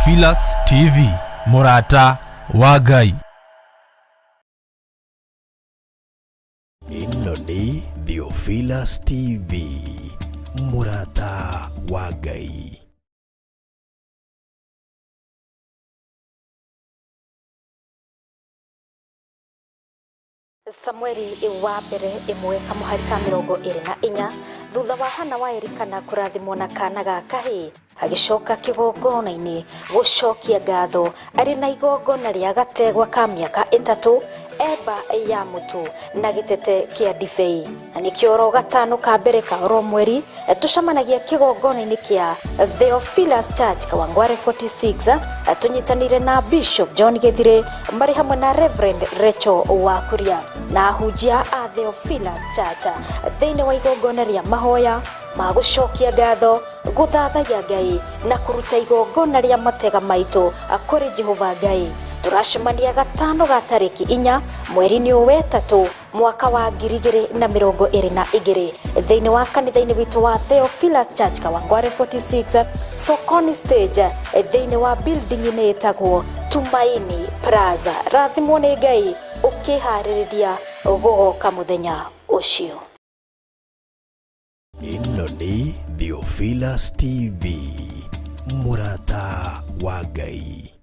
Theophilus TV, mũrata wa Ngai. Ĩno nĩ Theophilus TV, mũrata wa Ngai. Samueli wa mbere ĩmwe kamũhari ka 24. Thutha wa Hana wa Elikana kũrathimwo na kana ga kahĩĩ, agĩcoka kĩgongona-inĩ gũcokia ngatho arĩ na igongona rĩa gategwa ka mĩaka 3, eba ya mũtu na gĩtete kĩa ndibei. Na nĩkĩo oro gatano ka mbere ka oro mweri tũcemanagia kĩgongona-inĩ kĩa Theophilus Church Kawangware 46, tũnyitanĩire na Bishop John Gĩthirĩ marĩ hamwe na Reverend Rachel Wakuria na ahunjia a Theophilus Church thĩinĩ wa igongona rĩa mahoya ma gũcokia ngatho, gũthathaiya Ngai na kũruta igongona rĩa matega maitũ kũrĩ Jehova Ngai. Tũracemania gatano ga tarĩki 4 mweri-inĩ ũyũ wetatũ mwaka wa 2022 thĩinĩ wa kanitha-inĩ witũ wa Theophilus Church Kawangware 46 Sokoni Stage thĩinĩ wa building-inĩ ĩtagwo Tumaini Plaza. Rathimwo nĩ Ngai ũkĩharĩrĩria gũgoka mũthenya ũcio. Ĩno nĩ Theophilus TV, mũrata wa Ngai.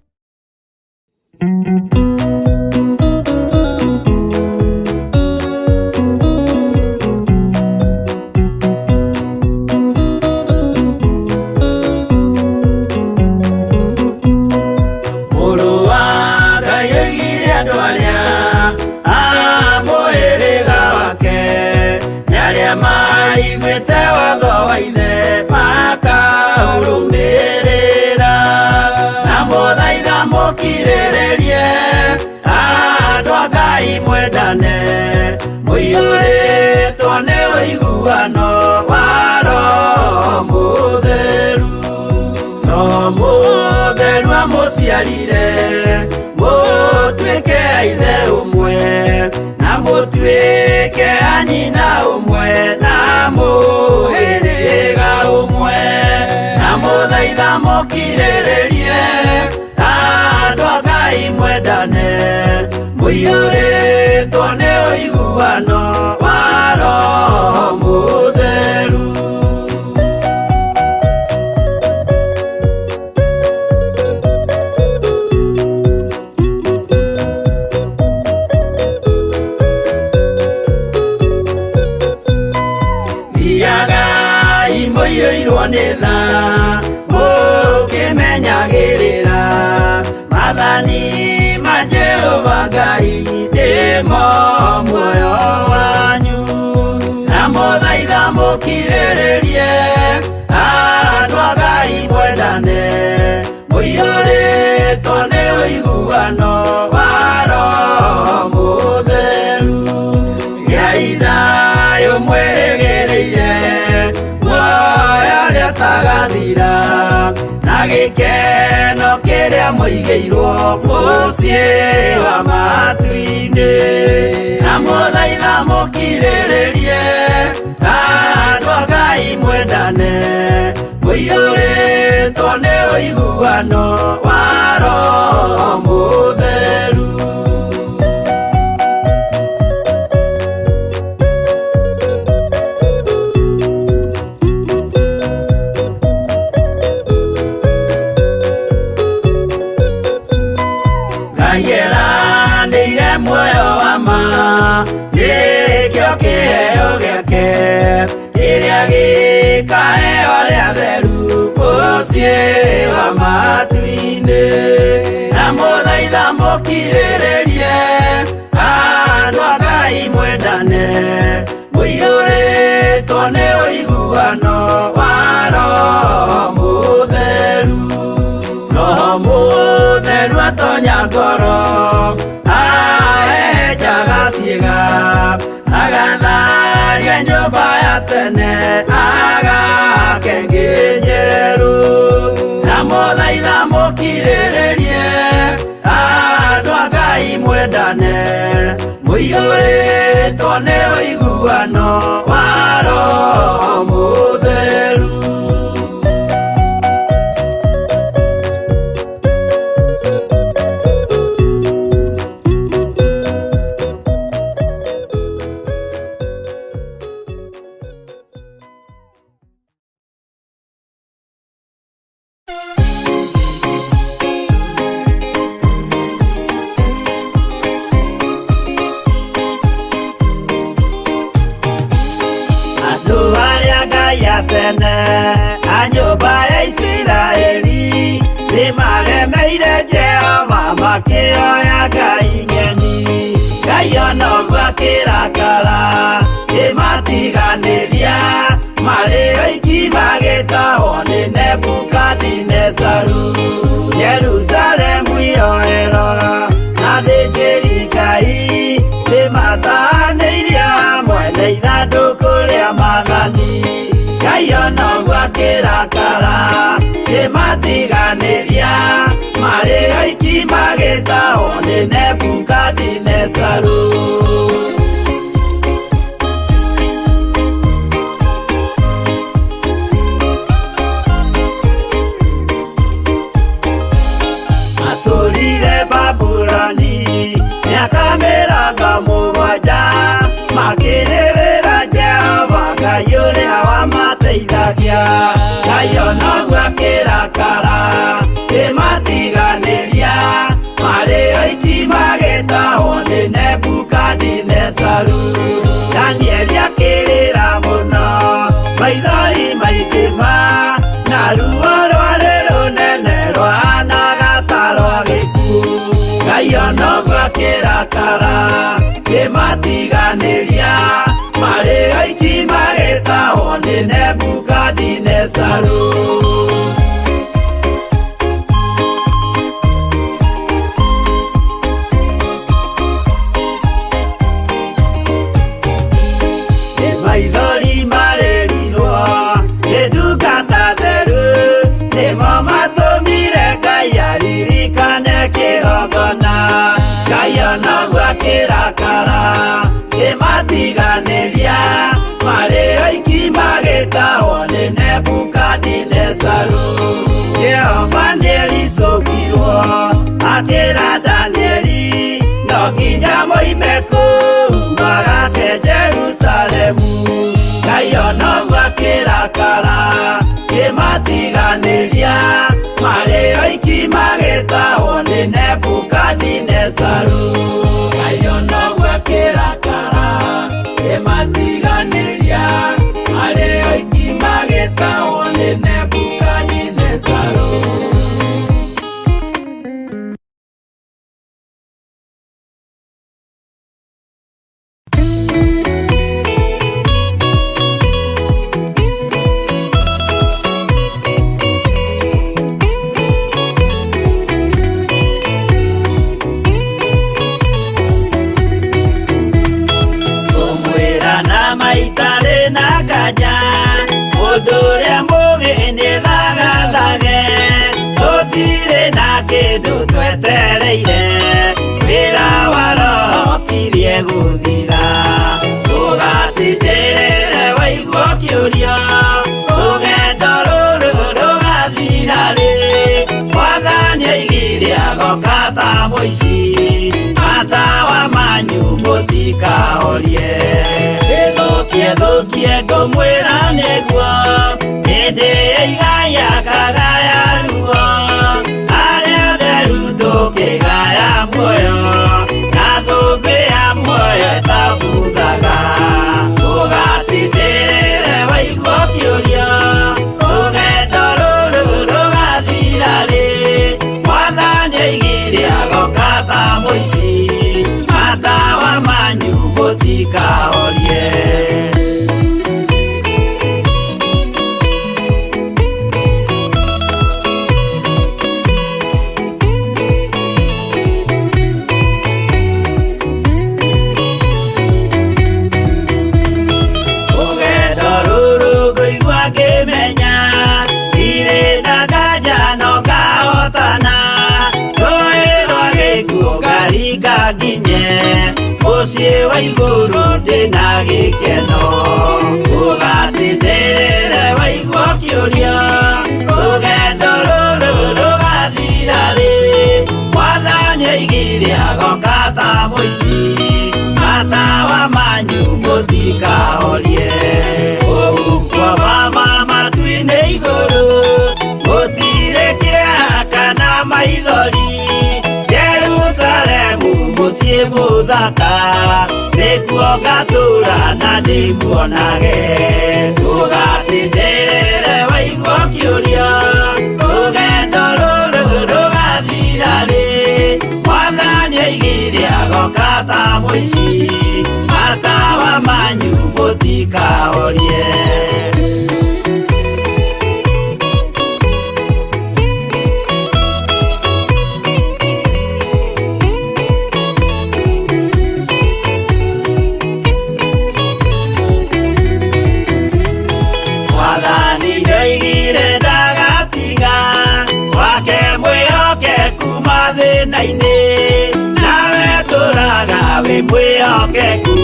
Mũrũ wa Ngai oigire andũ arĩa a mũhĩrĩga wake nĩ arĩa maiguĩte watho wa ithe makaũrũmĩrĩra. Na mũthaitha mũkirĩrĩrie andũ a Ngai mwendane, mũiyũrĩtwo nĩ ũiguano wa Roho Mũtheru. Roho Mũtheru amũciarire mũtuĩke a ithe ũmwe, na mũtuĩke a nyina ũmwe, na mũhĩrĩga ũmwe. Na mũthaitha mũkirĩrĩrie andũ a Ngai mwendane, mũiyũrĩtwo nĩ ũiguano wa Roho Mũtheru. Thiagai mũiyũirwo nĩ tha, mũkĩmenyagĩrĩra maathani ma Jehova Ngai nĩmo muoyo wanyu. Na mũthaitha mũkirĩrĩrie andũ a Ngai mwendane, mũiyũrĩtwo nĩ ũiguano wa Roho Mũtheru. Gĩai thayũ mwĩrĩgĩrĩire muoyo ũrĩa ũtagathira, na gĩkeno kĩrĩa mũigĩirwo mũciĩ wa matu-inĩ. Na mũthaitha mũkirĩrĩrie andũ a Ngai mwendane, mũiyũrĩtwo nĩ ũiguano wa Roho Mũtheru. Ngai eranĩire muoyo wa ma, nĩkĩo kĩheo gĩake kĩrĩa gĩkaheo arĩa atheru mũciĩ wa matu-inĩ. Na mũthaitha mũkirĩrĩrie andũ a Ngai mwendane, mũiyũrĩtwo nĩ ũiguano wa Roho Mũtheru. Roho Mũtheru atonya ngoro, ahehenjaga ciĩga, agatharia nyũmba ya tene, agake ĩngĩ njerũ. Na mũthaitha mũkirĩrĩrie andũ a Ngai mwendane, mũiyũrĩtwo nĩ ũiguano wa Roho Mũtheru. Ngai ya tene a nyũmba ya Isiraeli nĩmaremeire Jehova makĩoya ngai ng'eni. Ngai ona ũguo akĩrakara kĩmatiganĩria marĩ oiki magĩtahwo nĩ Nebukadinezaru. Jerusalemu yoerwo na athĩnjĩri Ngai nĩmatahanĩirio hamwe na ithandũkũ rĩa maathani. Ngai ona ũguo akĩrakara kĩmatiganĩria marĩ oiki magĩtahwo nĩ Nebukadinezaru. Matũrire Babuloni mĩaka 70 makĩrĩrĩra Jehova Ngai ũrĩa wamateithagia. Ngai ona ũguo akĩrakara kĩmatiganĩria marĩ oiki magĩtahwo nĩ Nebukadinezaru. Danieli akĩrĩra mũno maithori maingĩ ma na ruo rwarĩ rũnene rwahanaga ta rwa gĩkuũ. Ngai ona ũguo akĩrakara kĩmatiganĩria marĩ oiki magĩtahwo nĩ Nebukadinezaru. Nĩ maithori marĩrirwo nĩ ndungata theru nĩmo matũmire Ngai aririkane kĩgongona. Ngai ona ũguo akĩrakara kĩmatiganĩria marĩ oiki magĩtahwo nĩ Nebukadinezaru. Jehova nĩericũkirwo akĩra Danieli no nginya moime kũu magake Jerusalemu. Ngai ona ũguo akĩrakara kĩmatiganĩria marĩ oiki magĩtahwo nĩ Nebukadinezaru. Ngai ona ũguo akĩrakara kĩmatiganĩria marĩ oiki magĩtahwo nĩ Nebukadinezaru. Kũmwĩra na maitarĩ na nganja mũndũ ũrĩa mũũgĩ nĩthagathage tũtirĩ na kĩndũ twetereire wĩra wa roho ũkirie gũthira. Ũgatindĩrĩre waigua ũkĩũrio rũgendo rũrũ rũgathira rĩ Mwathani oigire agoka ta mũici matawa manyu mũtikahorie. Ĩthũkie thũkie ngũmwĩra nĩguo hĩndĩ ĩigaya kagaya ruo arĩa atheru tũkĩgaya muoyo na thũmbĩ ya muoyo ĩtabuthaga. Ũgatindĩrĩre waigua ũkĩũrio rũgendo rũrũ rũgathira rĩ Mwathani oigire agoka ta mũici matawa manyu mũtikahorie. Rũgendo rũrũ ngũigua ngĩmenya ndirĩ na nganja no ngahotana rũĩ rwa gĩkuũ ngaringa nginye mũciĩ wa igũrũ ndĩna gĩkeno. Ũgatindĩrĩre waigua ũkĩũrio rũgendo rũrũ rũgathira rĩ Mwathani oigire agoka ta mũici matawa manyu mũtikahorie. Ũhuko wa matu-inĩ igũrũ gũtirĩ kĩeha kana maithori Jerusalemu mũciĩ mũthaka nĩkuo ngatũũra na ndĩmuonage. Ũgatindĩrĩre agoka ta mũici, matawa manyu mũtikahorie. Mwathani ndoigire ndagatiga wake mwĩhokeku mathĩna-inĩ, nawe tũraga wĩ mwĩhokeku,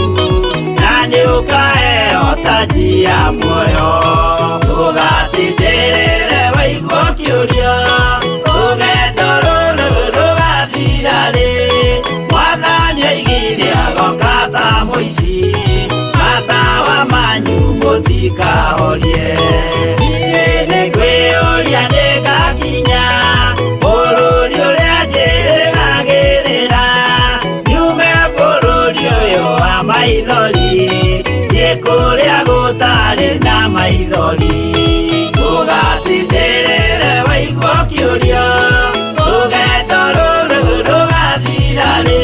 na nĩũkaheo taji ya muoyo. Ndũgatindĩrĩre waigua ũkĩũrio, rũgendo rũrũ rũgathira rĩ? Mwathani oigire agoka ta mũici, matawa manyu mũtikahorie. Niĩ nĩngwĩyũria nĩngakinya bũrũri ũrĩa njĩrĩgagĩrĩra, nyume bũrũri ũyũ wa maithori, thiĩ kũrĩa gũtarĩ na maithori. Ndũgatindĩrĩre waigua ũkĩũrio, rũgendo rũrũ rũgathira rĩ?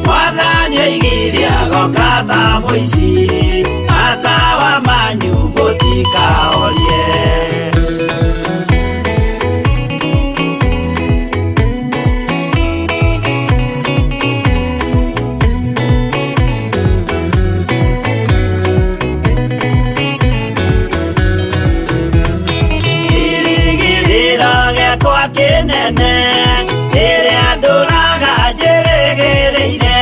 Mwathani oigire agoka ta mũici, matawa manyu mũtikahorie. Kĩrĩgĩrĩro gĩakwa kĩnene kĩrĩa ndũraga njĩrĩgĩrĩire,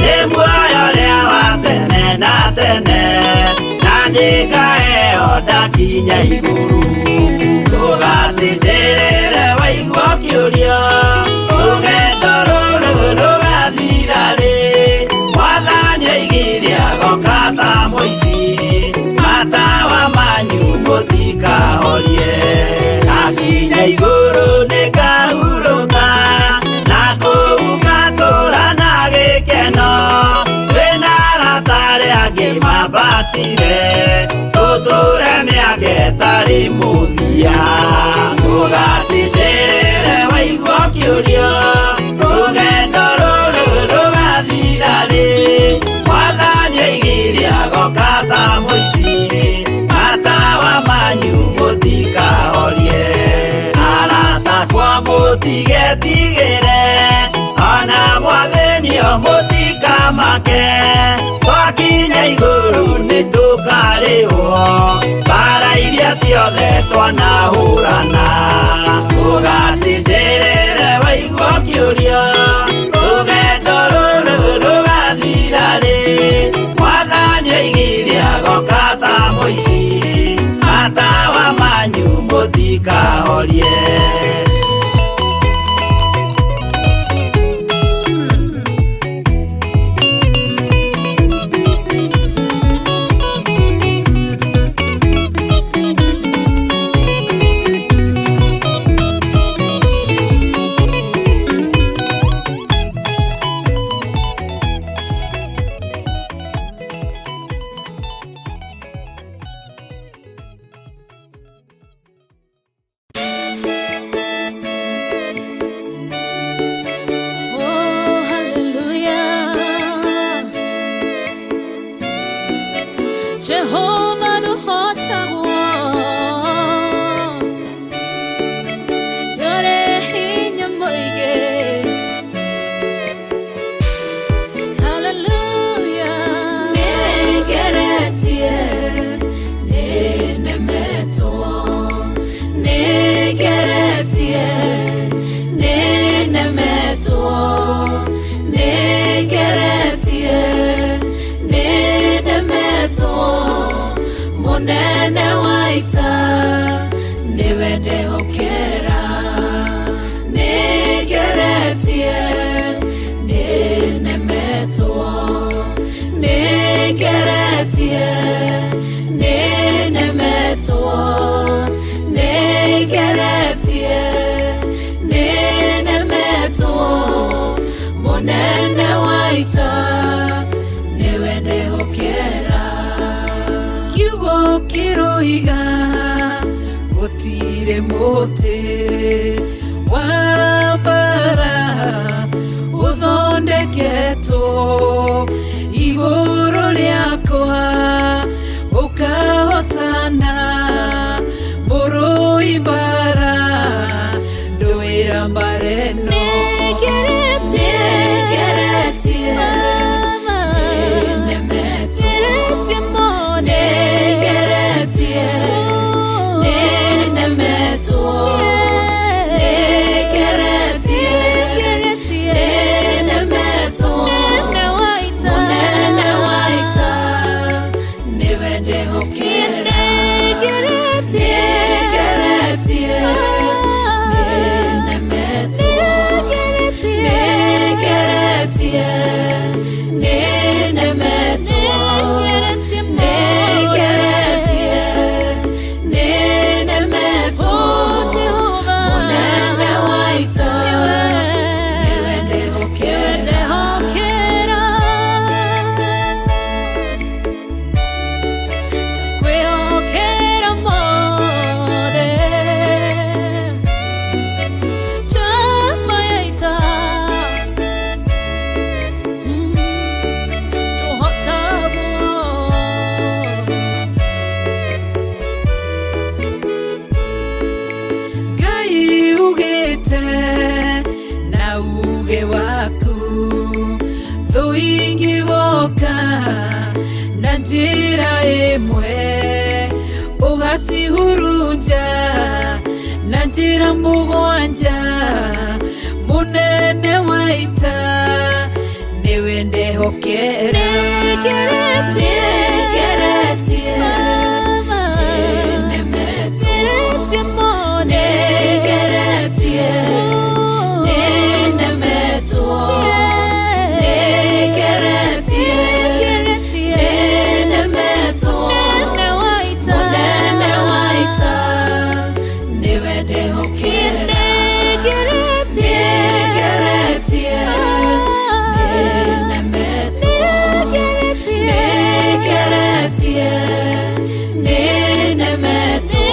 nĩ muoyo ũrĩa wa tene na tene, na nĩngaheo ndakinya igũrũ. Ndũgatindĩrĩre waigua ũkĩũrio, rũgendo rũrũ rũgathira rĩ? Mwathani oigire agoka ta mũici, matawa manyu mũtikahorie. Ndakinya igũrũ nĩngahurũka, na kũu ngatũũra na gĩkeno, twĩna arata arĩa angĩ mambatire, tũtũũre mĩaka ĩtarĩ mũthia. Ndũgatindĩrĩre waigua ũkĩũrio, rũgendo rũrũ rũgathira rĩ? Mwathani oigire agoka ta mũici, matawa manyu mũtikahorie. Arata akwa mũtigetigĩre, ona mwathĩnio mũtikamake, twakinya igũrũ nĩtũkarĩhwo mbara iria ciothe twanahũrana. Ndũgatindĩrĩre waigua ũkĩũrio, rũgendo rũrũ rũgathira rĩ? Mwathani oigire agoka ta mũici, matawa manyu mũtikahorie. Oh, hallelujah. Jehovah nuhotagwo, nĩũrĩ hinya mũingĩ. Hallelujah. Nĩngeretie, nĩnemetwo, nĩngeretie, nĩnemetwo, nĩngeretie, nĩnemetwo, mũnene wa ita nĩwe ndehokera. Nĩngeretie, nĩnemetwo, nĩngeretie, nĩnemetwo, nĩngeretie, nĩnemetwo, mũnene wa ita nĩwe ndehokera. Kiugo kĩroiga gũtirĩ mũtĩ wa mbara. Ũthondeketwo igũrũ rĩakwa ũkahotana mũrũi mbara ndũĩra mbara ĩno nĩngeretie nĩnemetwo nĩngeretie nĩnemetwo nĩngeretie nĩnemetwo mũnene wa ita nĩwe ndĩhokera nĩngeretie nĩnemetwo nĩngeretie nĩnemetwo nĩngeretie nĩnemetwo mũnene wa ita nĩwe ndĩhokera. Ngai ugĩte na uge waku thũ ingĩgoka na njĩra ĩmwe ũgacihurunja na njĩra mũgwanja mũnene wa ita nĩwe ndehokera nĩngeretie nĩnemetwo nĩngeretie nĩnemetwo nĩngeretie nĩnemetwo mũnene wa ita nĩwe ndehokera nĩngeretie nĩnemetwo nĩngeretie nĩnemetwo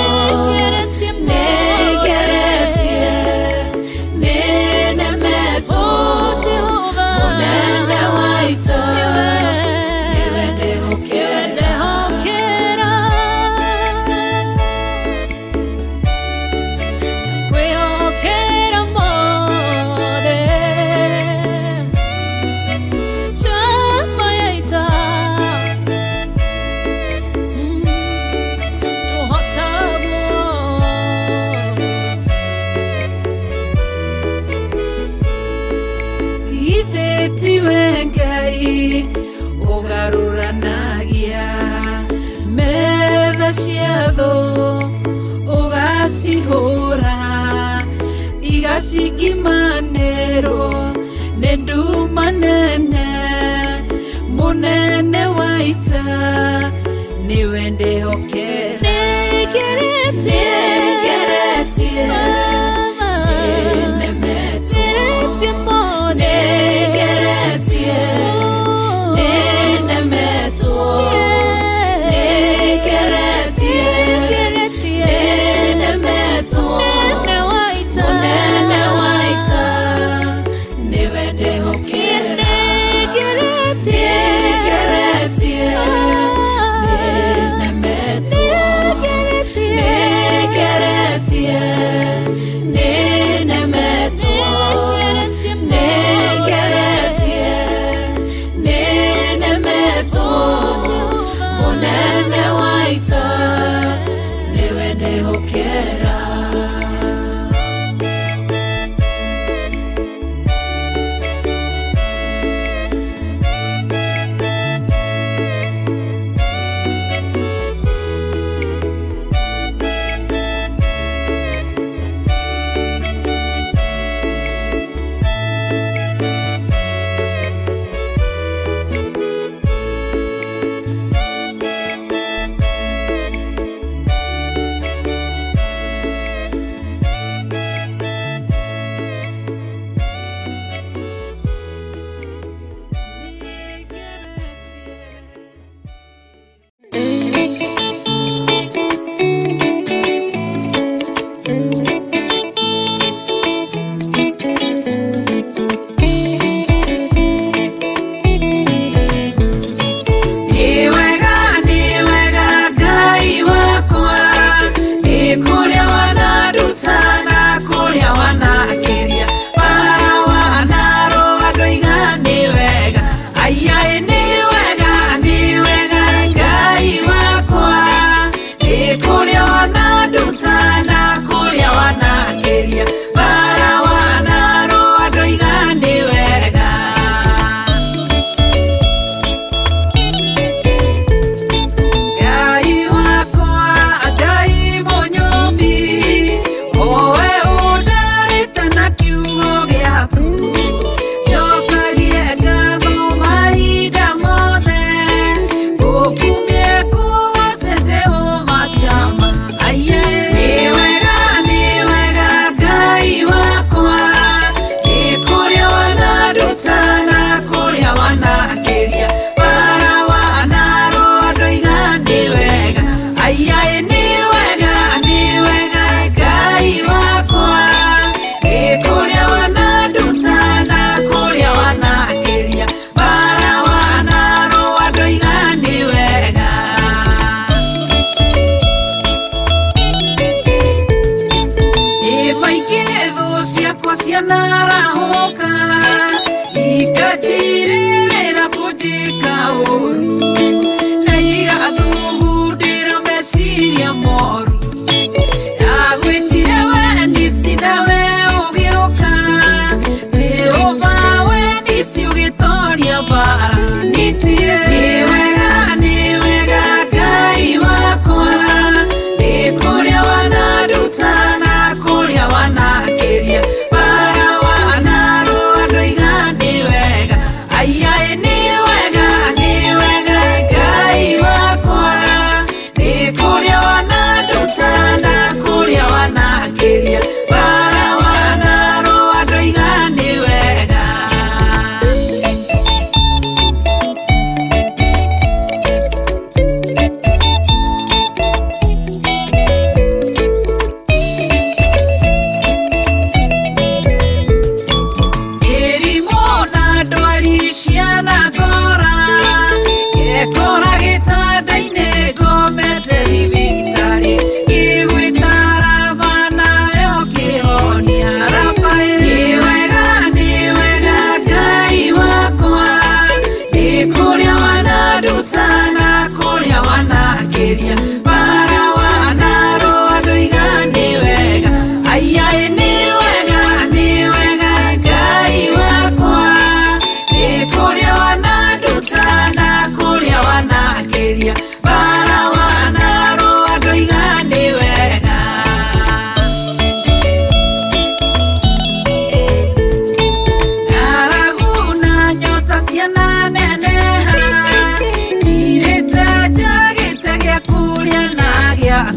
nĩngeretie nĩnemetwo mũnene wa ita nĩwe ndehokera. Ithe tiwe Ngai ũgarũranagia metha cia thũ ũgacihũra igacingimanĩrwo nĩ nduma nene mũnene wa ita nĩwe ndĩhokera nĩngeretie nĩnemetwo nĩngeretie nĩnemetwo nĩngeretie nĩnemetwo mũnene wa ita nĩwe ndĩhokera nĩngeretie nĩnemetwo nĩngeretie nĩnemetwo nĩngeretie nĩnemetwo mũnene wa ita nĩwe ndĩhokera.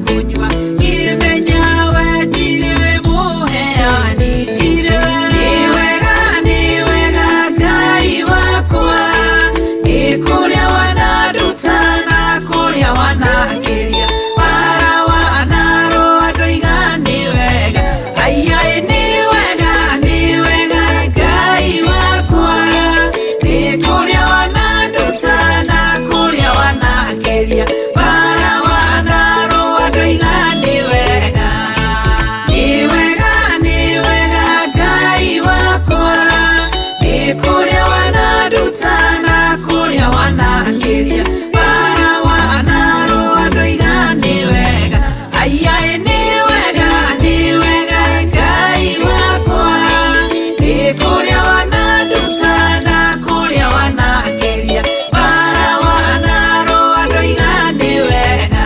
kũnyua ngĩmenya we tirĩwe mũheani tirĩwe nĩ wega Ngai wakwa nĩ kũrĩa wananduta na kũrĩa wanangĩria bara wanarũa ndoiga nĩ wega aiai nĩ wega Ngai wakwa nĩ kũrĩa wananduta na kũrĩa wanangĩria bara wanarũa ndoiga nĩ wega nĩ wega Ngai wakwa nĩ kũrĩa wananduta na kũrĩa wanangĩria bara wanarũa ndoiga nĩ wega aiai nĩ wega Ngai wakwa nĩ kũrĩa wananduta na kũrĩa wanangĩria bara wanarũa ndoiga nĩ wega.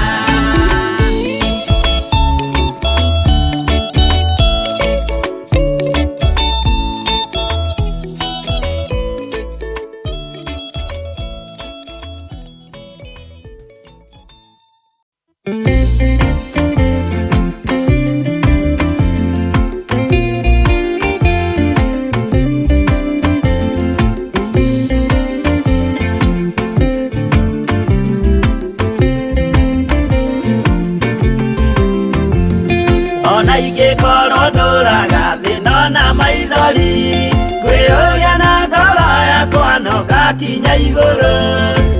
Ona ingĩkorwo ndũraga thĩna na maithori kwĩyũria na ngoro yakwa no ngakinya igũrũ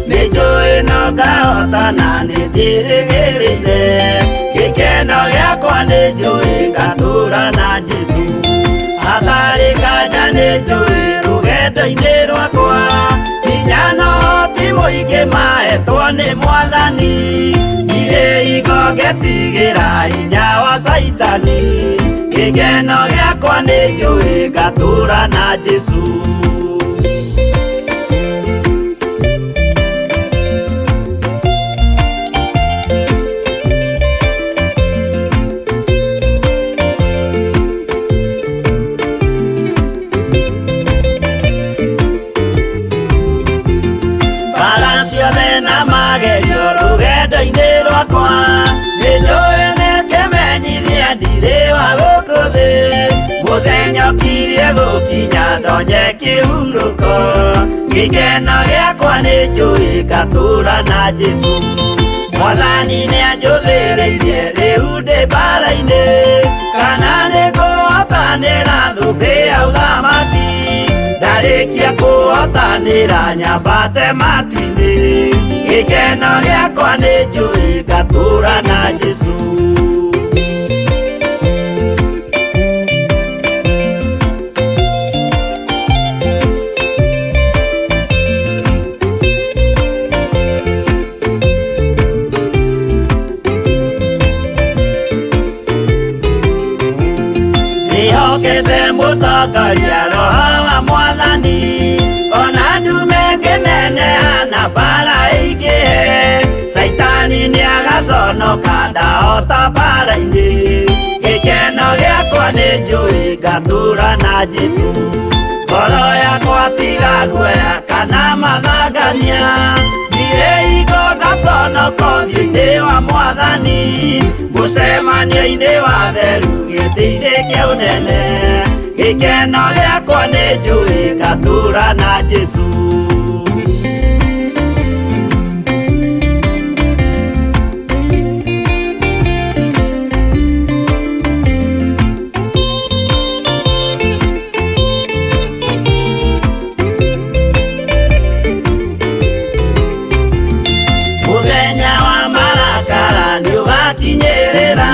nĩ njũĩ no ngahotana nĩ njĩrĩgĩrĩire gĩkeno gĩakwa nĩ njũĩ ngatũra na Jesũ hatarĩ nganja nĩ njũĩ rũgendo-inĩ rwakwa hinya no ti mũingĩ mahetwo nĩ mwathani irĩ hingo ngetigĩra hinya wa caitani gĩkeno gĩakwa nĩ njũĩ ngatũra na Jesũ. Mbara ciothe na magerio rũgendo-inĩ rwakwa nĩ njũĩ nĩ kĩmenyithia ndirĩ wa gũkũ thĩ mũthenya ũkirie gũkinya ndonye kĩhurũko gĩkeno gĩakwa nĩ njũĩ ngatũra na Jesũ mwathani nĩ anjũthĩrĩirie rĩu ndĩ mbara-inĩ kana nĩ ngũhotanĩra thũmbĩ ya ũthamaki ndarĩkia kũhotanĩra nyambate matu-inĩ gĩkeno gĩakwa nĩ njũĩ ngatũra na Jesũ. Ndĩhokete mũtongoria roho wa mwathani ona ndume ngĩneneha na mbara ĩingĩhe caitani nĩagaconoka ndahota mbara-inĩ gĩkeno gĩakwa nĩ njũĩ ngatũra na Jesũ ngoro yakwa tiga guoya kana mathangania ndirĩ hingo ngaconoka ũthiũ-inĩ wa mwathani mũcemanio-inĩ wa theru gĩtĩ-inĩ kĩa ũnene gĩkeno gĩakwa nĩ njũĩ ngatũra na Jesũ. Mũthenya wa marakara nĩũgakinyĩrĩra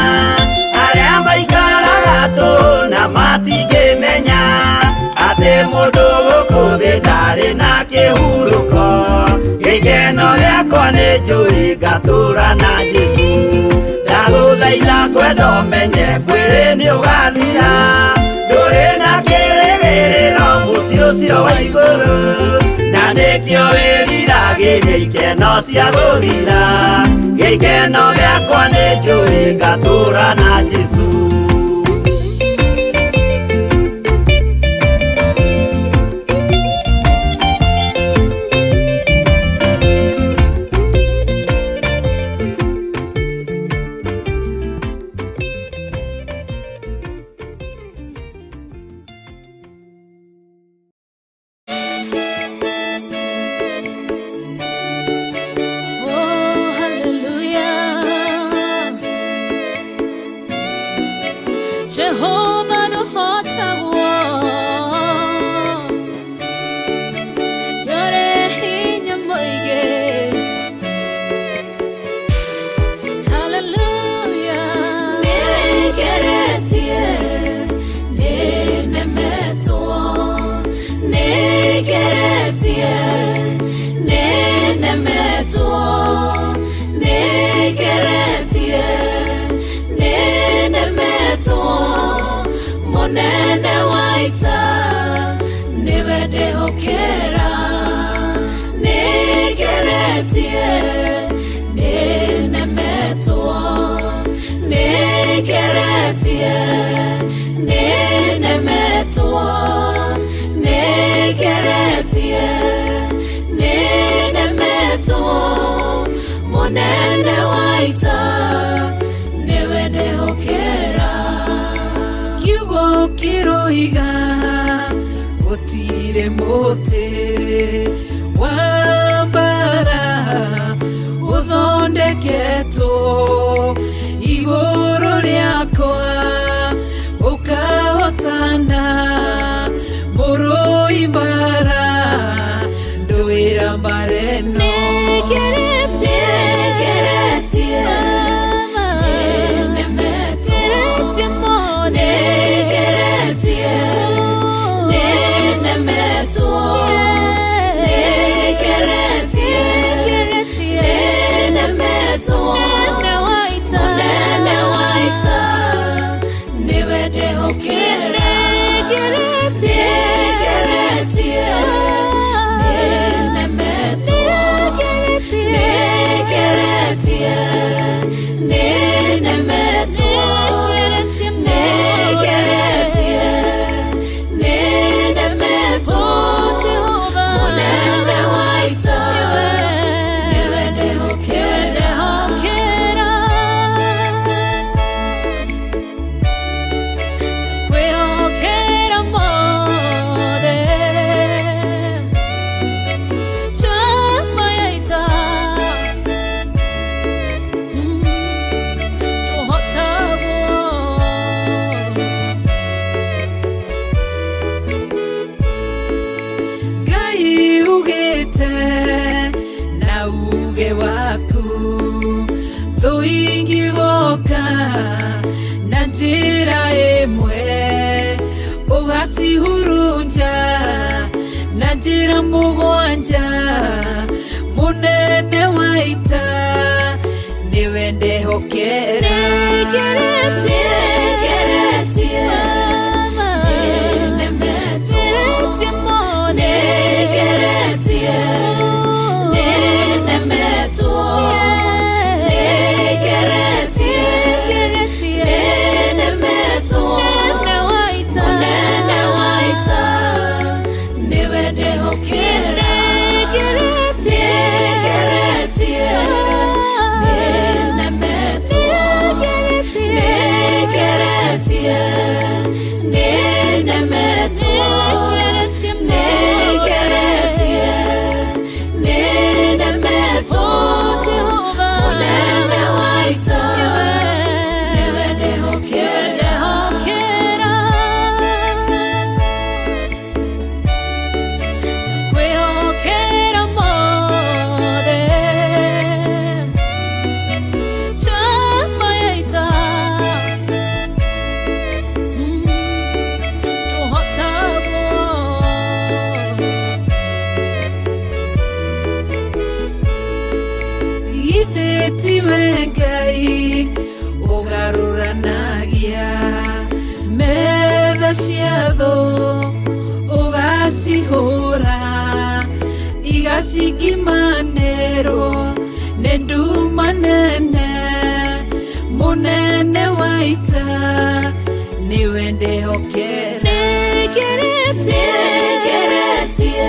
arĩa maikaraga tũhũ na matingĩmenya atĩ mũndũ gũkũ thĩ ndarĩ na kĩhurũko gĩkeno gĩakwa nĩ njũĩ ngatũra na Jesũ ndagũthaitha kwenda ũmenye mwĩrĩ nĩũgathira ndũrĩ na kĩrĩgĩrĩro mũciĩ ũcio wa igũrũ na nĩkĩo wĩriragĩria ikeno cia gũthira gĩkeno gĩakwa nĩ njũĩ ngatũra na Jesũ. Jehova ndũhotagwo, ndũrĩ hinya mũingĩ. Hallelujah. Nĩngeretie, nĩnemetwo, nĩngeretie, nĩnemetwo, nĩngeretie, nĩnemetwo, mũnene wa ita nĩwe ndĩhokera. Nĩngeretie, nĩnemetwo, nĩngeretie, nĩnemetwo, nĩngeretie, nĩnemetwo, mũnene wa ita nĩwe ndĩhokera. Kiugo kĩroiga gũtirĩ mũtĩ wa mbara ũthondeketwo igũrũ rĩakwa ũkahotana, mũrũi mbara ndũĩra mbara ĩno. Nĩngeretie, Nĩngeretie, nĩnemetwo, nĩngeretie, nĩnemetwo, nĩngeretie, nĩnemetwo, mũnene wa ita nĩwe ndĩhokera. Nĩngeretie, nĩnemetwo, nĩngeretie, nĩnemetwo, nĩngeretie, nĩnemetwo, mũnene wa ita nĩwe ndĩhokera. Kwĩhokera mothe, njamba ya ita, ndũhotagwo. Ngai ugĩte na uge waku thũ ingĩgoka na njĩra ĩmwe ũgacihurunja na njĩra mũgwanja, mũnene wa ita nĩwe ndehokera. Nĩngeretie, Nĩngeretie, nĩnemetwo, nĩngeretie, nĩnemetwo, nĩngeretie, nĩnemetwo, mũnene wa ita nĩwe ndĩhokera. Nĩngeretie, nĩnemetwo, nĩngeretie, nĩnemetwo, nĩngeretie, nĩnemetwo, mũnene wa ita nĩwe ndĩhokera. Kwĩhokera mothe, njamba ya ita, ndũhotagwo. Githĩ tiwe Ngai ũgarũranagia metha cia thũ ũgacihũra igacingimanĩrwo nĩ nduma nene, mũnene wa ita nĩwe ndĩhokera. Nĩngeretie, Nĩngeretie,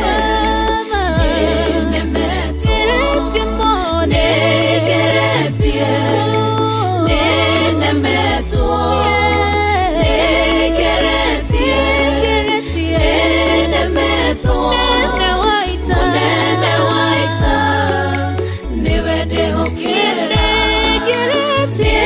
nĩnemetwo, nĩngeretie, nĩnemetwo, nĩngeretie, nĩnemetwo, mũnene wa ita nĩwe ndĩhokera. Nĩngeretie,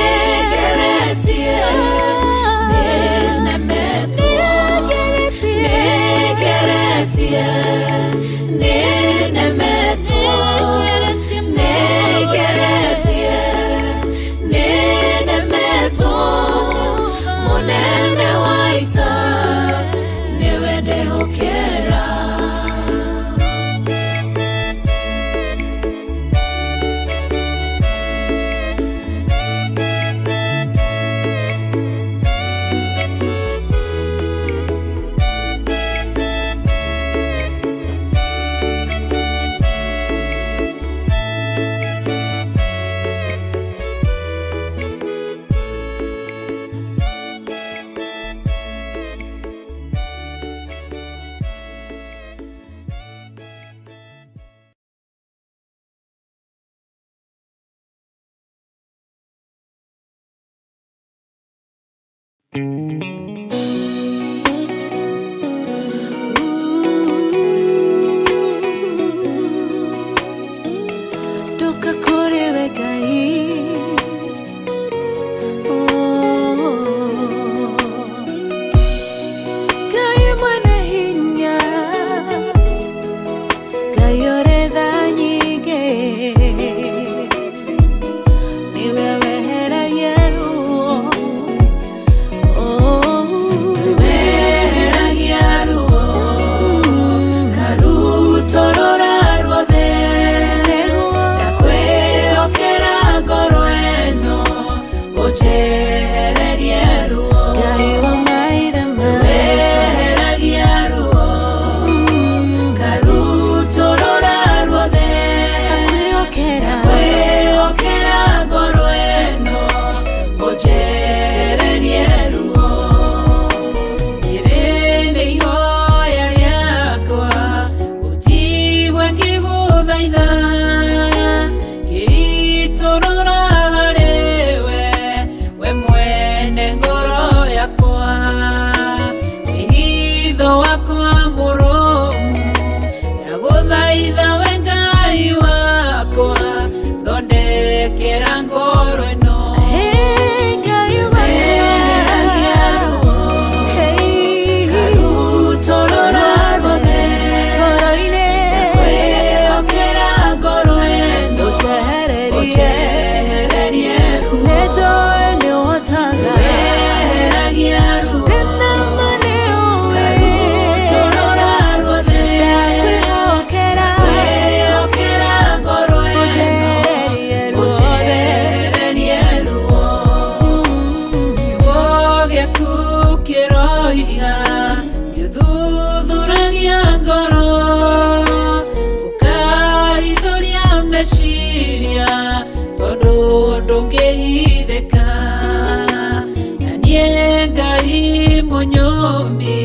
Mũnyũmbi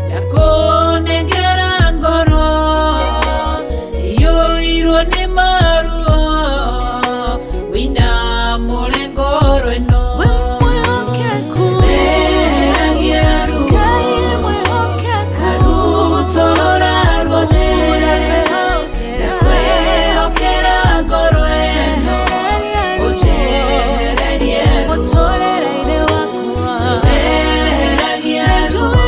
ndakũnengera ngoro iyũirwo nĩ maruo wĩna mũrengo ĩno Weheragia ruo karutũrũra ruothe ndakwĩhokera ngoro ĩno ũnjehererie ruo Weheragia ruo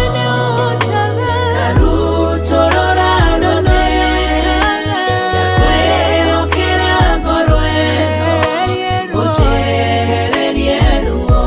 karutũrũra ruothe ndakwĩhokera ngoro ĩno ũnjehererie ruo.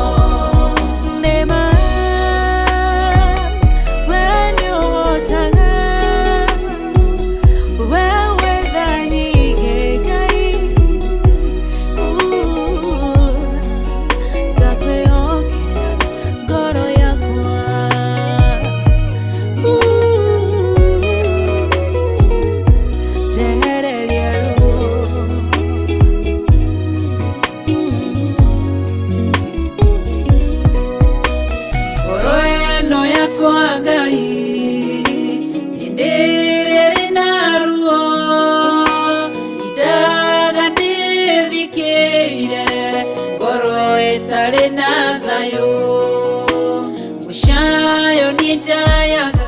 Ngoro ĩno yakwa Ngai hĩndĩ ĩrĩa ĩrĩ na ruo indaga ndĩthikĩire ngoro ĩtarĩ na thayũ mũcayo niĩ njayaga.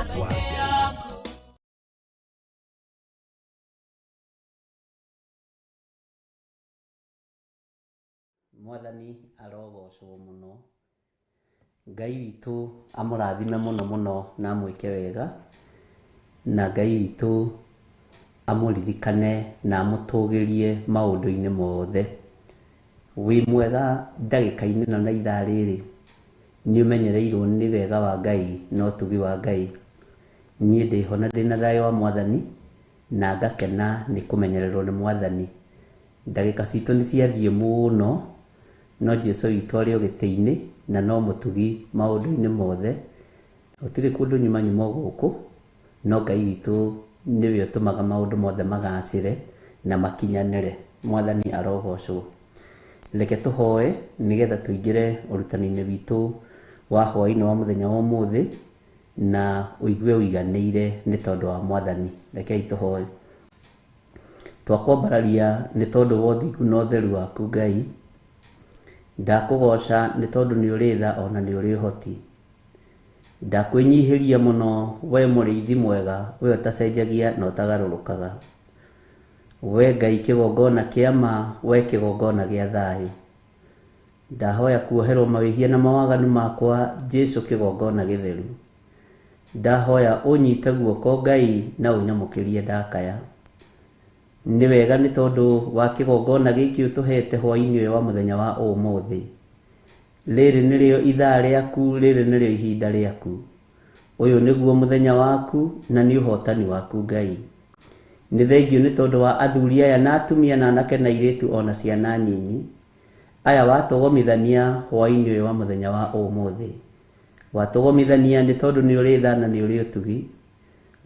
Mwathani arogocwo mũno. Ngai witũ amũrathime mũno mũno na amwĩke wega, na Ngai witũ amũririkane na amũtũgĩrie maũndũ-inĩ mothe. Wĩ mwega ndagĩka-inĩ ĩno na ithaa rĩrĩ, nĩ ũmenyereirwo nĩ wega wa Ngai na ũtugi wa Ngai. Niĩ ndĩho na ndĩna thayũ wa Mwathani, na ngakena nĩ kũmenyererwo nĩ Mwathani. Ndagĩka citũ nĩ ciathiĩ mũno, no Jesũ witũ arĩ o gĩtĩ-inĩ na no mũtugi maũndũ-inĩ mothe. Gũtirĩ kũndũ nyuma nyuma o gũkũ, no Ngai witũ nĩwe ũtũmaga maũndũ mothe magacĩre na makinyanĩre. Mwathani arogocwo. Reke tũhoe nĩgetha tũingĩre ũrutani-inĩ witũ wa hwaĩ-inĩ wa mũthenya wa ũmũthĩ, na ũigue ũiganĩire nĩ tondũ wa Mwathani. Rekei tũhoe. Twakwambararia nĩ tondũ wa ũthingu na ũtheru waku Ngai. Ndakũgoca nĩ tondũ nĩ ũrĩ tha ona nĩ ũrĩ ũhoti. Ndakwĩnyihĩria mũno we mũrĩithi mwega, we ũtacenjagia na ũtagarũrũkaga. We Ngai kĩgongona kĩa ma, we kĩgongona gĩa thayũ. Ndahoya kuoherwo mawĩhia na mawaganu makwa, Jesũ kĩgongona gĩtheru. Ndahoya ũnyite guoko Ngai na ũnyamũkĩrie ndakaya. Nĩ wega nĩ tondũ wa kĩgongona gĩkĩ ũtũhete hwaĩ-inĩ ũyũ wa mũthenya wa ũmũthĩ. Rĩrĩ nĩrĩo ithaa rĩaku, rĩrĩ nĩrĩo ihinda rĩaku. Ũyũ nĩguo mũthenya waku na nĩ ũhotani waku Ngai. Nĩ thengio nĩ tondũ wa athuri aya na atumia na anake na airĩtu ona ciana nyinyi. Aya watũgomithania hwaĩ-inĩ ũyũ wa mũthenya wa ũmũthĩ. Watũgomithania nĩ tondũ nĩ ũrĩ tha na nĩ ũrĩ ũtugi.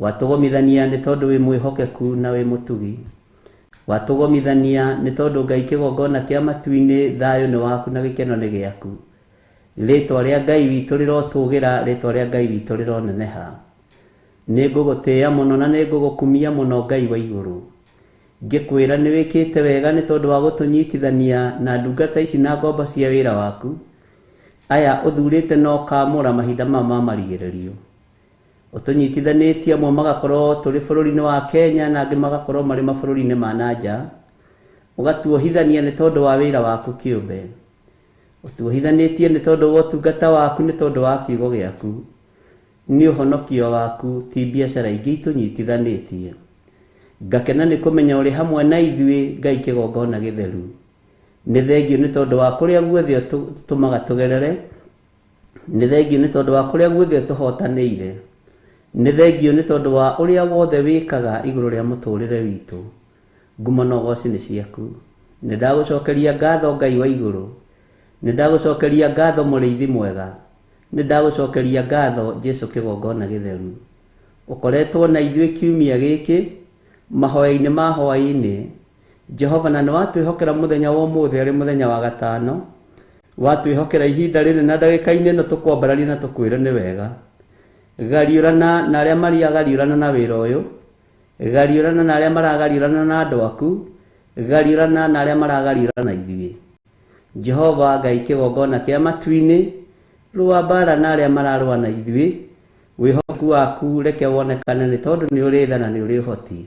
Watũgomithania nĩ tondũ wĩ mwĩhokeku na wĩ mũtugi. Watũgomithania nĩ tondũ Ngai kĩgongona kĩa matu-inĩ, thayũ nĩ waku na gĩkeno nĩ gĩaku. Rĩtwa rĩa Ngai witũ rĩrotũgĩra, rĩtwa rĩa Ngai witũ rĩroneneha. Nĩ ngũgũtĩĩa mũno na nĩ ngũgũkumia mũno Ngai wa igũrũ. Ngĩkwĩra nĩ wĩkĩte wega nĩ tondũ wa gũtũnyitithania na ndungata ici na ngombo cia wĩra waku. Aya ũthurĩte na ũkamũra mahinda maya ma marigĩrĩrio. Ũtũnyitithanĩtie amwe magakorwo tũrĩ bũrũri-inĩ wa Kenya na angĩ magakorwo marĩ mabũrũri-inĩ ma na nja. Ũgatuohithania nĩ tondũ wa wĩra waku kĩũmbe. Ũtuohithanĩtie nĩ tondũ wa ũtungata waku, nĩ tondũ wa kiugo gĩaku. Nĩ ũhonokio waku, ti biacara ingĩ itũnyitithanĩtie. Ngakena nĩ kũmenya ũrĩ hamwe na ithuĩ Ngai kĩgongona gĩtheru. Nĩ thengio nĩ tondũ wa kũrĩa guothe ũtũmaga tũgerere. Nĩ thengio nĩ tondũ wa kũrĩa guothe ũtũhotanĩire. Nĩ thengio nĩ tondũ wa ũrĩa wothe wĩkaga igũrũ rĩa mũtũrĩre witũ. Ngumo na ũgoci nĩ ciaku. Nĩ ndagũcokeria ngatho Ngai wa igũrũ. Nĩ ndagũcokeria ngatho mũrĩithi mwega. Nĩ ndagũcokeria ngatho Jesũ kĩgongona gĩtheru. Ũkoretwo na ithuĩ kiumia gĩkĩ mahoya-inĩ ma hwaĩ-inĩ. Jehova na nĩ watwĩhokera mũthenya wa ũmũthĩ arĩ mũthenya wa gatano. Watwĩhokera ihinda rĩrĩ na ndagĩka-inĩ ĩno tũkwambararia na tũkwĩre nĩ wega. Gariũrana na arĩa maragariũrana na wĩra ũyũ, gariũrana na arĩa maragariũrana na andũ aku, gariũrana na arĩa maragariũrana na ithuĩ. Jehova Ngai kĩgongona kĩa matu-inĩ, rũa mbara na arĩa mararũa na ithuĩ, wĩhokeku waku reke wonekane nĩ tondũ nĩ ũrĩ tha na nĩ ũrĩ ũhoti.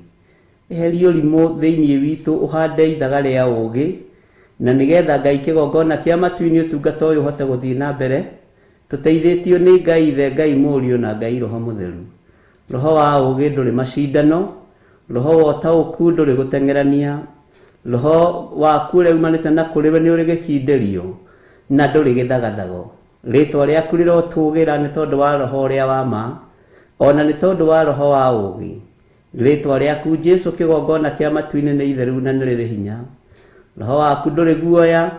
Eheria ũrimũ thĩinĩ witũ ũhande ithaga rĩa ũũgĩ, na nĩgetha Ngai kĩgongona kĩa matu-inĩ ũtungata ũyũ ũhote gũthiĩ na mbere, tũteithĩtio nĩ Ngai Ithe, Ngai Mũriũ na Ngai Roho Mũtheru. Roho wa ũũgĩ ndũrĩ macindano, roho wa ũtaũku ndũrĩ gũteng'erania, roho waku ũrĩa umanĩte na kũrĩ we nĩ ũrĩ gĩkindĩrio na ndũrĩ gĩthagathago. Rĩtwa rĩaku rĩrotũgĩra nĩ tondũ wa roho ũrĩa wa ma, ona nĩ tondũ wa roho wa ũũgĩ. Rĩtwa rĩaku Jesu kĩgongona kĩa matu-inĩ nĩ itheru na nĩ rĩrĩ hinya. Roho waku ndũrĩ guoya,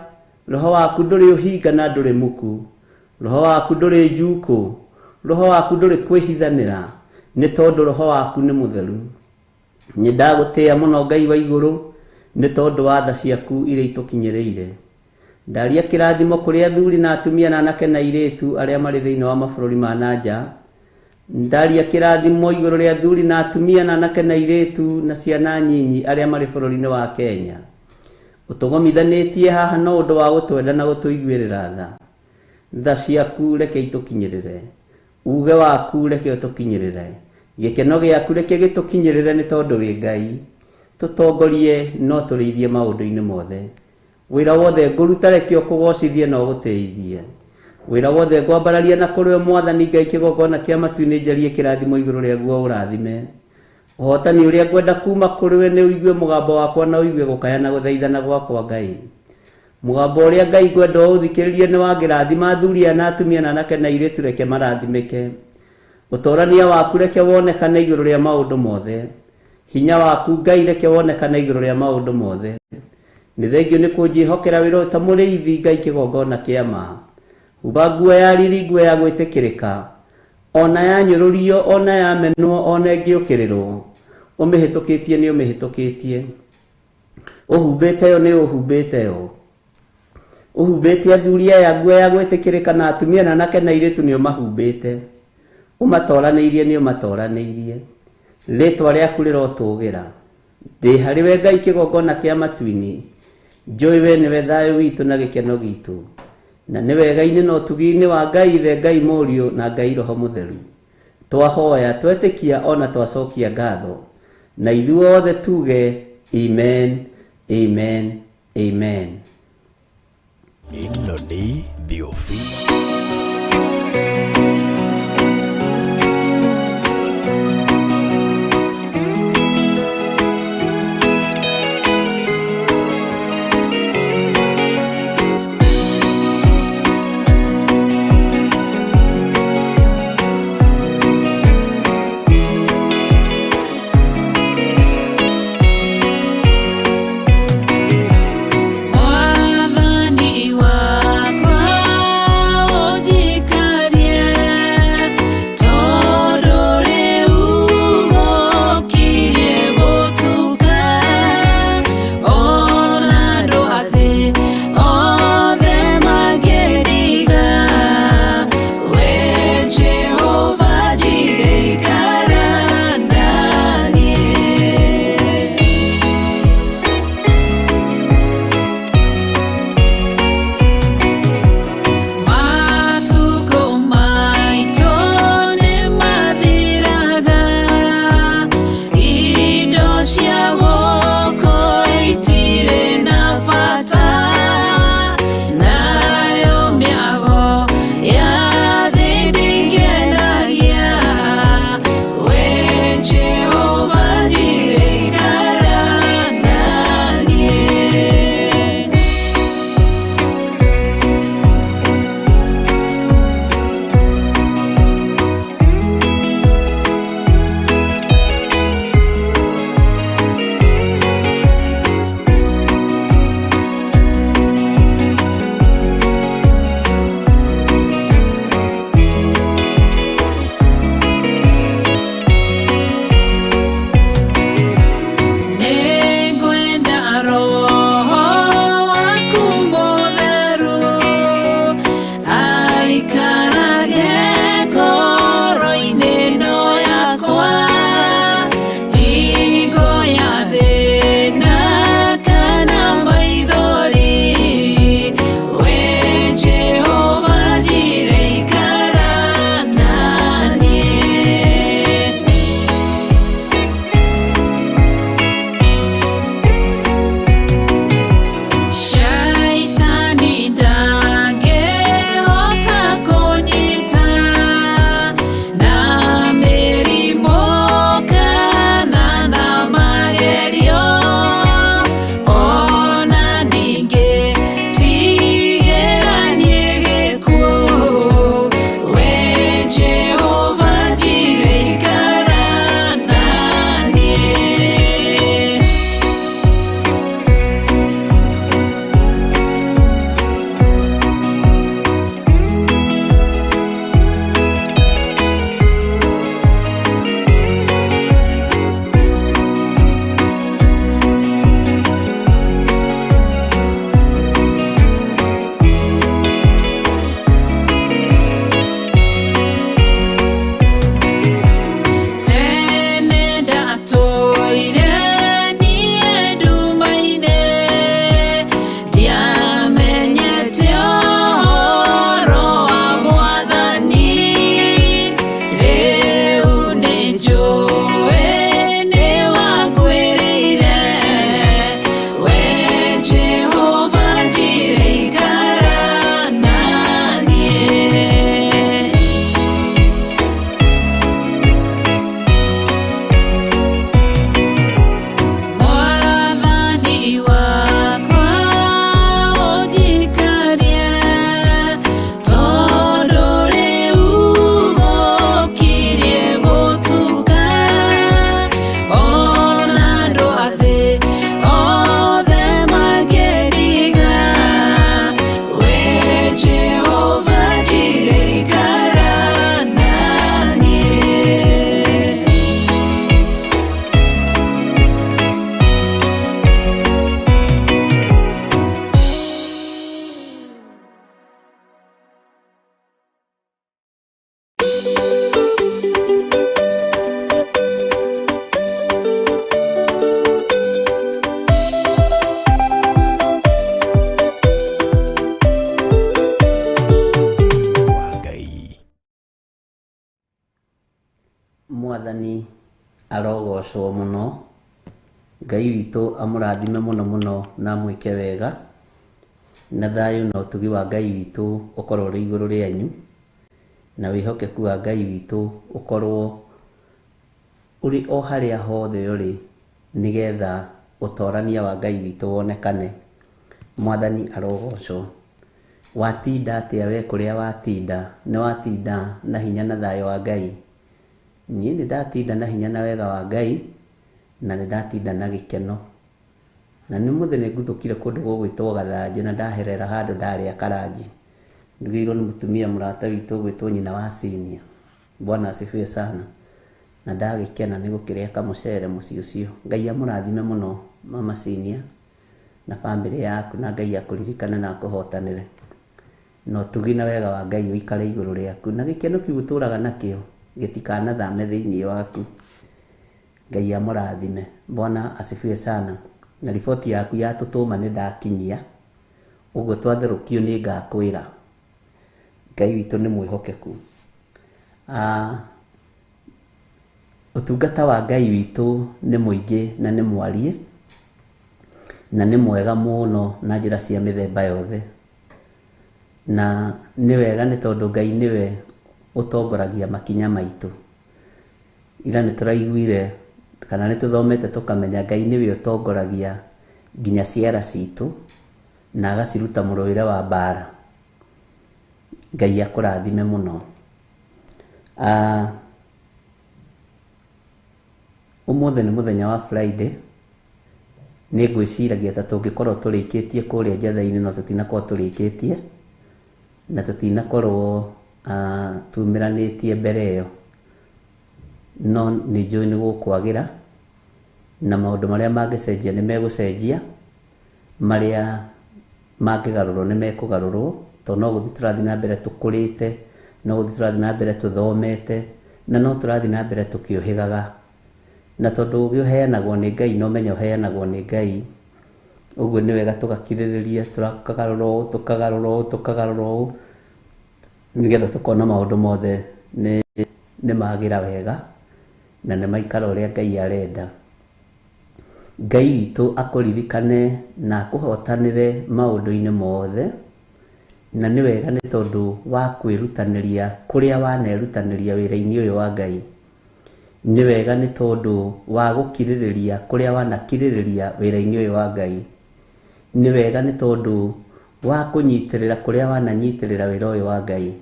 roho waku ndũrĩ ũhinga na ndũrĩ muku, roho waku ndũrĩ njukũ, roho waku ndũrĩ kwĩhithanĩra, nĩ tondũ roho waku nĩ mũtheru. Nĩ ndagũtĩĩa mũno Ngai wa igũrũ nĩ tondũ wa tha ciaku iria itũkinyĩrĩire. Ndaria kĩrathimo kũrĩ athuri na atumia na anake na airĩtu arĩa marĩ thĩinĩ wa mabũrũri ma na nja. Ndaria kĩrathimo igũrũ rĩa athuri na atumia na anake na airĩtu na ciana nyinyi arĩa marĩ bũrũri-inĩ wa Kenya. Ũtũgomithanĩtie haha no ũndũ wa gũtwenda na gũtũiguĩrĩra tha. Tha ciaku reke itũkinyĩrĩre, uge waku reke ũtũkinyĩrĩre, gĩkeno gĩaku reke gĩtũkinyĩrĩre nĩ tondũ wĩ Ngai. Tũtongorie no tũrĩithie maũndũ-inĩ mothe. Wĩra wothe ngũruta reke ũkũgocithie na ũgũtĩithie. Wĩra wothe ngwambararia na kũrĩ we Mwathani Ngai kĩgongona kĩa matu-inĩ njarie kĩrathimo igũrũ rĩaguo ũrathime. Ũhotani ũrĩa ngwenda kuma kũrĩ we nĩ ũigue mũgambo wakwa na ũigue gũkaya na gũthaithana gwakwa Ngai. Mũgambo ũrĩa Ngai ngwenda ũũthikĩrĩrie nĩ wangĩrathima athuri aya na atumia na anake na airĩtu reke marathimĩke. Ũtorania waku reke wonekane igũrũ rĩa maũndũ mothe. Hinya waku Ngai reke wonekane igũrũ rĩa maũndũ mothe. Nĩ thengio nĩ kũnjĩhokera wĩra ũyũ ta mũrĩithi Ngai kĩgongona kĩa ma. Huba nguo ya riri, nguo ya gwĩtĩkĩrĩka, ona yanyũrũrio, ona yamenwo, ona ĩngĩũkĩrĩrwo, ũmĩhĩtũkĩtie nĩ ũmĩhĩtũkĩtie. Ũhumbĩte yo nĩ ũhumbĩte yo. Ũhumbĩte athuri aya nguo ya gwĩtĩkĩrĩka na atumia na anake na airĩtu nĩ ũmahumbĩte. Ũmatoranĩirie nĩ ũmatoranĩirie. Rĩtwa rĩaku rĩrotũgĩra. Ndĩ harĩ we Ngai kĩgongona kĩa matu-inĩ, njũĩ we nĩwe thayũ witũ na gĩkeno gitũ, na nĩ wega-inĩ na ũtugi-inĩ wa Ngai Ithe, Ngai Mũriũ na Ngai Roho Mũtheru. Twahoya, twetĩkia ona twacokia ngatho, na ithuothe tuge amen, amen, amen. Ĩno nĩ Theophilus. Mwathani wakwa. Mwathani arogocwo mũno. Ngai witũ amũrathime mũno mũno na amwĩke wega, na thayũ na ũtugi wa Ngai witũ ũkorwo ũrĩ igũrũ rĩanyu, na wĩhokeku wa Ngai witũ ũkorwo ũrĩ o harĩa hothe ũrĩ, nĩgetha ũtorania wa Ngai witũ wonekane. Mwathani arogocwo. Watinda atĩa we kũrĩa watinda? Nĩ watinda na hinya na thayũ wa Ngai? Niĩ nĩ ndatinda na hinya na wega wa Ngai, na nĩ ndatinda na gĩkeno. Na nĩ ũmũthĩ nĩ nguthũkire kũndũ gũgwĩtwo Gathanjĩ na ndaherera handũ ndarĩa karanji. Ndugĩirwo nĩ mũtumia mũrata witũ ũgwĩtwo nyina wa senior. Bwana asifiwe sana. Na ndagĩkena nĩ gũkĩrĩa kamũcere mũciĩ ũcio. Ngai amũrathime mũno mama senior na bamĩrĩ yaku, na Ngai akũririkane na akũhotanĩre. Na ũtugi na wega wa Ngai ũikare igũrũ rĩaku, na gĩkeno kĩu ũtũraga nakĩo gĩtikanathame thĩinĩ waku. Ngai amũrathime. Bwana asifiwe sana. Na riboti yaku ya tũtũma nĩ ndakinyia, ũguo twatherũkio nĩ ngakwĩra. Ngai witũ nĩ mwĩhokeku. Ũtungata wa Ngai witũ nĩ mũingĩ na nĩ mwarie, na nĩ mwega mũno na njĩra cia mĩthemba yothe. Na nĩ wega nĩ tondũ Ngai nĩwe ũtongoragia makinya maitũ. Ira nĩ tũraiguire kana nĩ tũthomete tũkamenya Ngai nĩwe ũtongoragia nginya ciara citũ na agaciruta mũrũĩre wa mbara. Ngai akũrathime mũno. Ũmũthĩ nĩ mũthenya wa Friday. Nĩ ngwĩciragia ta tũngĩkorwo tũrĩkĩtie kũrĩa njatha-inĩ, no tũtinakorwo tũrĩkĩtie, na tũtinakorwo tumĩranĩtie mbere ĩyo. No nĩ njũĩ nĩ gũkwagĩra, na maũndũ marĩa mangĩcenjia nĩ megũcenjia, marĩa mangĩgarũrwo nĩ mekũgarũrwo, tondũ no gũthiĩ tũrathiĩ na mbere tũkũrĩte, no gũthiĩ tũrathiĩ na mbere tũthomete, na no tũrathiĩ na mbere tũkĩũhĩgaga. Na tondũ ũgĩ ũheanagwo nĩ Ngai na ũmenyo ũheanagwo nĩ Ngai, ũguo nĩ wega tũgakirĩrĩria, tũkagarũra ũũ, tũkagarũra ũũ, tũkagarũra ũũ, nĩgetha tũkona maũndũ mothe nĩ magĩra wega, na nĩ maikara ũrĩa Ngai arenda. Ngai witũ akũririkane na akũhotanĩre maũndũ-inĩ mothe, na nĩ wega nĩ tondũ wa kwĩrutanĩria kũrĩa wanerutanĩria wĩra-inĩ ũyũ wa Ngai. Nĩ wega nĩ tondũ wa gũkirĩrĩria kũrĩa wanakirĩrĩria wĩra-inĩ ũyũ wa Ngai. Nĩ wega nĩ tondũ wa kũnyitĩrĩra kũrĩa wananyitĩrĩra wĩra ũyũ wa Ngai.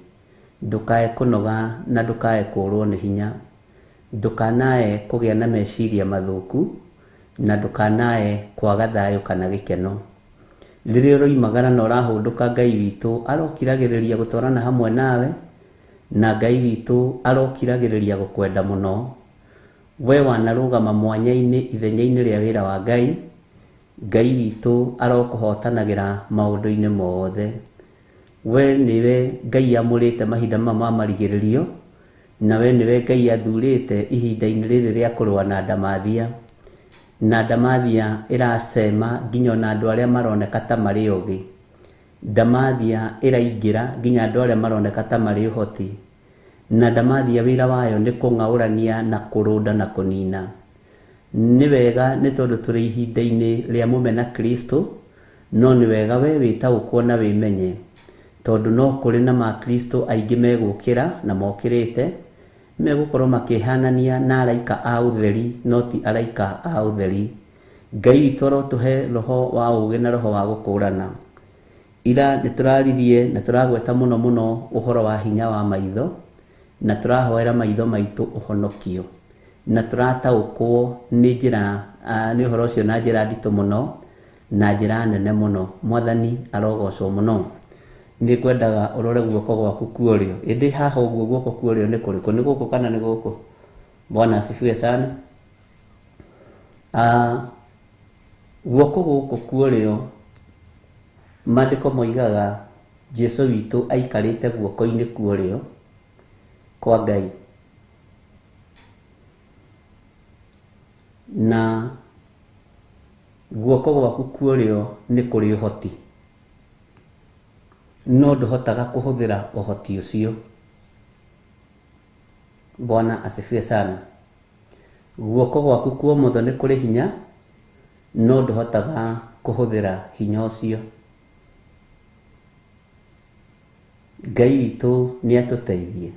Ndũkae kũnoga na ndũkae kũũrwo nĩ hinya. Ndũkanae kũgĩa na meciria mathũku, na ndũkanae kwaga thayũ kana gĩkeno. Rĩrĩa ũroimagara na ũrahũndũka, Ngai witũ arokiragĩrĩria gũtwarana hamwe nawe, na Ngai witũ arokiragĩrĩria gũkwenda mũno. We wanarũgama mwanya-inĩ ithenya-inĩ rĩa wĩra wa Ngai, Ngai witũ arokũhotanagĩra maũndũ-inĩ mothe. We nĩwe Ngai amũrĩte mahinda maya ma marigĩrĩrio, na we nĩwe Ngai athurĩte ihinda-inĩ rĩrĩ rĩa kũrũa na ndamathia. Na ndamathia ĩracema nginya ona andũ arĩa maroneka ta marĩ ogĩ. Ndamathia ĩraingĩra nginya andũ arĩa maroneka ta marĩ ũhoti. Na ndamathia wĩra wayo nĩ kũng'aũrania na kũrũnda na kũnina. Nĩ wega nĩ tondũ tũrĩ ihinda-inĩ rĩa mũmena Kristo, no nĩ wega we wĩtaũkwo na wĩmenye, tondũ no kũrĩ na makristo aingĩ megũkĩra na mokĩrĩte, megũkorwo makĩhanania na araika a ũtheri, no ti araika a ũtheri. Ngai witũ arotũhe roho wa ũũgĩ na roho wa gũkũrana. Ira nĩ tũraririe na tũragweta mũno mũno ũhoro wa hinya wa maitho, na tũrahoera maitho maitũ ũhonokio, na tũrataũkwo nĩ njĩra nĩ ũhoro ũcio na njĩra nditũ mũno na njĩra nene mũno. Mwathani arogocwo mũno. Nĩ ngwendaga ũrore guoko gwaku kuorĩo. Ĩndĩ haha ũguo guoko kuorĩo nĩ kũrĩkũ? Nĩ gũkũ kana nĩ gũkũ? Bwana asifiwe sana. Guoko gũkũ kuorĩo, maandĩko moigaga Jesu witũ aikarĩte guoko-inĩ kuorĩo kwa Ngai. Na guoko gwaku kuorĩo nĩ kũrĩ ũhoti, no ndũhotaga kũhũthĩra ũhoti ũcio. Bwana asifiwe sana. Guoko gwaku kwa ũmotho nĩ kũrĩ hinya, no ndũhotaga kũhũthĩra hinya ũcio. Ngai witũ nĩ atũteithie.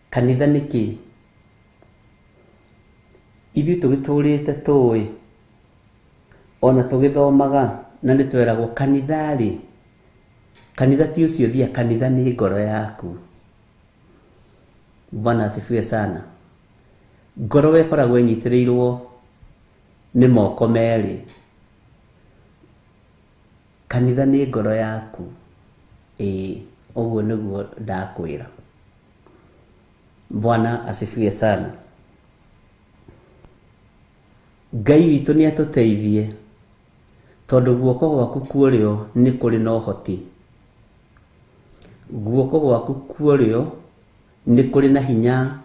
Kanitha nĩ kĩ? Ithuĩ tũgĩtũrĩte tũĩ ona tũgĩthomaga na nĩ tweragwo kanitha rĩ, kanitha ti ũcio thia, kanitha nĩ ngoro yaku. Bwana asifiwe sana. Ngoro ĩkoragwo ĩnyitĩrĩirwo nĩ moko merĩ. Kanitha nĩ ngoro yaku. Ĩĩ, ũguo nĩguo ndakwĩra. Bwana asifiwe sana. Ngai witũ nĩ atũteithie, tondũ guoko gwaku kwa ũrĩo nĩ kũrĩ na ũhoti. Guoko gwaku kwa ũrĩo nĩ kũrĩ na hinya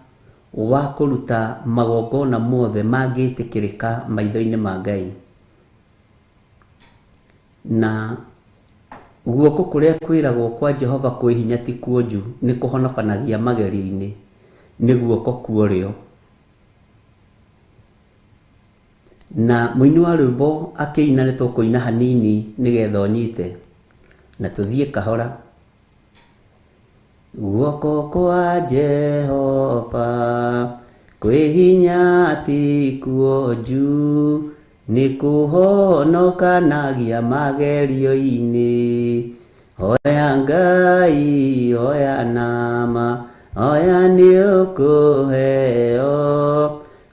wa kũruta magongona mothe mangĩtĩkĩrĩka maitho-inĩ ma Ngai. Na guoko kũrĩa kwĩragwo kwa Jehova kwĩ hinya ti kuonju, nĩ kũhonokanagia magerio-inĩ, nĩ guoko kwa ũrĩo. Na mũini wa rwĩmbo akĩina nĩ tũkũina hanini nĩgetha ũnyite na tũthiĩ kahora. Guoko kwa Jehova kwĩ hinya ti kuonju, nĩ kũhonokanagia magerio-inĩ. Hoya Ngai, hoya nama, hoya nĩ ũkũheo,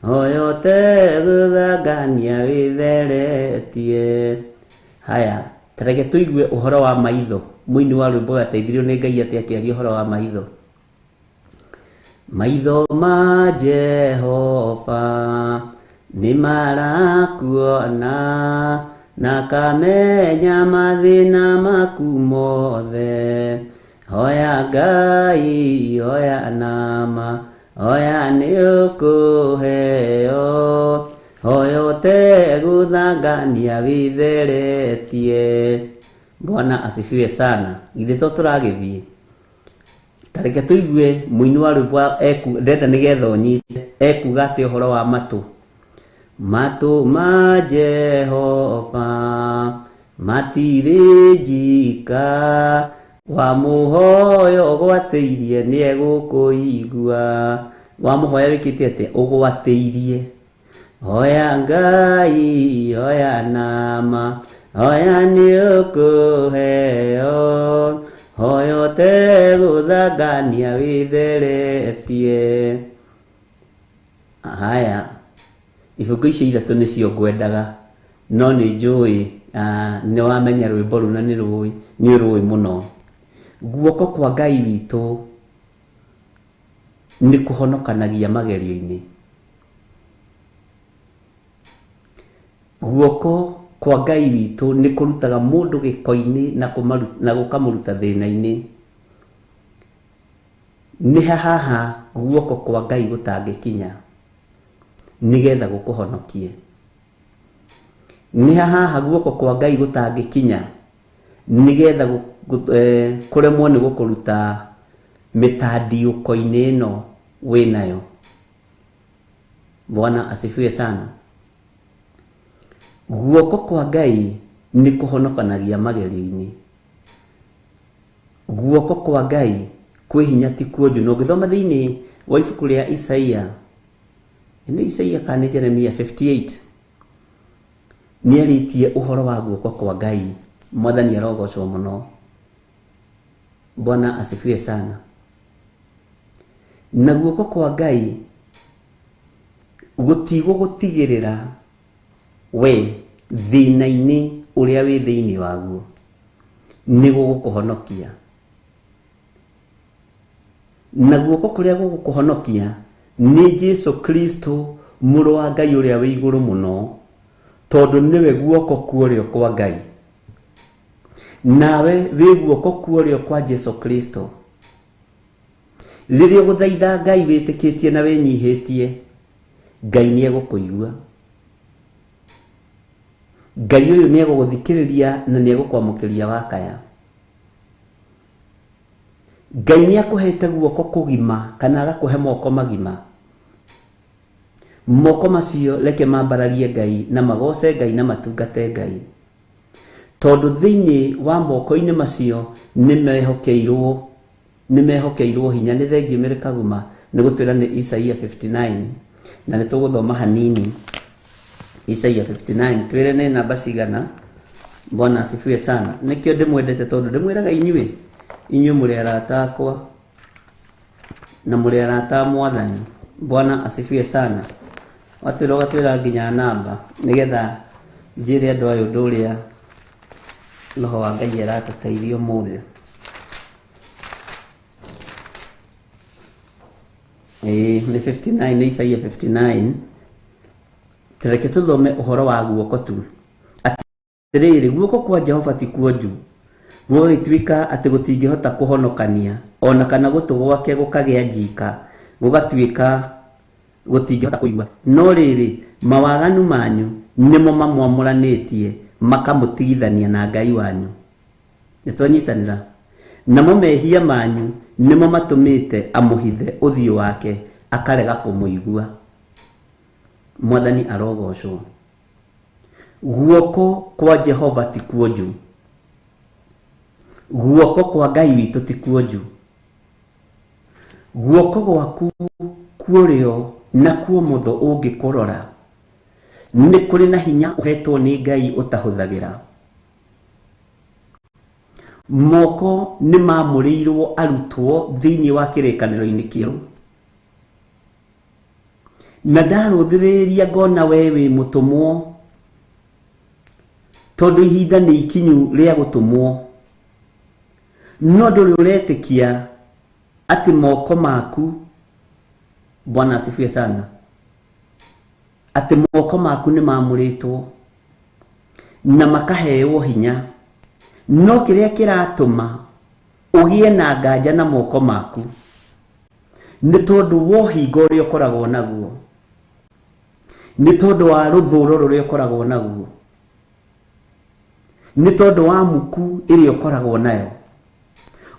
hoya ũtegũthangania wĩtheretie. Haya, ta reke tũigue ũhoro wa maitho. Mũini wa rwĩmbo ateithirio nĩ Ngai atĩa akĩaria ũhoro wa maitho? Maitho ma Jehova nĩ marakuona, na kamenya mathĩna maku mothe. Hoya Ngai, hoya nama, hoya nĩ ũkũheo, hoya ũtegũthangania wĩtheretie. Bwana asifiwe sana. Githĩ to tũragĩthiĩ? Ta reke tũigue mũini wa rwĩmbo ndenda nĩgetha ũnyite ekuga atĩ ũhoro wa matũ. Matũ ma Jehova matirĩ njika, wamũhoya ũgwatĩirie nĩ egũkũigua. Wamũhoya wĩkĩte atĩa? Ũgwatĩirie. Hoya Ngai, hoya nama, hoya nĩ ũkũheo, hoya ũtegũthangania wĩtheretie. Haya, ibungo icio ithatũ nĩcio ngwendaga, no nĩ njũĩ nĩ wamenya rwĩmbo rũu na nĩ rũĩ mũno. Guoko kwa Ngai witũ nĩ kũhonokanagia magerio-inĩ. Guoko kwa Ngai witũ nĩ kũrutaga mũndũ gĩko-inĩ na gũkamũruta thĩna-inĩ. Nĩ haha guoko kwa Ngai gũtangĩkinya nĩgetha gũkũhonokie. Nĩ haha guoko kwa Ngai gũtangĩkinya nĩgetha kũremwo nĩ gũkũruta mĩtandiũko-inĩ ĩno wĩnayo. Bwana asifiwe sana. Guoko kwa Ngai nĩ kũhonokanagia magerio-inĩ. Guoko kwa Ngai kwĩ hinya ti kuonju. Na ũngĩthoma thĩinĩ wa ibuku rĩa Isaia, nĩ Isaia kana nĩ Jeremia 58, nĩ arĩtie ũhoro wa guoko kwa Ngai. Mwathani arogocwo mũno. Bwana asifiwe sana. Na guoko kwa Ngai gũtigũgũtigĩrĩra we thĩna-inĩ ũrĩa wĩ thĩinĩ waguo, nĩ gũgũkũhonokia. Na guoko kũrĩa gũgũkũhonokia nĩ Jesu Kristo mũrũ wa Ngai ũrĩa wĩ igũrũ mũno, tondũ nĩwe guoko kwa ũrĩo kwa Ngai. Nawe wĩ guoko kwa ũrĩo kwa Jesu Kristo. Rĩrĩa ũgũthaitha Ngai wĩtĩkĩtie na wĩnyihĩtie, Ngai nĩ egũkũigua. Ngai ũyũ nĩ egũgũthikĩrĩria na nĩ egũkwamũkĩria wakaya. Ngai nĩ akũhete guoko kũgima kana agakũhe moko magima. Moko macio reke mambararie Ngai na magoce Ngai na matungate Ngai. Tondũ thĩinĩ wa moko-inĩ macio nĩ mehokeirwo hinya. Nĩ thengiũ Mary Kaguma nĩ gũtwĩra nĩ Isaia 59 na nĩ tũgũthoma hanini Isaia 59 twĩre nĩ namba cigana. Bwana asifiwe sana. Nĩkĩo ndĩmwendete tondũ ndĩmwĩraga inyuĩ mũrĩ arata akwa na mũrĩ arata a Mwathani. Bwana asifiwe sana. Watwĩra ũgatwĩra nginya namba nĩgetha njĩre andũ aya ũndũ ũrĩa Roho wa Ngai aratũteithia ũmũthĩ. Nĩ 59, nĩ Isaia 59. Reke tũthome ũhoro wa guoko tu. Atĩrĩrĩ, guoko kwa Jehova ti kuonju, gũgagĩtuĩka atĩ gũtingĩhota kũhonokania, ona kana gũtũ gwake gũkagĩa njika, gũgatuĩka gũtingĩhota kũigua. No rĩrĩ, mawaganu manyu nĩmo mamwamũranĩtie makamũtigithania na Ngai wanyu. Nĩtwanyitanĩra. Namo mehia manyu nĩmo matũmĩte amũhithe ũthiũ wake akarega kũmũigua. Mwathani arogocwo. Guoko kwa Jehova ti kuonju. Guoko kwa Ngai witũ ti kuonju. Guoko gwaku kuũrĩo na kuomotho ũngĩkũrora nĩ kũrĩ na hinya ũhetwo nĩ Ngai ũtahũthagĩra. Moko nĩ mamũrĩirwo arutwo thĩinĩ wa kĩrĩkanĩro-inĩ kĩerũ. Na ndarũthĩrĩria ngona we wĩ mũtũmwo, tondũ ihinda nĩ ikinyu rĩa gũtũmwo. No ndũrĩ ũretĩkia atĩ moko maku, Bwana asifiwe sana, atĩ moko maku nĩ mamũrĩtwo na makaheo hinya. No kĩrĩa kĩratũma ũgĩe na nganja na moko maku nĩ tondũ wa ũhinga ũrĩa ũkoragwo naguo, nĩ tondũ wa rũthũro rũrĩa ũkoragwo naguo, nĩ tondũ wa muku ĩrĩa ũkoragwo nayo.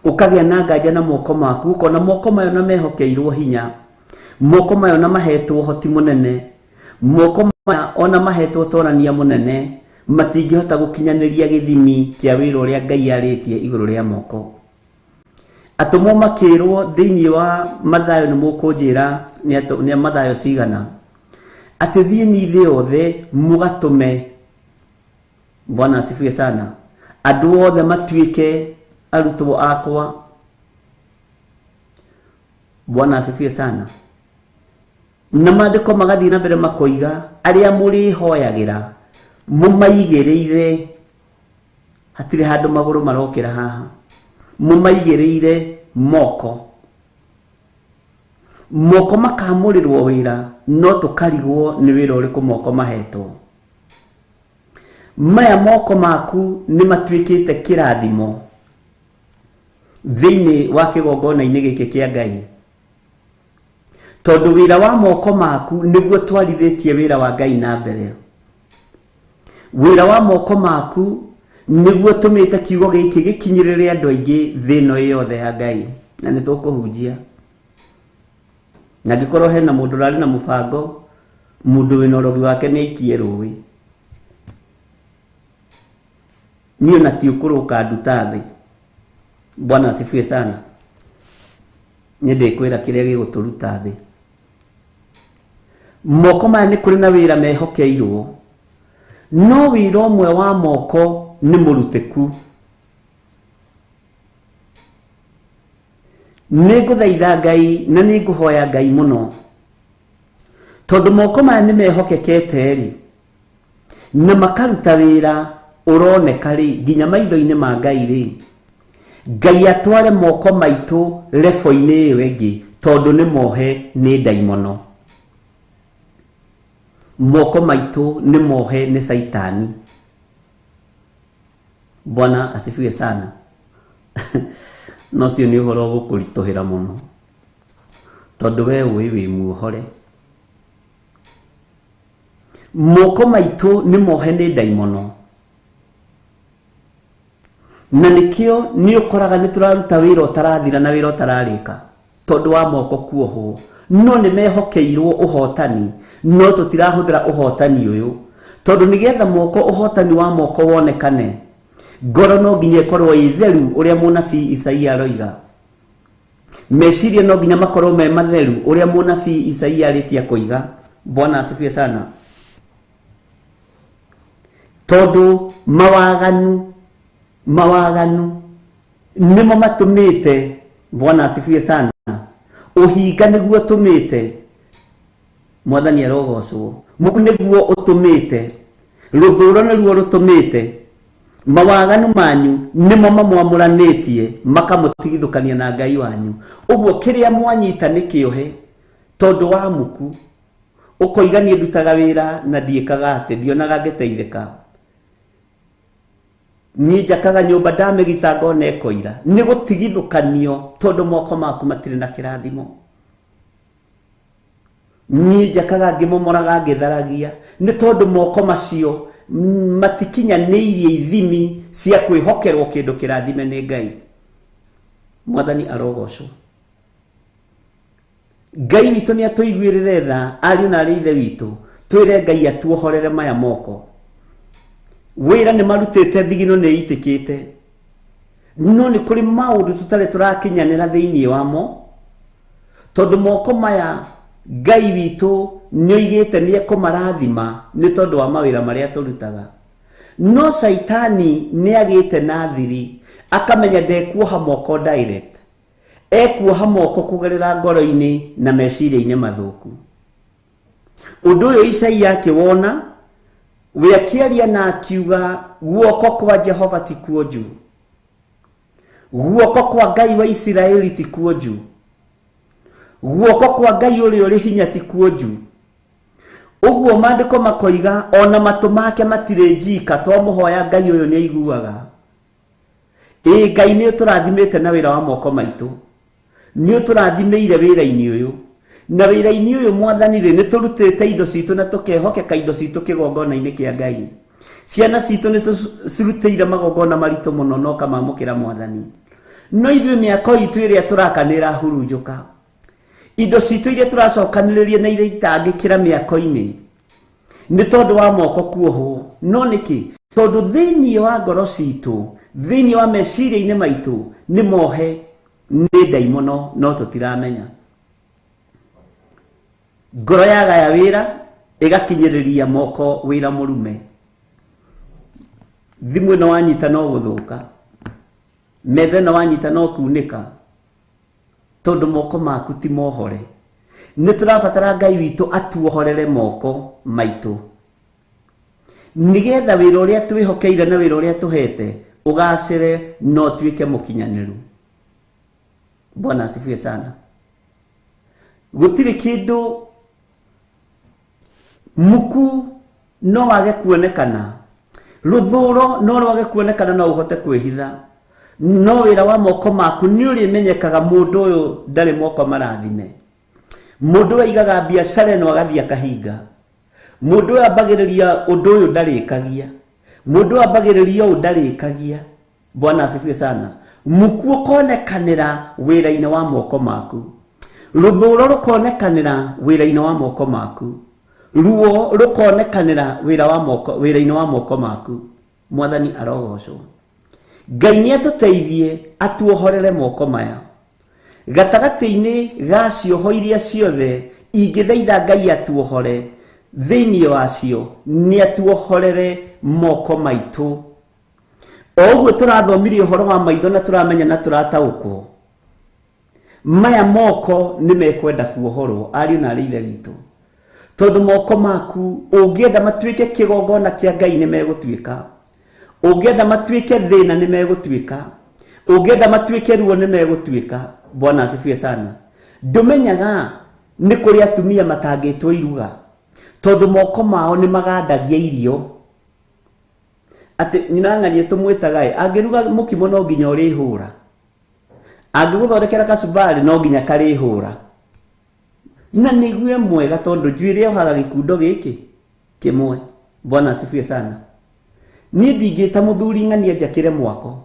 Ũkagĩa na nganja na moko maku, ũkona moko mayo na mehokeirwo hinya, moko mayo na mahetwo ũhoti mũnene, moko maya ona mahetwo ũtorania mũnene, matingĩhota gũkinyanĩria gĩthimi kĩa wĩra ũrĩa Ngai arĩtie igũrũ rĩa moko. Atũmwo makĩrwo thĩinĩ wa Mathayo, nĩ mũkũnjĩra nĩ Mathayo cigana, atĩ thiĩni thĩ yothe mũgatũme, Bwana asifiwe sana, andũ othe matuĩke arutwo akwa. Bwana asifiwe sana. Na maandĩko magathiĩ na mbere makoiga arĩa mũrĩhoyagĩra mũmaigĩrĩire, hatirĩ handũ magũrũ marokĩra haha, mũmaigĩrĩire moko. Moko makamũrĩrwo wĩra, no tũkarigwo nĩ wĩra ũrĩkũ moko mahetwo. Maya moko maku nĩ matuĩkĩte kĩrathimo thĩinĩ wa kĩgongona-inĩ gĩkĩ kĩa Ngai, tondũ wĩra wa moko maku nĩguo twarithĩtie wĩra wa Ngai na mbere. Wĩra wa moko maku nĩguo tũmĩte kiugo gĩkĩ gĩkinyĩrĩre andũ aingĩ thĩ ĩno yothe ya Ngai, na nĩ tũkũhunjia. Na angĩkorwo hena mũndũ ũrarĩ na mũbango, mũndũ wĩna ũrogi wake nĩ aikie rũĩ. Niĩ ona ti ũkũrũka nduta thĩ. Bwana asifiwe sana. Niĩ ndĩkwĩra kĩrĩa gĩgũtũruta thĩ. Moko maya nĩ kũrĩ na wĩra mehokeirwo, no wĩra ũmwe wa moko nĩ mũrutĩku. Nĩ ngũthaitha Ngai na nĩ ngũhoya Ngai mũno, tondũ moko maya nĩ mehokekete rĩ, na makaruta wĩra ũroneka rĩ nginya maitho-inĩ ma Ngai rĩ, Ngai atware moko maitũ lebo-inĩ ĩyo ĩngĩ, tondũ nĩ mohe nĩ ndaimono. Moko maitũ nĩ mohe nĩ Saitani. Bwana asifiwe sana. No cio nĩ ũhoro ũgũkũritũhĩra mũno, tondũ we ũĩ wĩ muohore. Moko maitũ nĩ mohe nĩ ndaimono. Na nĩkĩo nĩ ũkoraga nĩ tũraruta wĩra ũtarathira na wĩra ũtararĩka tondũ wa moko kuohwo. No nĩ mehokeirwo ũhotani, no tũtirahũthĩra ũhotani ũyũ tondũ nĩgetha moko ũhotani wa moko wonekane, ngoro no nginya ĩkorwo ĩ theru ũrĩa mũnabii Isaia aroiga. Meciria no nginya makorwo me matheru ũrĩa mũnabii Isaia arĩkia kũiga. Bwana asifiwe sana. Tondũ mawaganu nĩmo matũmĩte, Bwana asifiwe sana, ũhinga nĩguo ũtũmĩte Mwathani arogocwo, muku nĩguo ũtũmĩte, rũthũro nĩruo rũtũmĩte mawaganu manyu nĩmo mamwamũranĩtie makamũtigithũkania na Ngai wanyu. Ũguo kĩrĩa mwanyita nĩ kĩohe tondũ wa muku. Ũkoiga niĩ ndutaga wĩra na ndiĩkaga atĩ ndionaga ngĩteithĩka, niĩ njakaga nyũmba ndamĩgita ngona ĩkoira. Nĩ gũtigithũkanio tondũ moko maku matirĩ na kĩrathimo. Niĩ njakaga ngĩmomoraga ngĩtharagia nĩ tondũ moko macio matikinyanĩirie ithimi cia kwĩhokerwo kĩndũ kĩrathime nĩ Ngai. Mwathani arogocwo. Ngai witũ nĩ atũiguĩrĩre tha, ariũ na arĩ ithe witũ, twĩre Ngai atuohorere maya moko. Wĩra nĩ marutĩte, thigino nĩ itĩkĩte, no nĩ kũrĩ maũndũ tũtarĩ tũrakinyanĩra thĩinĩ wamo tondũ moko maya Ngai witũ nĩ oigĩte nĩ ekũmarathima nĩ tondũ wa mawĩra marĩa tũrutaga. No Caitani nĩ agĩte na thiri, akamenya ndekuoha moko direct, ekuoha moko kũgerera ngoro-inĩ na meciria-inĩ mathũku. Ũndũ ũyũ Isaia akĩwona, we akĩaria na akiuga guoko kwa Jehova ti kuonju, guoko kwa Ngai wa Isiraeli ti kuonju, guoko kwa Ngai ũrĩa ũrĩ hinya ti kuonju. Ũguo maandĩko makoiga ona matũ make matirĩ njika, twamũhoya Ngai ũyũ nĩ aiguaga. Ĩ Ngai nĩ ũtũrathimĩte na wĩra wa moko maitũ, nĩ ũtũrathimĩire wĩra-inĩ ũyũ, na wĩra-inĩ ũyũ Mwathani rĩ, nĩ tũrutĩte indo citũ na tũkehokeka indo citũ kĩgongona-inĩ kĩa Ngai. Ciana citũ nĩ tũcirutĩire magongona maritũ mũno no kamamũkĩra Mwathani. No ithuĩ mĩako itũ ĩrĩa tũraka nĩ ĩrahurunjũka, indo citũ iria tũracokanĩrĩria na iria itangĩkĩra mĩako-inĩ nĩ tondũ wa moko kuohwo. No nĩkĩ? Tondũ thĩinĩ wa ngoro citũ, thĩinĩ wa meciria-inĩ maitũ nĩ mohe nĩ ndaimono, no tũtiramenya. Ngoro yagaya wĩra ĩgakinyĩrĩria moko wĩra mũrume. Thimũ ĩno wanyita no gũthũka, metha ĩno wanyita no kunĩka, tondũ moko maku ti mohore. Nĩ tũrabatara Ngai witũ atuohorere moko maitũ nĩgetha wĩra ũrĩa twĩhokeire na wĩra ũrĩa tũhete ũgacĩre no ũtuĩke mũkinyanĩru. Bwana asifiwe sana. Gũtirĩ kĩndũ muku no wage kuonekana, rũthũro no rwage kuonekana, no ũhote kwĩhitha, no wĩra wa moko maku nĩ ũrĩmenyekaga mũndũ ũyũ ndarĩ moko marathime. Mũndũ ũyũ aigaga biacara ĩno agathiĩ akahinga, mũndũ ũyũ ambagĩrĩria ũndũ ũyũ ndarĩkagia, mũndũ ũyũ ambagĩrĩria ũũ ndarĩkagia. Bwana asifiwe sana. Muku ũkonekanĩra wĩra-inĩ wa moko maku, rũthũro rũkonekanĩra wĩra-inĩ wa moko maku, ruo rũkonekanĩra wĩra-inĩ wa moko maku. Mwathani arogocwo. Ngai nĩ atũteithie atuohorere moko maya gatagatĩ-inĩ ga cioho iria ciothe ingĩthaitha Ngai atuohore thĩinĩ wacio, nĩ atuohorere moko maitũ. O ũguo tũrathomirie ũhoro wa maitho na tũramenya na tũrataũkwo, maya moko nĩ mekwenda kuohorwo, ariũ na arĩ ithe witũ, tondũ moko maku ũngĩenda matuĩke kĩgongona kĩa Ngai nĩ megũtuĩka, ũngĩenda matuĩke thĩna nĩ megũtuĩka, ũngĩenda matuĩke ruo nĩ megũtuĩka. Bwana asifiwe sana. Ndũmenyaga nĩ kũrĩ atumia matangĩtwo iruga tondũ moko mao nĩ magandagia irio. Atĩ nyina ng'ania tũmwĩtaga ĩ, angĩruga mũkimo no nginya ũrĩhũra, angĩgũthondekera kacumbari no nginya karĩhũra. Na nĩgue mwega tondũ njuĩrĩ yohaga gĩkundo gĩkĩ kĩmwe. Bwana asifiwe sana. Niĩ ndingĩta mũthuri ng'ania njakĩre mwako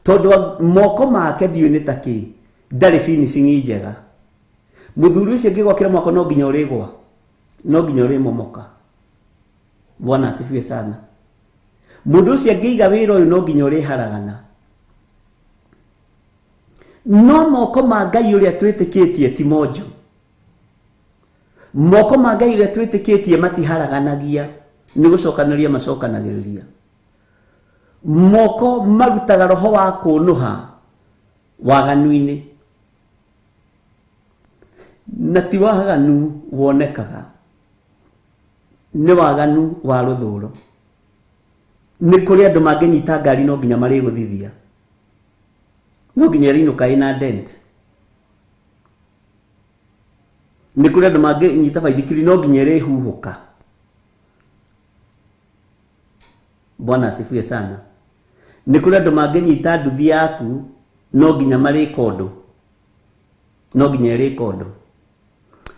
Tondu moko make ndiũĩ nĩ ta kĩ, ndarĩ finishing njega. Mũthuri ũcio angĩgwakĩra mwako no nginya ũrĩgwa, no nginya ũrĩmomoka. Bwana asifiwe sana. Mũndũ ũcio angĩiga wĩra ũyũ no nginya ũrĩharagana. No moko ma Ngai ũrĩa twĩtĩkĩtie ti monju. Moko ma Ngai ũrĩa twĩtĩkĩtie matiharaganagia, nĩ gũcokanĩria macokanagĩrĩria. Moko marutaga roho wa kũnũha waganu-inĩ, na ti waganu wonekaga, nĩ waganu wa rũthũro. Nĩ kũrĩ andũ mangĩnyita ngari no nginya marĩgũthithia, no nginya ĩrĩinũka ĩna dent. Nĩ kũrĩ andũ mangĩnyita baithikiri no nginya ĩrĩhuhũka. Bwana asifiwe sana. Nĩ kũrĩ andũ mangĩnyita nduthi yaku no nginya marĩka ũndũ, no nginya ĩrĩka ũndũ.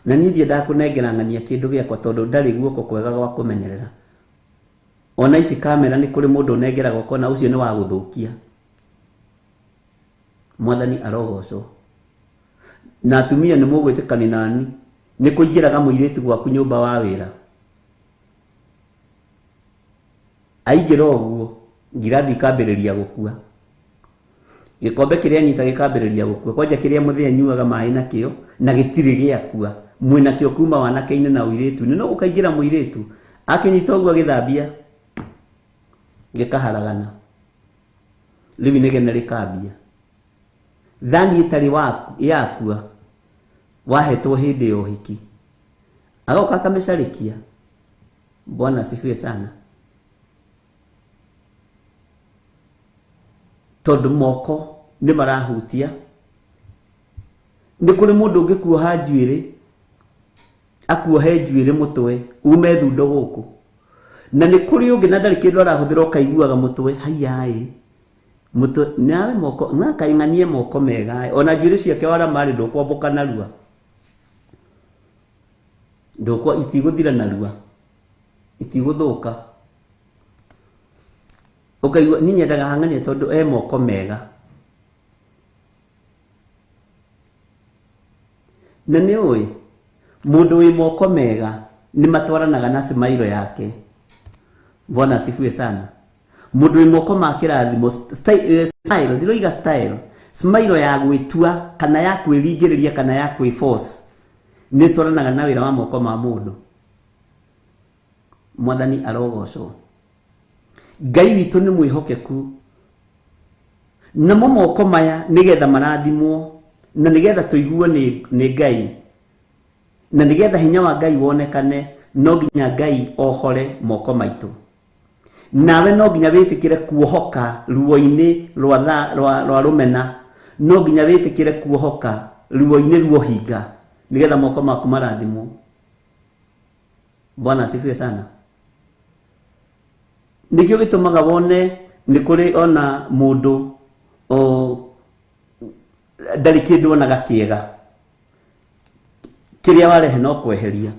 Na niĩ ndiendaga kũnengera ng'ania kĩndũ gĩakwa tondũ ndarĩ guoko kwega gwa kũmenyerera. Ona ici kamera nĩ kũrĩ mũndũ ũnengeraga ũkona ũcio nĩ wa gũthũkia. Mwathani arogocwo. Na atumia nĩ mũgwĩtĩkania nani, nĩ kũingĩraga mũirĩtu gwaku nyũmba wa wĩra. Aingĩra ũguo ngirathi ikambĩrĩria gũkua, gĩkombe kĩrĩa anyita gĩkambĩrĩria gũkua, kwanja kĩrĩa mũthĩ anyuaga maĩ nakĩo na gĩtirĩ gĩakua, mwĩnakĩo kuma wanake-inĩ na ũirĩtu-inĩ. No gũkaingĩra mũirĩtu akĩnyita ũguo agĩthambia gĩkaharagana, rĩu inegene rĩkambia. Thani ĩtarĩ yakua wahetwo hĩndĩ ya ũhiki, agoka akamĩcarĩkia. Bwana asifiwe sana. Tondũ moko nĩ marahutia. Nĩ kũrĩ mũndũ ũngĩkuoha njuĩrĩ, akuohe njuĩrĩ mũtwe ume thundo gũkũ, na nĩ kũrĩ ũngĩ na ndarĩ kĩndũ arahũthĩra ũkaiguaga mũtwe haiyaĩ mũtwe nawe moko na kaing'anie moko mega, ona njuĩrĩ ciake wara marĩ ndũkwambũka narua, ndũkwa itigũthira narua, itigũthũka. Ũkaigua niĩ nyendaga hang'ania tondũ e moko mega. Na nĩ ũĩ mũndũ wĩ moko mega nĩ matwaranaga na smile yake. Bwana asifiwe sana. Mũndũ wĩ moko ma kĩrathimo, style, ndiroiga style, smile ya gwĩtua kana ya kwĩringĩrĩria kana ya kwĩforce nĩ ĩtwaranaga na wĩra wa moko ma mũndũ. Mwathani arogocwo. Ngai witũ nĩ mwĩhokeku, namo moko maya nĩgetha marathimwo na nĩgetha tũiguo nĩ Ngai, na nĩgetha hinya wa Ngai wonekane, no nginya Ngai ohore moko maitũ. Nawe no nginya wĩtĩkĩre kuohoka ruo-inĩ rwa rũmena, no nginya wĩtĩkĩre kuohoka ruo-inĩ rwa ũhinga nĩgetha moko maku marathimwo. Bwana asifiwe sana. Nĩkĩo gĩtũmaga wone nĩ kũrĩ ona mũndũ ndarĩ kĩndũ onaga kĩega, kĩrĩa warehe no kweheria,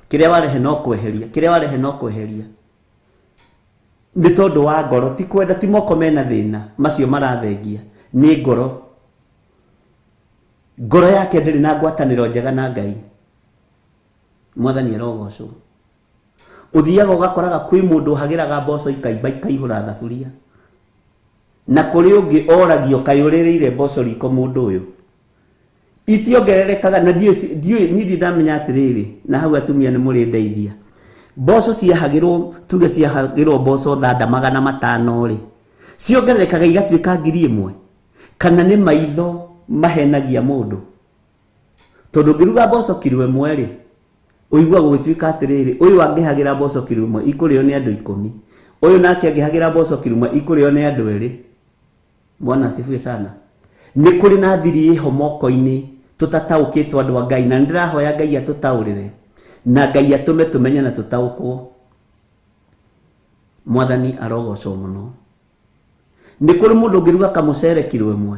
kĩrĩa warehe no kweheria, kĩrĩa warehe no kweheria. Nĩ tondũ wa ngoro, ti kwenda, ti moko mena thĩna macio marathengia, nĩ ngoro. Ngoro yake ndĩrĩ na ngwatanĩro njega na Ngai. Mwathani arogocwo. Ũthiaga ũgakoraga kwĩ mũndũ ũhagĩraga mboco ikaimba ikaihũra thaburia, na kũrĩ ũngĩ oragio kaĩ ũrĩrĩire mboco riko mũndũ ũyũ, itiongererekaga. Na ndiũĩ niĩ ndirĩ ndamenya atĩrĩrĩ, na hau atumia nĩ mũrĩ ndeithia. Mboco ciahagĩrwo, tuge ciahagĩrwo mboco thanda 500 rĩ, ciongererekaga igatuĩka 1000, kana nĩ maitho mahenagia mũndũ? Tondũ ũngĩruga mboco kiro 1 rĩ, ũiguaga gũgĩtuĩka atĩrĩrĩ, ũyũ angĩhagĩra mboco kiro 1 ikũrĩo nĩ andũ 10, ũyũ nake angĩhagĩra mboco kiro 1 ikũrĩo nĩ andũ 2. Bwana asifiwe sana. Nĩ kũrĩ na thiri ĩho moko-inĩ tũtataũkĩtwo andũ a Ngai, na nĩndĩrahoya Ngai atũtaũrĩre na Ngai atũme tũmenye na tũtaũkwo. Mwathani arogocwo mũno. Nĩ kũrĩ mũndũ ũngĩruga kamũcere kiro 1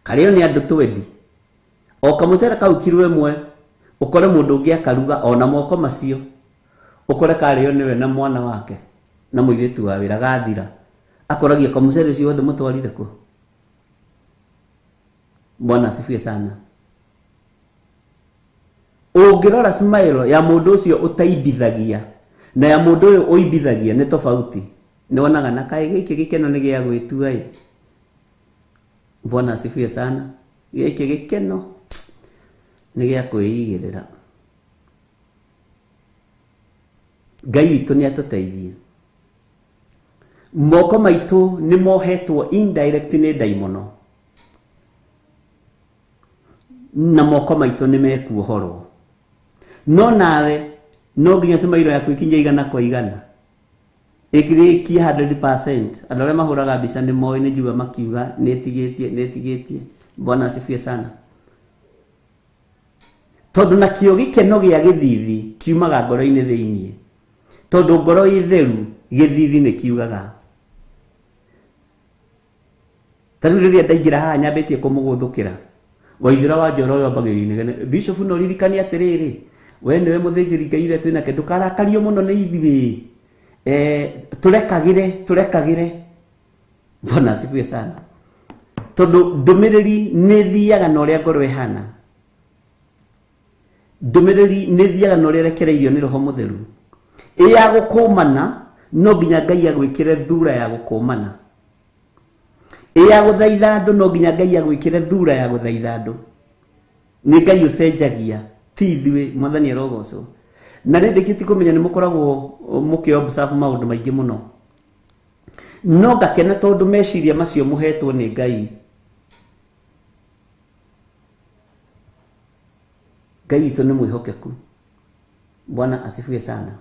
karĩo nĩ andũ 20, o kamũcere kau kiro 1 ũkore mũndũ ũngĩ akaruga ona moko macio, ũkore karĩo nĩwe na mwana wake na mũirĩtu wa wĩra gathira, akoragia kamũcere ũcio wothe mũtwarire kũ. Bwana asifiwe sana. Ũngĩrora smile ya mũndũ ũcio ũtaibithagia na ya mũndũ ũyũ ũibithagia nĩ tofauti. Nĩ wonaga na kaĩ gĩkĩ gĩkeno nĩ gĩa gwĩtua ĩ. Bwana asifiwe sana. Gĩkĩ gĩkeno nĩ gĩa kwĩigĩrĩra. Ngai witũ nĩ atũteithie. Moko maitũ nĩ mohetwo indirect nĩ ndaimono, na moko maitũ nĩ mekuohorwo. No nawe no nginya cimairo yaku ikinye 100 kwa 100, ĩkĩrĩkie 100%. Andũ arĩa mahũraga mbica nĩ moĩ, nĩ njigua makiuga nĩ ĩtigĩtie, nĩ ĩtigĩtie. Bwana asifiwe sana. Tondũ nakĩo gĩkeno gĩa gĩthithi kiumaga ngoro-inĩ thĩiniĩ, tondũ ngoro ĩ theru gĩthithi nĩ kiugaga. Ta rĩu rĩrĩa ndaingĩra haha nyambĩtie kũmũgũthũkĩra Waithĩra wa Njoro ũyũ ambagĩrĩria inegene, Bishop no ririkanie atĩrĩrĩ, we nĩwe mũthĩnjĩri Ngai ũrĩa twĩnake, ndũkarakario mũno nĩ ithuĩ, tũrekagĩre, tũrekagĩre. Bwana asifiwe sana. Tondũ ndũmĩrĩri nĩ ĩthiaga na ũrĩa ngoro ĩhana, ndũmĩrĩri nĩ ĩthiaga na ũrĩa ĩrekereirio nĩ Roho Mũtheru. Ĩ ya gũkũmana no nginya Ngai agwĩkĩre thura ya gũkũmana. Ĩ ya gũthaitha andũ no nginya Ngai agwĩkĩre thura ya gũthaitha andũ. Nĩ Ngai ũcenjagia, ti ithuĩ. Mwathani arogocwo. Na nĩ ndĩkĩtie kũmenya nĩ mũkoragwo mũkĩ observe maũndũ maingĩ mũno, no ngakena tondũ meciria macio mũhetwo nĩ Ngai. Ngai witũ nĩ mwĩhokeku. Bwana asifiwe sana.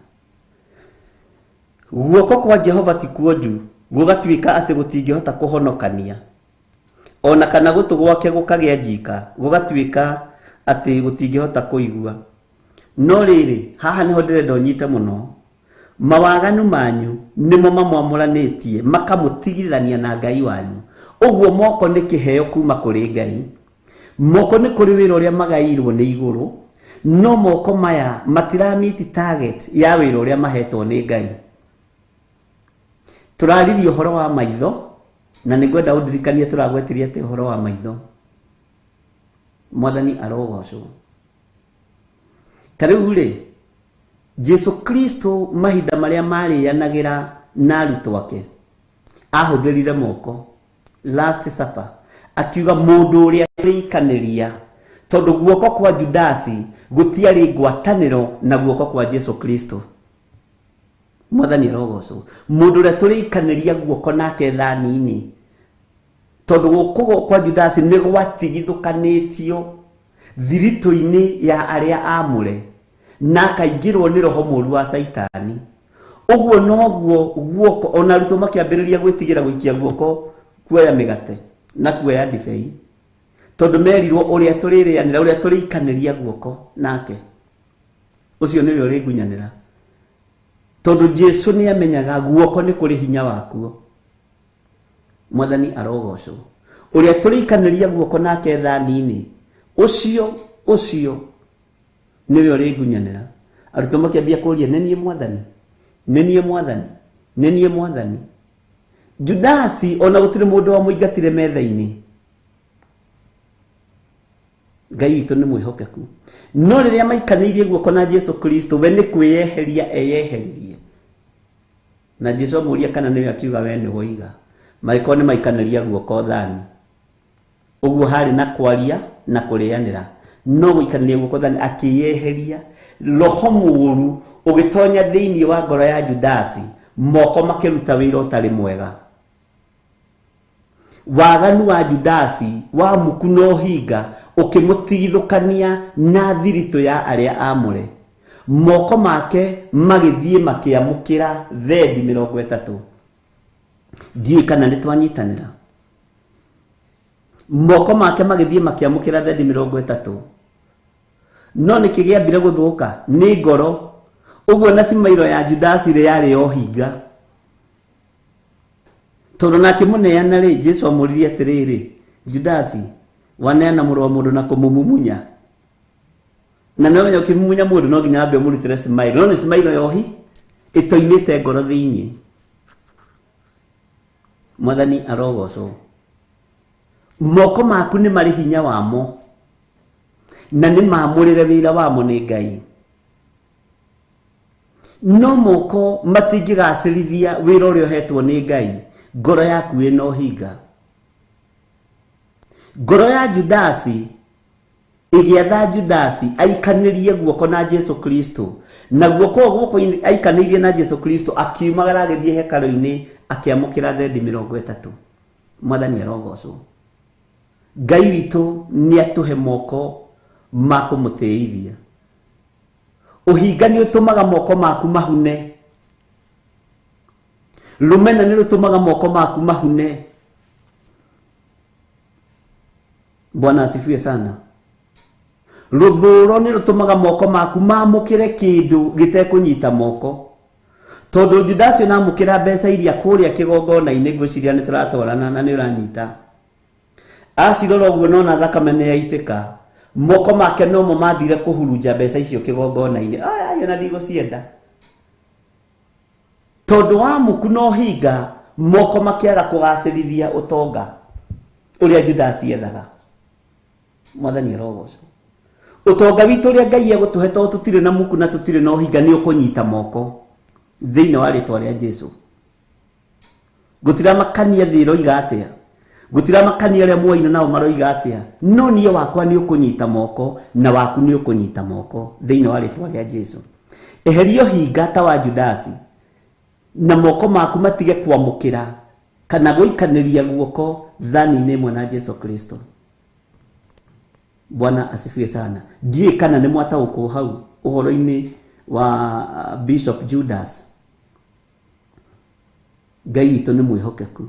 Guoko kwa Jehova ti kuonju gũgatuĩka atĩ gũtingĩhota kũhonokania, ona kana gũtũ gwake gũkagĩa njika gũgatuĩka atĩ gũtingĩhota kũigua. No rĩrĩ, haha nĩho ndĩrenda ũnyite mũno. Mawaganu manyu nĩmo mamwamũranĩtie makamũtigithania na Ngai wanyu. Ũguo moko nĩ kĩheo kuma kũrĩ Ngai. Moko nĩ kũrĩ wĩra ũrĩa magaĩirwo nĩ igũrũ, no moko maya matiramiti target ya wĩra ũrĩa mahetwo nĩ Ngai. Tũraririe ũhoro wa maitho, na nĩngwenda ũndirikanie tũragwetirie atĩ ũhoro wa maitho. Mwathani arogocwo. Ta rĩu rĩ, Jesu Kristo mahinda marĩa marĩanagĩra na arutwo ake ahũthĩrire moko. Last Supper akiuga mũndũ ũrĩa ũrĩikanĩria, tondũ guoko kwa Judasi gũtiarĩ ngwatanĩro na guoko kwa Jesu Kristo. Mwathani arogocwo. Mũndũ ũrĩa tũrĩikanĩria guoko nake thani-inĩ, tondũ guoko kwa Judasi nĩ gwatigithũkanĩtio thiritũ-inĩ ya arĩa aamũre, na akaingĩrwo nĩ roho mũũru wa Caitani. Ũguo noguo guoko, ona arutwo makĩambĩrĩria gwĩtigĩra gũikia guoko kuoya mĩgate na kuoya ndibei, tondũ merirwo ũrĩa tũrĩrĩanĩra, ũrĩa tũrĩikanĩria guoko nake, ũcio nĩwe ũrĩngunyanĩra. Tondũ Jesu nĩ amenyaga guoko nĩ kũrĩ hinya wakuo. Mwathani arogocwo. Ũrĩa tũrĩikanĩria guoko nake thani-inĩ, ũcio ũcio nĩwe ũrĩngunyanĩra. Arutwo makĩambia kũũria, nĩ niĩ Mwathani, nĩ niĩ Mwathani, nĩ niĩ Mwathani. Judasi ona gũtirĩ mũndũ wamũingatire metha-inĩ. Ngai witũ nĩ mwĩhokeku. No rĩrĩa maikanĩirie guoko na Jesu Kristo, we nĩ kwĩyeheria eyeheririe. Na Jesu amũria kana nĩwe, akiuga we nĩ woiga. Magĩkorwo nĩ maikanĩria guoko thani. Ũguo harĩ na kwaria na kũrĩanĩra, no gũikanĩria guoko thani akĩyeheria. Roho mũũru ũgĩtonya thĩinĩ wa ngoro ya Judasi, moko makĩruta wĩra ũtarĩ mwega. Waganu wa Judasi wa muku na ũhinga ũkĩmũtigithũkania na thiritũ ya arĩa aamũre. Moko make magĩthiĩ makĩamũkĩra thendi 30. Ndiũĩ kana nĩ twanyitanĩra. Moko make magĩthiĩ makĩamũkĩra thendi 30. No nĩkĩ gĩambire gũthũka? Nĩ ngoro. Ũguo na cimairo ya Judasi rĩ yarĩ ya ũhinga. Tondũ nake mũneana rĩ, Jesu amũririe atĩrĩrĩ, Judasi, waneana mũrũ wa mũndũ na kũmũmumunya. Na nĩ ũmenya ũkĩmumunya mũndũ no nginya wambe ũmũrutĩre smile. No nĩ smile ya ũhi ĩtoimĩte ngoro thĩiniĩ. Mwathani arogocwo. Moko maku nĩ marĩ hinya wamo na nĩ maamũrĩre wĩra wamo nĩ Ngai. No moko matingĩgacĩrithia wĩra ũrĩa ũhetwo nĩ Ngai ngoro yaku ĩna ũhinga. Ngoro ya Judasi ĩgĩatha Judasi aikanĩrie guoko na Jesu Kristo, na guoko guoko aikanĩirie na Jesu Kristo akiumagara agĩthiĩ hekarũ-inĩ akĩamũkĩra thendi 30. Mwathani arogocwo. Ngai witũ nĩ atũhe moko ma kũmũtĩithia. Ũhinga nĩ ũtũmaga moko maku mahune. Rũmena nĩ rũtũmaga moko maku mahune. Bwana asifiwe sana. Rũthũro nĩ rũtũmaga moko maku mamũkĩre kĩndũ gĩtekũnyita moko. Tondũ Judasi onamũkĩra mbeca iria kũrĩa kĩgongona-inĩ, ngwĩciria nĩ tũratwarana na nĩ ũranyita. Acirora ũguo nona thakame nĩ yaitĩka, moko make nomo mathire kũhurunja mbeca icio kĩgongona-inĩ. Aya ona ndigũcienda. Tondũ wa muku na ũhinga, moko makĩaga kũgacĩrithia ũtonga ũrĩa Judasi ethaga. Mwathani arogocwo. Ũtonga witũ ũrĩa Ngai egũtũhe tondũ tũtirĩ na muku na tũtirĩ na ũhinga nĩ ũkũnyita moko thĩinĩ wa rĩtwa rĩa Jesu. Gũtiramakania thĩ ĩroiga atĩa, gũtiramakania arĩa muoina nao maroiga atĩa, no niĩ wakwa nĩ ũkũnyita moko na waku nĩ ũkũnyita moko thĩinĩ wa rĩtwa rĩa Jesu. Eheria ũhinga ta wa Judasi na moko maku matige kwamũkĩra kana gũikanĩria guoko thani-inĩ ĩmwe na Jesu Kristo. Bwana asifiwe sana. Ndiũĩ kana nĩ mwataũkwo hau ũhoro-inĩ wa Bishop Judas. Ngai witũ nĩ mwĩhokeku.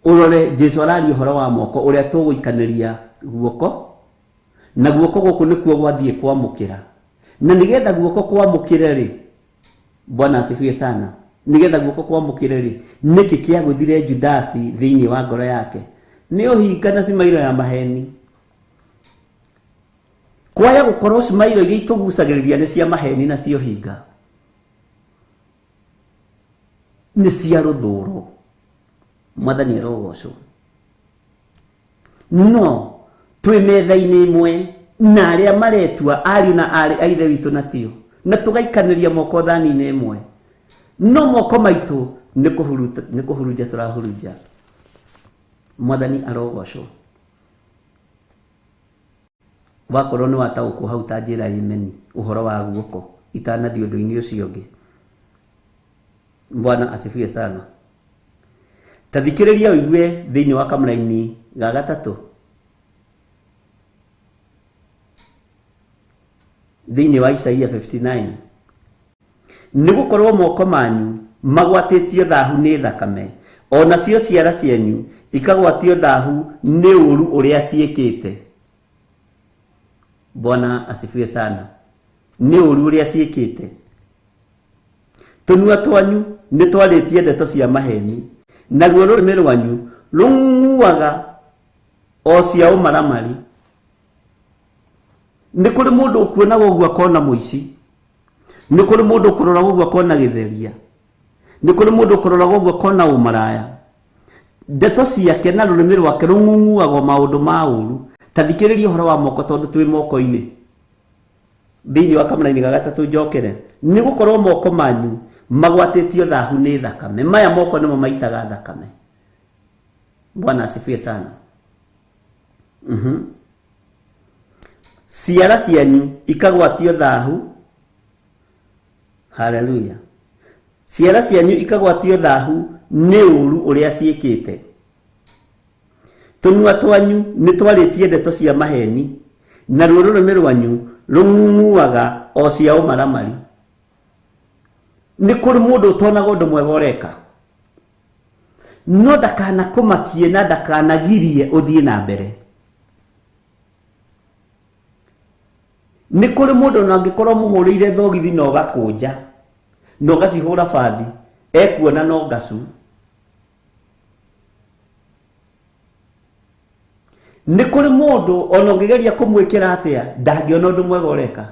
Ũrore Jesu araria ũhoro wa moko ũrĩa tũgũikanĩria guoko, na guoko gũkũ nĩkuo gwathiĩ kwamũkĩra. Na nĩgetha guoko kwamũkĩre rĩ, Bwana asifiwe sana, nĩgetha guoko kwamũkĩre rĩ, nĩkĩ kĩagũthire Judasi thĩinĩ wa ngoro yake? Nĩ ũhinga na cimairo ya maheni. Kwaya gũkorwo cimairo iria itũgucagĩrĩria nĩ cia maheni na cia ũhinga, nĩ cia rũthũro. Mwathani arogocwo. No twĩ metha-inĩ ĩmwe na arĩa maretua ariũ na aarĩ a ithe witũ na tio, na tũgaikanĩria moko thani-inĩ ĩmwe, no moko maitũ nĩ kũhurunja tũrahurunja. Mwathani arogocwo. Wakorwo nĩ wataũkwo hau ta njĩra ĩmeni ũhoro wa guoko itanathiĩ ũndũ-inĩ ũcio ũngĩ. Bwana asifiwe sana. Ta thikĩrĩria ũigue thĩinĩ wa kamũraini ga gatatũ thĩinĩ wa Isaia 59. Nĩ gũkorwo moko manyu magwatĩtio thahu nĩ thakame, o nacio ciara cianyu ikagwatio thahu nĩ ũũru ũrĩa ciĩkĩte. Bwana asifiwe sana. Nĩ ũũru ũrĩa ciĩkĩte. Tũnua twanyu nĩ twarĩtie ndeto cia maheni, naruo rũrĩmĩ rwanyu rũng'ung'uaga o cia ũmaramari. Nĩ kũrĩ mũndũ ũkuonaga ũguo akona mũici, nĩ kũrĩ mũndũ ũkũroraga ũguo akona gĩtheria, nĩ kũrĩ mũndũ ũkũroraga ũguo akona ũmaraya. Ndeto ciake na rũrĩmĩ rwake rũng'ung'uaga maũndũ ma ũũru. Ta thikĩrĩria ũhoro wa moko tondũ twĩ moko-inĩ. Thĩinĩ wa kamũraini ga gatatũ njokere. Nĩ gũkorwo moko manyu magwatĩtio thahu nĩ thakame. Maya moko nĩmo maitaga thakame. Bwana asifiwe sana. Ciara cianyu ikagwatio thahu. Haleluya. Ciara cianyu ikagwatio thahu nĩ ũũru ũrĩa ciĩkĩte. Tũnua twanyu nĩ twarĩtie ndeto cia maheni, naruo rũrĩmĩ rwanyu rũng'ung'uaga o cia ũmaramari. Nĩ kũrĩ mũndũ ũtonaga ũndũ mwega ũreka, no ndakanakũmakie na ndakanagirie ũthiĩ na mbere. Nĩ kũrĩ mũndũ ona angĩkorwo mũhũrĩire thogithi na ũgakũnja na ũgacihũra bathi, ekuona no ngacu. Nĩ kũrĩ mũndũ ona ũngĩgeria kũmwĩkĩra atĩa ndangĩona ũndũ mwega ũreka.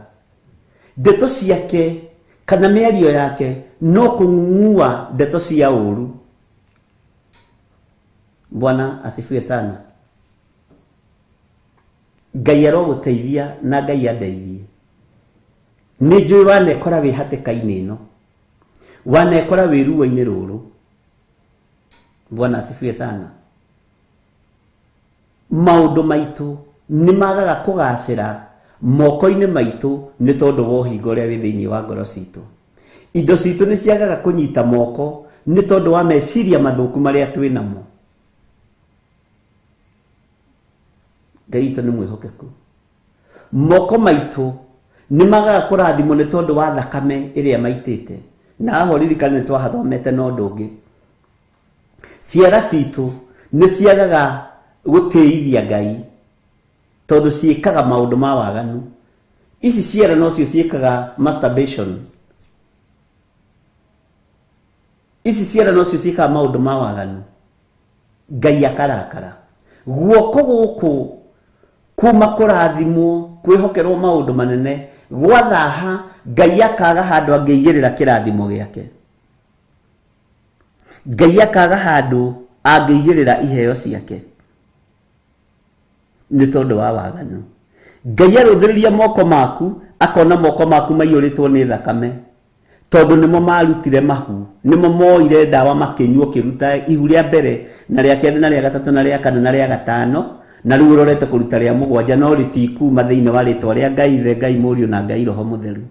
Ndeto ciake kana mĩario yake no kũng'ung'ua ndeto cia ũũru. Bwana asifiwe sana. Ngai arogũteithia na Ngai andeithie. Nĩ njũĩ wanekora wĩ hatĩka-inĩ ĩno, wanekora wĩ ruo-inĩ rũrũ. Bwana asifiwe sana. Maũndũ maitũ nĩ magaga kũgacĩra moko-inĩ maitũ nĩ tondũ wa ũhinga ũrĩa wĩ thĩinĩ wa ngoro citũ. Indo citũ nĩ ciagaga kũnyita moko nĩ tondũ wa meciria mathũku marĩa twĩ namo. Ngai witũ nĩ mwĩhokeku. Moko maitũ nĩ magaga kũrathimwo nĩ tondũ wa thakame ĩrĩa maitĩte. Na haha ũririkane nĩ twahathomete na ũndũ ũngĩ. Ciara citũ nĩ ciagaga gũtĩithia Ngai tondũ ciĩkaga maũndũ ma waganu. Ici ciara nocio ciĩkaga masturbation. Ici ciara nocio ciĩkaga maũndũ ma waganu. Ngai akarakara. Guoko gũkũ kuma kũrathimwo kwĩhokerwo maũndũ manene gwathaha, Ngai akaga handũ angĩigĩrĩra kĩrathimo gĩake. Ngai akaga handũ angĩigĩrĩra iheo ciake nĩ tondũ wa waganu. Ngai arũthĩrĩria moko maku akona moko maku maiyũrĩtwo nĩ thakame tondũ nĩmo marutire mahu, nĩmo moire ndawa makĩnyua ũkĩruta ihu rĩa mbere na rĩa kerĩ na rĩa gatatũ na rĩa kana na rĩa gatano, na rĩu ũrorete kũruta rĩa mũgwanja no rĩtikuma thĩinĩ wa rĩtwa rĩa Ngai Ithe, Ngai Mũriũ na Ngai Roho Mũtheru.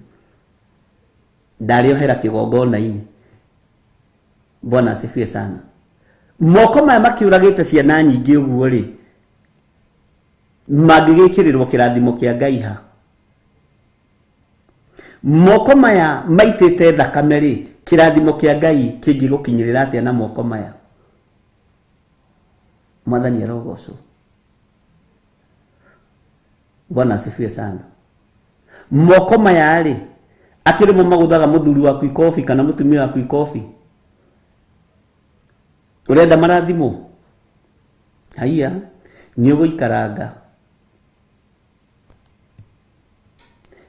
Ndarĩohera kĩgongona-inĩ. Bwana asifiwe sana. Moko maya makĩũragĩte ciana nyingĩ ũguo rĩ, mangĩgĩkĩrĩrwo kĩrathimo kĩa Ngai ha? Moko maya maitĩte thakame rĩ, kĩrathimo kĩa Ngai kĩngĩgũkinyĩrĩra atĩa na moko maya? Mwathani arogocwo. Bwana asifiwe sana. Moko maya rĩ, akĩrĩ mo magũthaga mũthuri waku ikobi kana mũtumia waku ikobi. Ũrenda marathimo? Haiya, nĩ ũgũikaranga.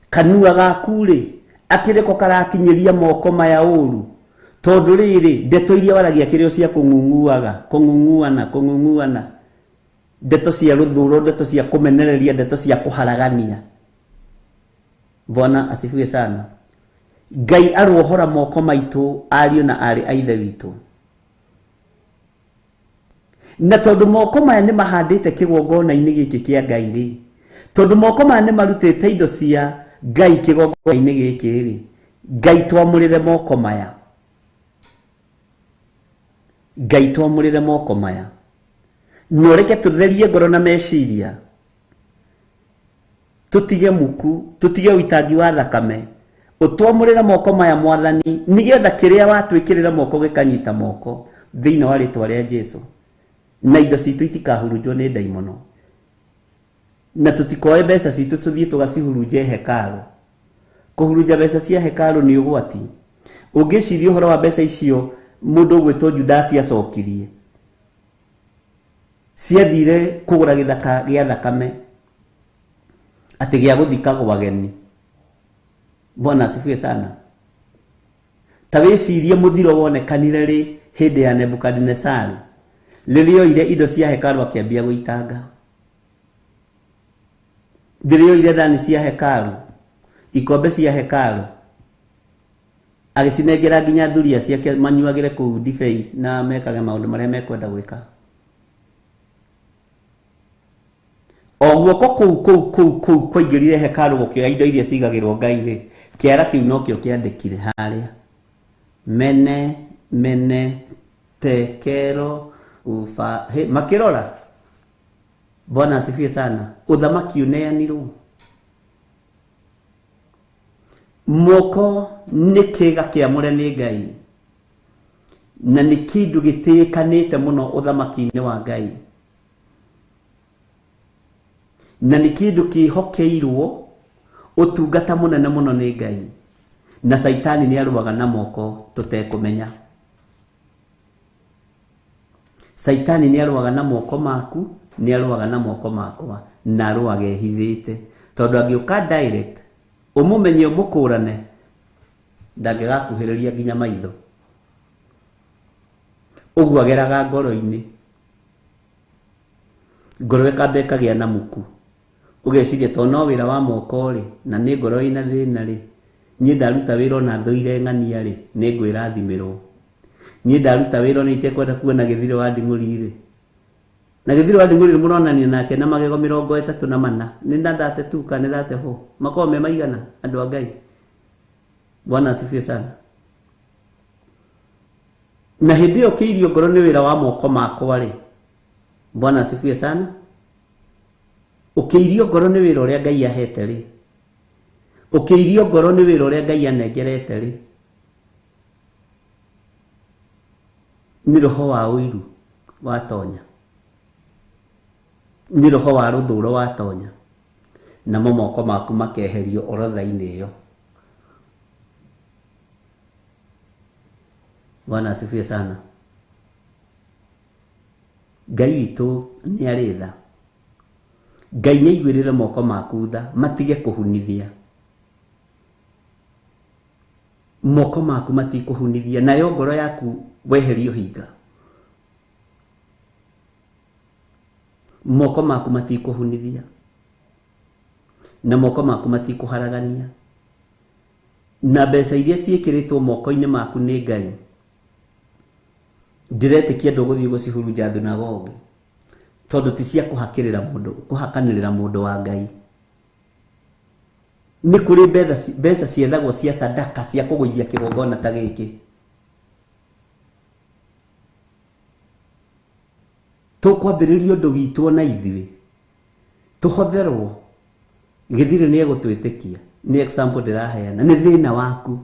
Kanua gaku rĩ, akĩrĩ ko karakinyĩria moko maya ũru. Tondũ rĩrĩ, ndeto iria waragia kĩrĩ o cia kũng'ung'uaga, kũng'ung'uana, kũng'ung'uana. Ndeto cia rũthũro, ndeto cia kũmenereria, ndeto cia kũharagania. Bwana asifiwe sana. Ngai arohora moko maitũ ariũ na aarĩ a Ithe witũ. Na tondũ moko maya nĩ mahandĩte kĩgongona-inĩ gĩkĩ kĩa Ngai rĩ, tondũ moko maya nĩ marutĩte indo cia Ngai kĩgongona-inĩ gĩkĩ rĩ, Ngai twamũrĩre moko maya. Ngai twamũrĩre moko maya. Na ũreke tũtherie ngoro na meciria. Tũtige muku, tũtige ũitangi wa thakame. Ũtwamũrĩre moko maya Mwathani, nĩgetha kĩrĩa watwĩkĩrĩra moko gĩkanyita moko thĩinĩ wa rĩtwa rĩa Jesũ. Na indo citũ itikahurunjwo nĩ ndaimono. Na tũtikoe mbeca citũ tũthiĩ tũgacihurunje hekarũ. Kũhurunja mbeca cia hekarũ nĩ ũgwati. Ũngĩciria ũhoro wa mbeca icio mũndũ ũgwĩtwo Judasi acokirie, ciathire kũgũra gĩthaka gĩa thakame atĩ gĩa gũthikagwo ageni. Bwana asifiwe sana. Ta wĩcirie mũthiro wonekanire rĩ hĩndĩ ya Nebukadinesaru, rĩrĩa oire indo cia hekarũ akĩambia gũitanga. Rĩrĩa oire thani cia hekarũ, ikombe cia hekarũ, agĩcinengera nginya thuriya ciake manyuagĩre kũu ndibei na mekage maũndũ marĩa mekwenda gwĩka. O guoko kũu kũu kũu kũu kwaingĩrire hekarũ gũkĩoya indo iria cigagĩrwo Ngai rĩ, kĩara kĩu nokĩo kĩandĩkire harĩa. Mene mene tekero ufa he, makĩrora. Bwana asifiwe sana. Ũthamaki ũneanirwo. Moko nĩ kĩga kĩamũre nĩ Ngai, na nĩ kĩndũ gĩtĩĩkanĩte mũno ũthamaki-inĩ wa Ngai, na nĩ kĩndũ kĩhokeirwo ũtungata mũnene mũno nĩ Ngai, na Caitani nĩ arũaga na moko tũtekũmenya. Caitani nĩ arũaga na moko maku, nĩ arũaga na moko makwa, na arũaga ehithĩte, tondũ angĩũka direct ũmũmenye ũmũkũrane, ndangĩgakuhĩrĩria nginya maitho. Ũguo ageraga ngoro-inĩ. Ngoro ĩkamba ĩkagĩa na muku. Ũgeciria to no wĩra wa moko rĩ, na nĩ ngoro ĩna thĩna rĩ, niĩ ndaruta wĩra ona thũire ng'ania rĩ, nĩ ngwĩrathimĩrwo. Niĩ ndaruta wĩra ona itekwenda kuona Gĩthirĩ wa Nding'ũri rĩ. Na Gĩthirĩ wa Nding'ũri mũronania nake na magego 34. Nĩ na 32 kana nĩ 34. Makoragwo me maigana andũ a Ngai. Bwana asifiwe sana. Na hĩndĩ ĩyo kĩirio ngoro nĩ wĩra wa moko makwa rĩ. Bwana asifiwe sana. Ũkĩirio ngoro nĩ wĩra ũrĩa Ngai ahete rĩ. Ũkĩirio ngoro nĩ wĩra ũrĩa Ngai anengerete rĩ. Nĩ roho wa ũiru watonya. Nĩ roho wa rũthũro watonya. Namo moko maku makeherio orodha-inĩ ĩyo. Bwana asifiwe sana. Ngai witũ nĩ arĩ tha. Ngai nĩ aiguĩrĩre moko maku tha, matige kũhunithia. Moko maku matikũhunithia, nayo ngoro yaku weherio hinga. Moko maku matikũhunithia, na moko maku matikũharagania. Na mbeca iria ciĩkĩrĩtwo moko-inĩ maku nĩ Ngai, ndĩretĩkia ndũgũthiĩ gũcihurunja thunagogi, tondũ ti cia kũhakĩrĩra mũndũ, kũhakanĩrĩra mũndũ wa Ngai. Nĩ kũrĩ mbeca ciethagwo cia sadaka cia kũgũithia kĩgongona ta gĩkĩ. Tũkwambĩrĩria ũndũ witũ ona ithuĩ, tũhotherwo. Gĩthirĩ nĩ egũtwĩtĩkia. Nĩ example ndĩraheana. Nĩ thĩna waku.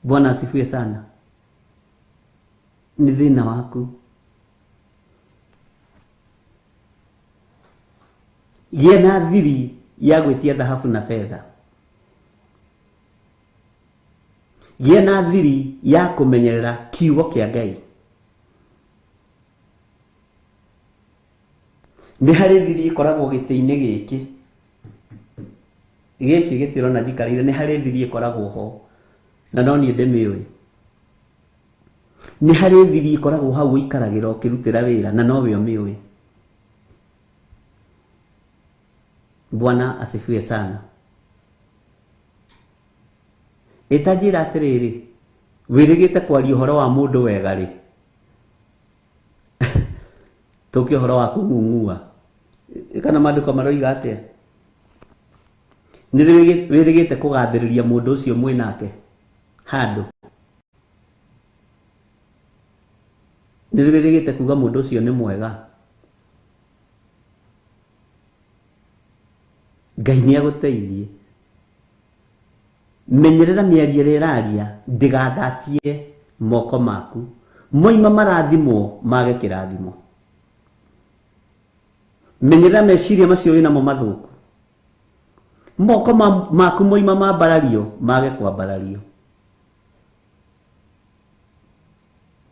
Bwana asifiwe sana. Nĩ thĩna waku. Gĩa na thiri ya gwĩtia thahabu na betha. Gĩa na thiri ya kũmenyerera kiugo kĩa Ngai. Nĩ harĩ thiri ĩkoragwo gĩtĩ-inĩ gĩkĩ. Gĩkĩ gĩtĩ ũrona njikarĩire, nĩ harĩ thiri ĩkoragwo ho. Na no niĩ ndĩmĩũĩ. Nĩ harĩ thiri ĩkoragwo hau ũikaragĩra ũkĩrutĩra wĩra, na nowe ũmĩũĩ. Bwana asifiwe sana. Ĩtanjĩra atĩrĩrĩ, wĩrĩgĩte kwaria ũhoro wa mũndũ wega rĩ, tũke ũhoro wa kũng'ung'ua. Kana maandĩko maroiga atĩa? Nĩ wĩrĩgĩte kũgathĩrĩria mũndũ ũcio mwĩ nake handũ. Nĩ wĩrĩgĩte kuga mũndũ ũcio nĩ mwega. Ngai nĩ agũteithie. Menyerera mĩario ĩrĩa ĩraria, ndĩgathatie moko maku. Moima marathimwo mage kĩrathimo. Menyerera meciria macio wĩnamo mathũku. Moko maku moima mambarario mage kwambarario.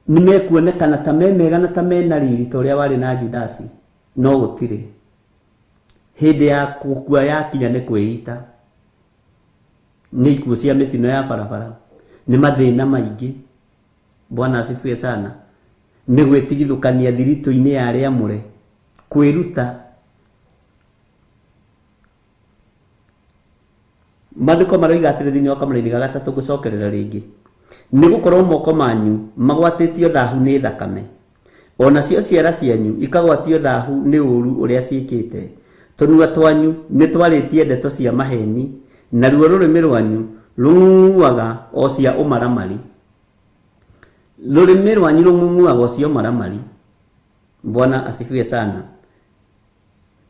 Nĩ mekuonekana ta me mega na ta mena riri ta ũrĩa warĩ na Judasi, no gũtirĩ. Hĩndĩ ya gũkua yakinya nĩ kwĩita. Nĩ ikuũ cia mĩtino ya barabara, nĩ mathĩna maingĩ. Bwana asifiwe sana. Nĩ gwĩtigithũkania thiritũ-inĩ ya arĩa amũre, kwĩruta. Maandĩko maroiga atĩrĩ thĩinĩ wa kamũraini ga gatatũ ngũcokerera rĩngĩ. Nĩ gũkorwo moko manyu magwatĩtio thahu nĩ thakame, ona cio ciara cianyu ikagwatio thahu nĩ ũũru ũrĩa ciĩkĩte. Tũnua twanyu nĩ twarĩtie ndeto cia maheni, naruo rũrĩmĩ rwanyu rũng'ung'uaga o cia ũmaramari. Rũrĩmĩ rwanyu rũng'ung'uaga o cia ũmaramari. Bwana asifiwe sana.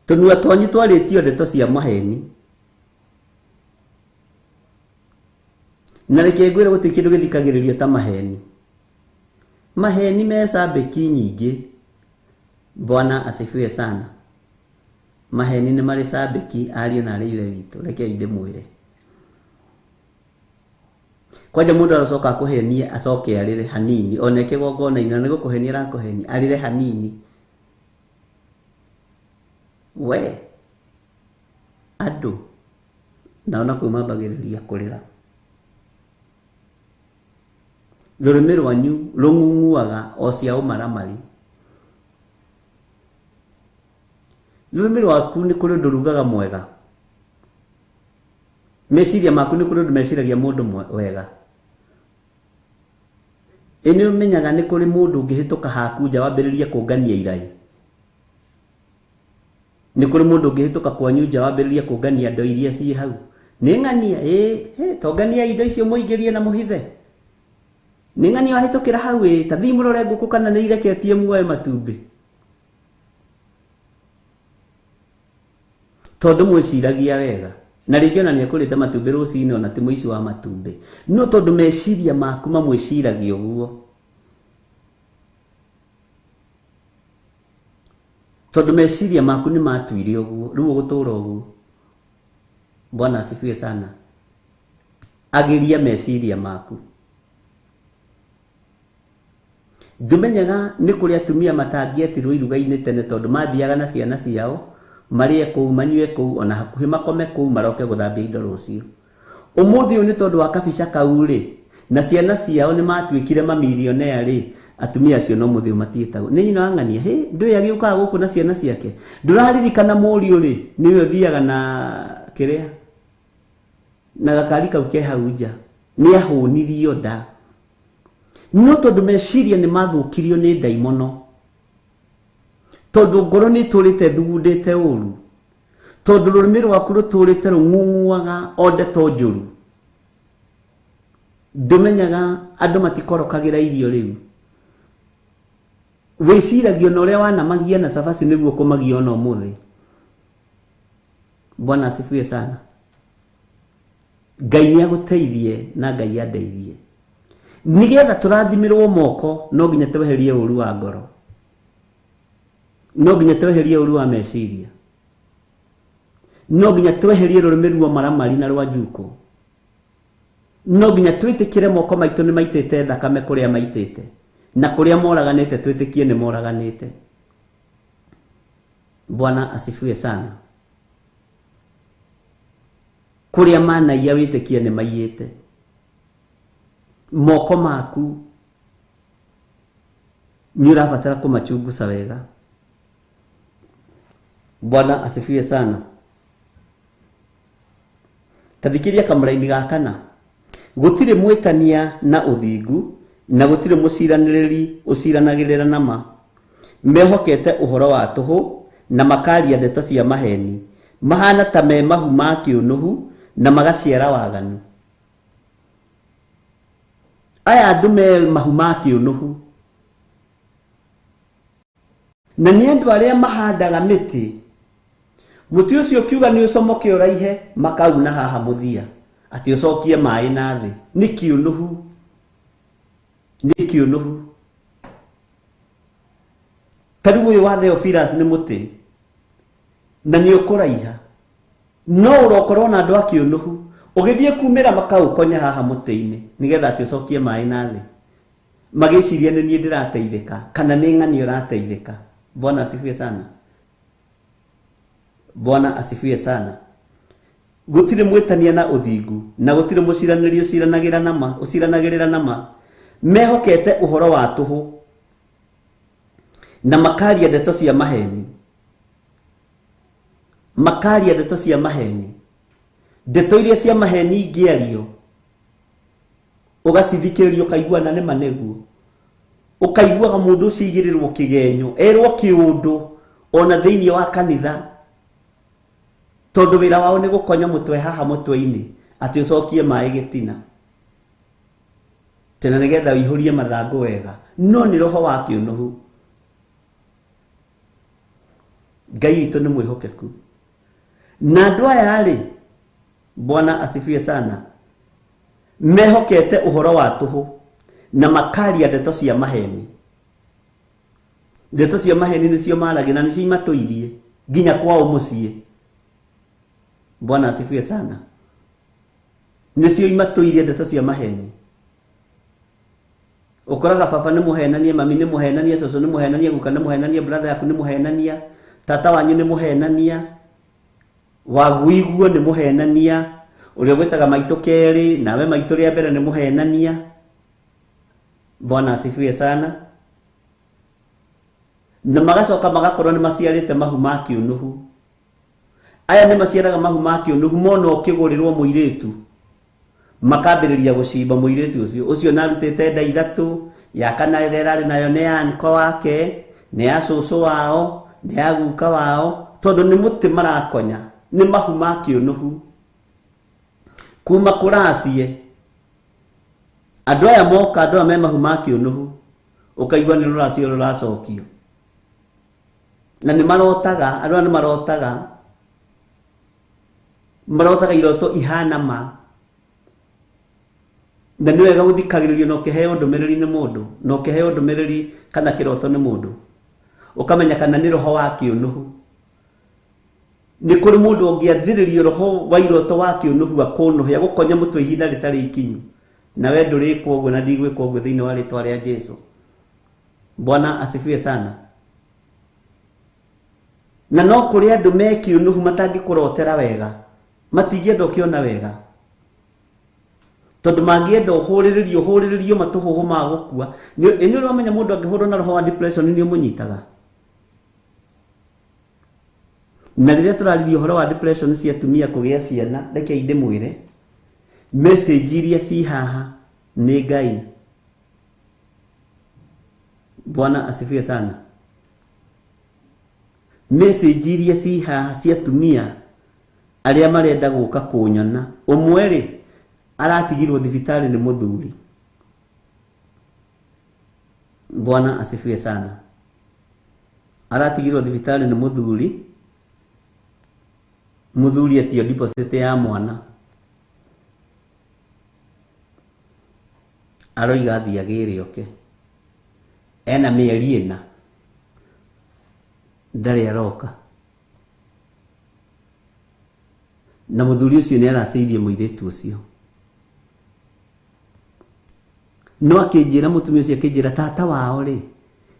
Tũnua twanyu twarĩtio ndeto cia maheni. Na reke ngwĩre gũtirĩ kĩndũ gĩthikagĩrĩrio ta maheni. Maheni me cambĩki nyingĩ. Bwana asifiwe sana. Maheni nĩ marĩ cambĩki ariũ na arĩ ithe witũ. Rekei ndĩmwĩre. Kwanja mũndũ aracoka akũhenie acoke arĩre hanini, ona kĩgongona-inĩ na nĩ gũkũhenia arakũhenia, arĩre hanini. We andũ nao nakuo mambagĩrĩria kũrĩra. Rũrĩmĩ rwanyu rũng'ung'uaga o cia ũmaramari. Rũrĩmĩ rwaku nĩ kũrĩ ũndũ rugaga mwega. Meciria maku nĩ kũrĩ ũndũ meciragia mũndũ wega. Ĩ nĩ ũmenyaga nĩ kũrĩ mũndũ ũngĩhĩtũka haku nja wambĩrĩrie kũngania iraĩ. Nĩ kũrĩ mũndũ ũngĩhĩtũka kwanyu nja wambĩrĩrie kũngania indo iria ciĩ hau. Nĩ ng'ania, ĩ tongania indo icio mũingĩrie na mũhithe. Nĩ ng'ania wahĩtũkĩra hau ĩ, ta thiĩ mũrore ngũkũ kana nĩ ireketie muoe matumbĩ. Tondũ mwĩciragia wega. Na rĩngĩ ona nĩekũrĩte matumbĩ rũcinĩ ona ti mũici wa matumbĩ. No tondũ meciria maku mamwĩciragia ũguo. Tondũ meciria maku nĩ matuire ũguo, rĩu ũgũtũra ũguo. Bwana asifiwe sana. Agĩria meciria maku. Ndũmenyaga nĩ kũrĩ atumia matangĩetirwo iruga-inĩ tene tondũ mathiaga na ciana ciao marĩe kũu, manyue kũu, ona hakuhĩ makome kũu, maroke gũthambia indo rũciũ. Ũmũthĩ ũyũ nĩ tondũ wa kabica kau rĩ, na ciana ciao nĩ matuĩkire mamilionea rĩ, atumia acio no mũthĩ ũyũ matiĩtagwo. Nĩ nyina wa ng'ania, hĩ, ndũĩ agĩũkaga gũkũ na ciana ciake. Ndũraririkana mũriũ rĩ, nĩwe ũthiaga na kĩrĩa, na gakari kau ke hau nja. Nĩ ahũnirio nda. No tondũ meciria nĩ mathũkirio nĩ ndaimono. Tondũ ngoro nĩ ĩtũrĩte thugundĩte ũru. Tondũ rũrĩmĩ rwaku rũtũrĩte rũng'ung'uaga o ndeto njũru. Ndũmenyaga andũ matikorokagĩra irio rĩu. Wĩciragia ona ũrĩa wanamagia na cabaci nĩguo kũmagia ona ũmũthĩ. Bwana asifiwe sana. Ngai nĩ agũteithie na Ngai andeithie. Nĩgetha tũrathimĩrwo moko no nginya tweherie ũru wa ngoro. No nginya tweherie ũru wa meciria. No nginya tweherie rũrĩmĩ rwa maramari na rwa njuko. No nginya twĩtĩkĩre moko maitũ nĩ maitĩte thakame kũrĩa maitĩte. Na kũrĩa moraganĩte twĩtĩkie nĩ moraganĩte. Bwana asifiwe sana. Kũrĩa manaiya wĩtĩkie nĩ maiyĩte. Moko maku nĩ ũrabatara kũmachunguca wega. Bwana asifiwe sana. Tathikĩria kamũraini ga kana. Gũtirĩ mwĩtania na ũthingu na gũtirĩ mũciranĩrĩri ũciranagĩrĩra na ma. Mehokete ũhoro wa tũhũ na makaria ndeto cia maheni. Mahana ta me mahu ma kĩũnũhu na magaciara waganu. Aya andũ me mahu ma kĩũnũhu. Na nĩ andũ arĩa mahandaga mĩtĩ. Mũtĩ ũcio ũkiuga nĩ ũcomoke ũraihe, makauna haha mũthia. Atĩ ũcokie maĩ na thĩ. Nĩ kĩũnũhu. Nĩ kĩũnũhu. Ta rĩu ũyũ wa Theophilus nĩ mũtĩ. Na nĩ ũkũraiha. No ũrokorwo na andũ a kĩũnũhu. Ũgĩthiĩ kumĩra makaũkonya haha mũtĩ-inĩ nĩgetha atĩ ũcokie maĩ na thĩ. Magĩciria nĩ niĩ ndĩrateithĩka kana nĩ ng'ania ũrateithĩka. Bwana asifiwe sana. Bwana asifiwe sana. Gũtirĩ mwĩtania na ũthingu na gũtirĩ mũciranĩri ũciranagĩra na ma, ũciranagĩrĩra na ma. Mehokete ũhoro wa tũhũ na makaria ndeto cia maheni. Makaria ndeto cia maheni. Ndeto iria cia maheni ingĩario ũgacithikĩrĩria ũkaigua na nĩ ma nĩguo. Ũkaiguaga mũndũ ũcio aigĩrĩrwo kĩgenyo, erwo kĩũndũ ona thĩinĩ wa kanitha. Tondũ wĩra wao nĩ gũkonya mũtwe haha mũtwe-inĩ atĩ ũcokie maĩ gĩtina. Tena nĩgetha ũihũrie mathangũ wega. No nĩ roho wa kĩũnũhu. Ngai witũ nĩ mwĩhokeku. Na andũ aya rĩ, Bwana asifiwe sana, mehokete ũhoro wa tũhũ na makaria ndeto cia maheni. Ndeto cia maheni nĩcio maragia na nĩcio imatũirie nginya kwao mũciĩ. Bwana asifiwe sana. Nĩcio imatũirie ndeto cia maheni. Ũkoraga baba nĩ mũhenania, mami nĩ mũhenania, cũcũ nĩ mũhenania, guka nĩ mũhenania, brother yaku nĩ mũhenania, tata wanyu nĩ mũhenania, waguiguo nĩ mũhenania, ũrĩa ũgwĩtaga maitũ kerĩ nawe maitũ rĩa mbere nĩ mũhenania. Bwana asifiwe sana. Na magacoka magakorwo nĩ maciarĩte mahu ma kĩũnũhu. Aya nĩ maciaraga mahu ma kĩũnũhu mona ũkĩgũrĩrwo mũirĩtu makambĩrĩria gũcimba mũirĩtu ũcio. Ũcio narutĩte nda ithatũ, ya kana ĩrĩa ĩrarĩ nayo nĩ ya nko wake, nĩ ya cũcũ wao, nĩ ya guka wao, tondũ nĩ mũtĩ marakonya, nĩ mahu ma kĩũnũhu. Kuma kũracie andũ aya moka, andũ aya me mahu ma kĩũnũhu, ũkaigua nĩ rũracio rũracokio. Na nĩ marotaga, andũ aya nĩ marotaga, marotaga iroto ihana ma. Na nĩ wega gũthikagĩrĩrio na ũkĩheo ndũmĩrĩri nĩ mũndũ, na ũkĩheo ndũmĩrĩri kana kĩroto nĩ mũndũ, ũkamenya kana nĩ roho wa kĩũnũhu. Nĩ kũrĩ mũndũ ũngĩathĩrĩrio roho wa iroto wa kĩũnũhu akũnũhe, agũkonya mũtwe ihinda rĩtarĩ ikinyu. Na we ndũrĩkwo ũguo na ndigwĩkwo ũguo thĩinĩ wa rĩtwa rĩa Jesũ. Bwana asifiwe sana. Na no kũrĩ andũ me kĩũnũhu matangĩkũrotera wega, matingĩenda ũkĩona wega, tondũ mangĩenda ũhũrĩrĩrio ũhũrĩrĩrio matũhũhũ ma gũkua. Nĩ ũrĩ wamenya mũndũ angĩhũrwo na roho wa depression nĩ ũmũnyitaga? Na rĩrĩa tũraririe ũhoro wa depression cia atumia kũgĩa ciana, reke ndĩmwĩre message iria ci haha nĩ Ngai. Bwana asifiwe sana. Message iria ci haha cia atumia arĩa marenda gũka kũnyona, ũmwe rĩ aratigirwo thibitarĩ nĩ mũthuri. Bwana asifiwe sana. Aratigirwo thibitarĩ nĩ mũthuri, mũthuri etio deposit ya mwana, aroiga athiĩ agĩre oke, ena mĩeri ĩna ndarĩ aroka. Na mũthuri ũcio nĩ aracĩirie mũirĩtu ũcio. No akĩnjĩra mũtumia ũcio akĩnjĩra tata wao rĩ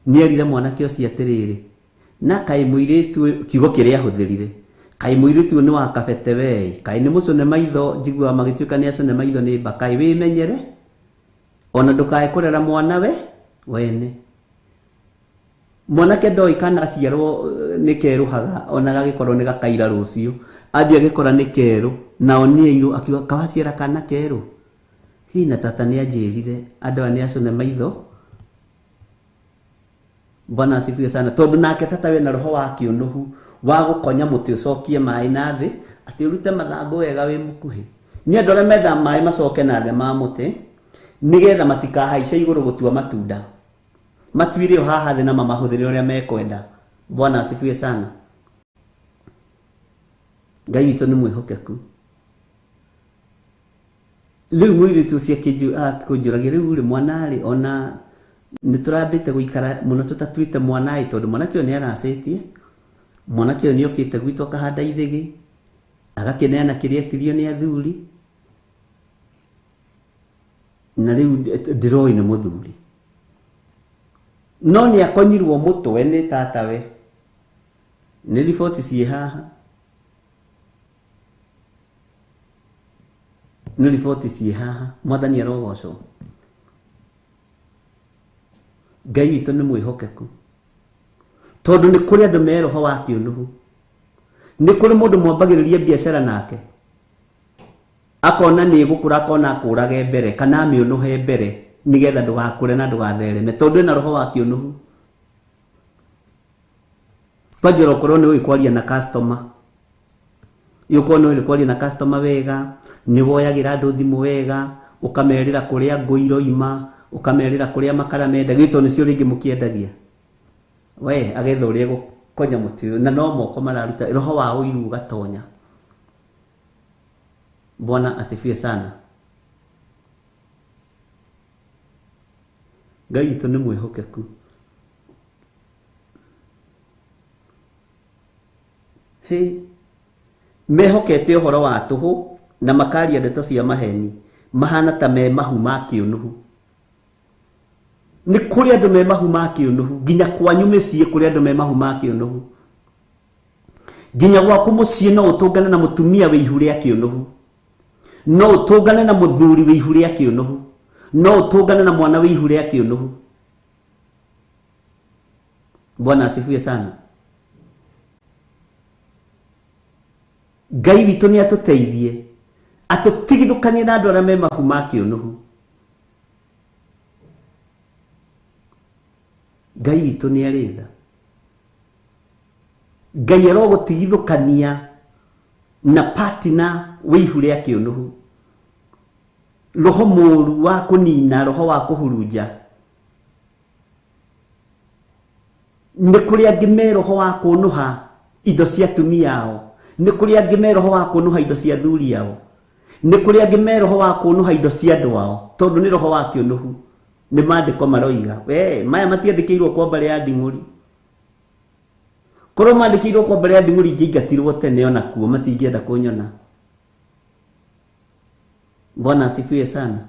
nĩ erire mwanake ũcio atĩrĩrĩ, na kaĩ mũirĩtu ũyũ, kiugo kĩrĩa ahũthĩrire, kaĩ mũirĩtu ũyũ nĩ wa kabete wei, kaĩ nĩ mũcũne maitho, njiguaga magĩtuĩka nĩ acũne maitho nĩ mba, kaĩ wĩmenyere ona ndũkae kũrera mwana we wene. Mwanake ndoĩ kana aciarwo nĩ kerũhaga, ona gagĩkorwo nĩ gakaira rũciũ, athiĩ agĩkora nĩ kerũ, nao nĩ airũ, akiuga kawaciara kana kerũ. Hihi na tata nĩ anjĩrire andũ aya nĩ acũne maitho. Bwana asifiwe sana. Tondũ nake tata wena roho wa kĩũnũhu wa gũkonya mũtĩ ũcokie maĩ na thĩ, atĩ ũrute mathangũ wega wĩ mũkuhĩ. Nĩ andũ arĩa mendaga maĩ macoke na thĩ ma mũtĩ, nĩgetha matikahaice igũrũ gũtua matunda, matuire o haha thĩ na mamahũthĩre ũrĩa mekwenda. Bwana asifiwe sana. Ngai witũ nĩ mwĩhokeku. Rĩu mũirĩtu ũcio akĩnjũragia, rĩu rĩ mwana rĩ, ona nĩ tũrambĩte gũikara mũno tũtatuĩte mwana ĩ, tondũ mwanake ũyũ nĩ aracĩtie, mwanake ũyũ nĩ okĩte gwitũ akahanda ithĩgĩ, agakĩneana kĩrĩa etirio nĩ athuri, na rĩu ndĩroĩ nĩ mũthuri. No nĩ akonyirwo mũtwe nĩ tatawe. Nĩ riboti ciĩ haha, nĩ riboti ciĩ haha. Mwathani arogocwo. Ngai witũ nĩ mwĩhokeku, tondũ nĩ kũrĩ andũ me roho wa kĩũnũhu. Nĩ kũrĩ mũndũ mwambagĩrĩria biacara nake, akona nĩ ĩgũkũra, akona akũrage mbere kana amĩũnũhe mbere nĩgetha ndũgakũre na ndũgathereme, tondũ ena roho wa kĩũnũhu. Kwanja okorwo nĩ ũĩ kwaria na customer, ũkorwo nĩ ũĩ kwaria na customer wega, nĩ woyagĩra andũ thimũ wega, ũkamerĩra kũrĩa ngũ iroima, ũkamerĩra kũrĩa makara mendagio, tondũ nĩcio rĩngĩ mũkĩendagia. We agetha ũrĩa egũkonya mũtĩ ũyũ, na no moko mararuta, roho wa ũiru ũgatonya. Bwana asifiwe sana. Ngai witũ nĩ mwĩhokeku. Hĩ, mehokete ũhoro wa tũhũ na makaria ndeto cia maheni, mahana ta me mahu ma kĩũnũhu. Nĩ kũrĩ andũ me mahu ma kĩũnũhu, nginya kwanyu mĩciĩ kũrĩ andũ me mahu ma kĩũnũhu. Nginya gwaku mũciĩ no ũtũngane na mũtumia wĩ ihu rĩa kĩũnũhu, no ũtũngane na mũthuri wĩ ihu rĩa kĩũnũhu, no ũtũngane na mwana wĩ ihu rĩa kĩũnũhu. Bwana asifiwe sana. Ngai witũ nĩ atũteithie atũtigithũkanie na andũ arĩa me mahu ma kĩũnũhu. Ngai witũ nĩ arĩ tha. Ngai arogũtigithũkania na partner wĩ ihu rĩa kĩũnũhu, roho mũũru wa kũnina, roho wa kũhurunja. Nĩ kũrĩ angĩ me roho wa kũnũha indo cia atumia ao, nĩ kũrĩ angĩ me roho wa kũnũha indo cia athuri ao, nĩ kũrĩ angĩ me roho wa kũnũha indo cia andũ ao, tondũ nĩ roho wa kĩũnũhu. Nĩ maandĩko maroiga we maya matiandĩkĩirwo kwa mbarĩ ya nding'ũri. Korwo maandĩkĩirwo kwa mbarĩ ya nding'ũri ingĩingatirwo tene ona kuo matingĩenda kũnyona. Bwana asifiwe sana.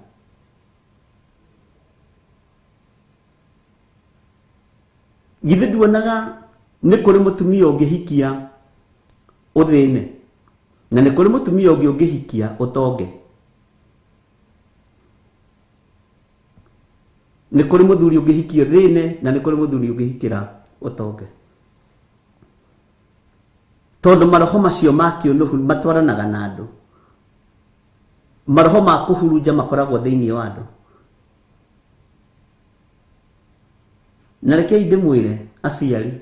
Githĩ nduonaga nĩ kũrĩ mũtumia ũngĩhikia ũthĩne, na nĩ kũrĩ mũtumia ũngĩ ũngĩhikia ũtonge. Nĩ kũrĩ mũthuri ũngĩhikia ũthĩne, na nĩ kũrĩ mũthuri ũngĩhikĩra ũtonge. Tondũ maroho macio ma kĩũnũhu matwaranaga na andũ. Maroho ma kũhurunja makoragwo thĩinĩ wa andũ. Na rekei ndĩmwĩre aciari,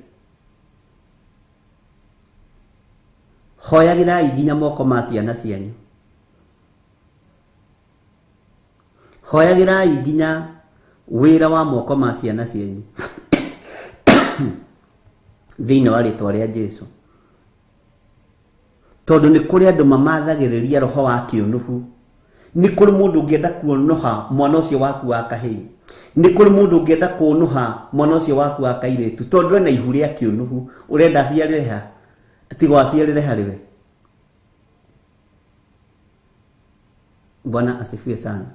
hoyagĩrai nginya moko ma ciana cianyu, hoyagĩrai nginya wĩra wa moko ma ciana cianyu thĩinĩ wa rĩtwa rĩa Jesũ. Tondũ nĩ kũrĩ andũ mamathagĩrĩria roho wa kĩũnũhu. Nĩ kũrĩ mũndũ ũngĩenda kuonoha mwana ũcio waku wa kahĩĩ, nĩ kũrĩ mũndũ ũngĩenda kuonoha mwana ũcio waku wa kairĩtu, tondũ ena ihu rĩa kĩũnũhu. Ũrenda aciarĩre ha? Tiga aciarĩre harĩ we. Bwana asifiwe sana.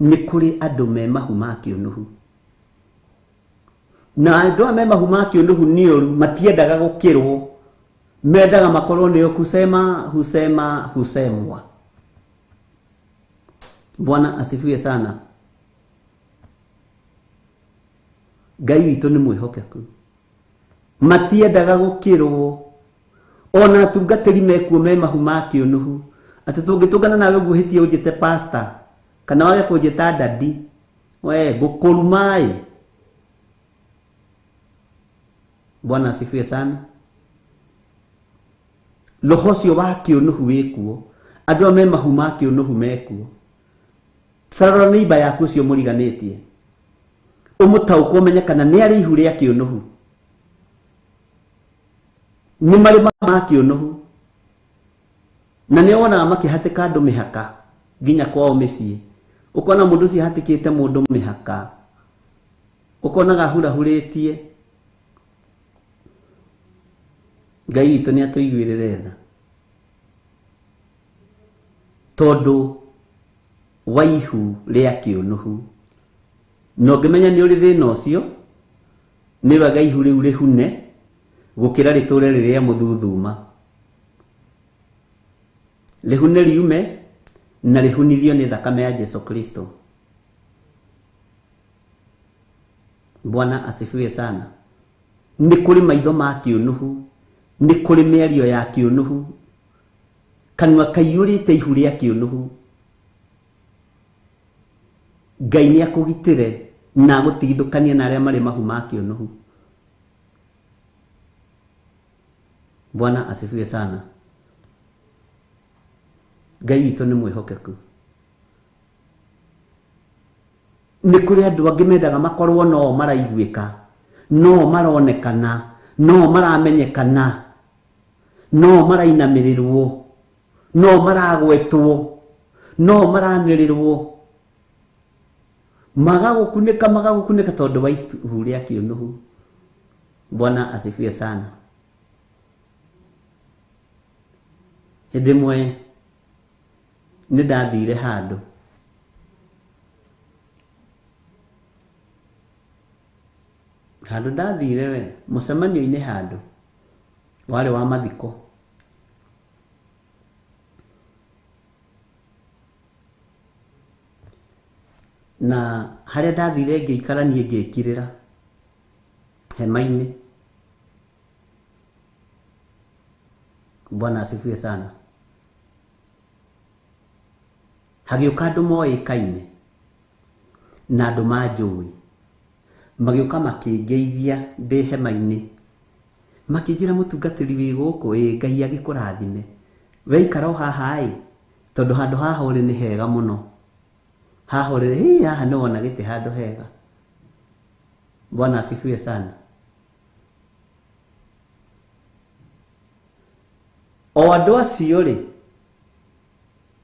Nĩ kũrĩ andũ me mahu ma kĩũnũhu, na andũ aya me mahu ma kĩũnũhu nĩ ũru, matiendaga gũkĩrwo, mendaga makorwo nĩo kusema husema husemwa. Bwana asifiwe sana. Ngai witũ nĩ mwĩhokeku, matiendaga gũkĩrwo. Ona atungatĩri mekuo me mahu ma kĩũnũhu, atĩ tũngĩtũngana nawe ũguo ũhĩtie ũnjĩte pastor kana wage kũnjĩta daddy, we ngũkũruma ĩ. Bwana asifiwe sana. Roho ũcio wa kĩũnũhu wĩkuo, andũ aya me mahu ma kĩũnũhu mekuo. Tarora neighbor yaku ũcio mũriganĩtie, ũmũtaũkwo ũmenye kana nĩ arĩ ihu rĩa kĩũnũhu, nĩ marĩ mahu ma kĩũnũhu, na nĩ wonaga makĩhatĩka andũ mĩhaka nginya kwao mĩciĩ. Ũkona mũndũ ũcio ahatĩkĩte mũndũ mĩhaka, ũkonaga ahurahurĩtie. Ngai witũ nĩ atũiguĩrĩre tha, tondũ wa ihu rĩa kĩũnũhu. Na ũngĩmenya nĩ ũrĩ thĩna ũcio, nĩ wega ihu rĩu rĩhune gũkĩra rĩtũre rĩrĩa mũthuthuma. Rĩhune riume na rĩhunithio nĩ thakame ya Jesu Kristo. Bwana asifiwe sana. Nĩ kũrĩ maitho ma kĩũnũhu, nĩ kũrĩ mĩario ya kĩũnũhu, kanua kaiyũrĩte ihu rĩa kĩũnũhu. Ngai nĩ akũgitĩre na agũtigithũkanie na arĩa marĩ mahu ma kĩũnũhu. Bwana asifiwe sana. Ngai witũ nĩ mwĩhokeku. Nĩ kũrĩ andũ angĩ mendaga makorwo no maraiguĩka, no maronekana, no maramenyekana, no marainamĩrĩrwo, no maragwetwo, no maranĩrĩrwo, magagũkunĩka magagũkunĩka tondũ wa ihu rĩa kĩũnũhu. Bwana asifiwe sana. Hĩndĩ ĩmwe nĩ ndathire handũ, handũ ndathire we mũcemanio-inĩ, handũ warĩ wa mathiko. Na harĩa ndathire ngĩikara niĩ ngĩkirĩra hema-inĩ. Bwana asifiwe sana. Hagĩũka andũ moĩkaine na andũ manjũĩ, magĩũka makĩngeithia ndĩ hema-inĩ, makĩnjĩra mũtungatĩri wĩ gũkũ, ĩ Ngai agĩkũrathime, weikara o haha ĩ, tondũ handũ haha ũrĩ nĩ hega mũno, haha ũrĩ hĩ, haha nĩ wona gĩtĩ handũ hega. Bwana asifiwe sana. O andũ acio rĩ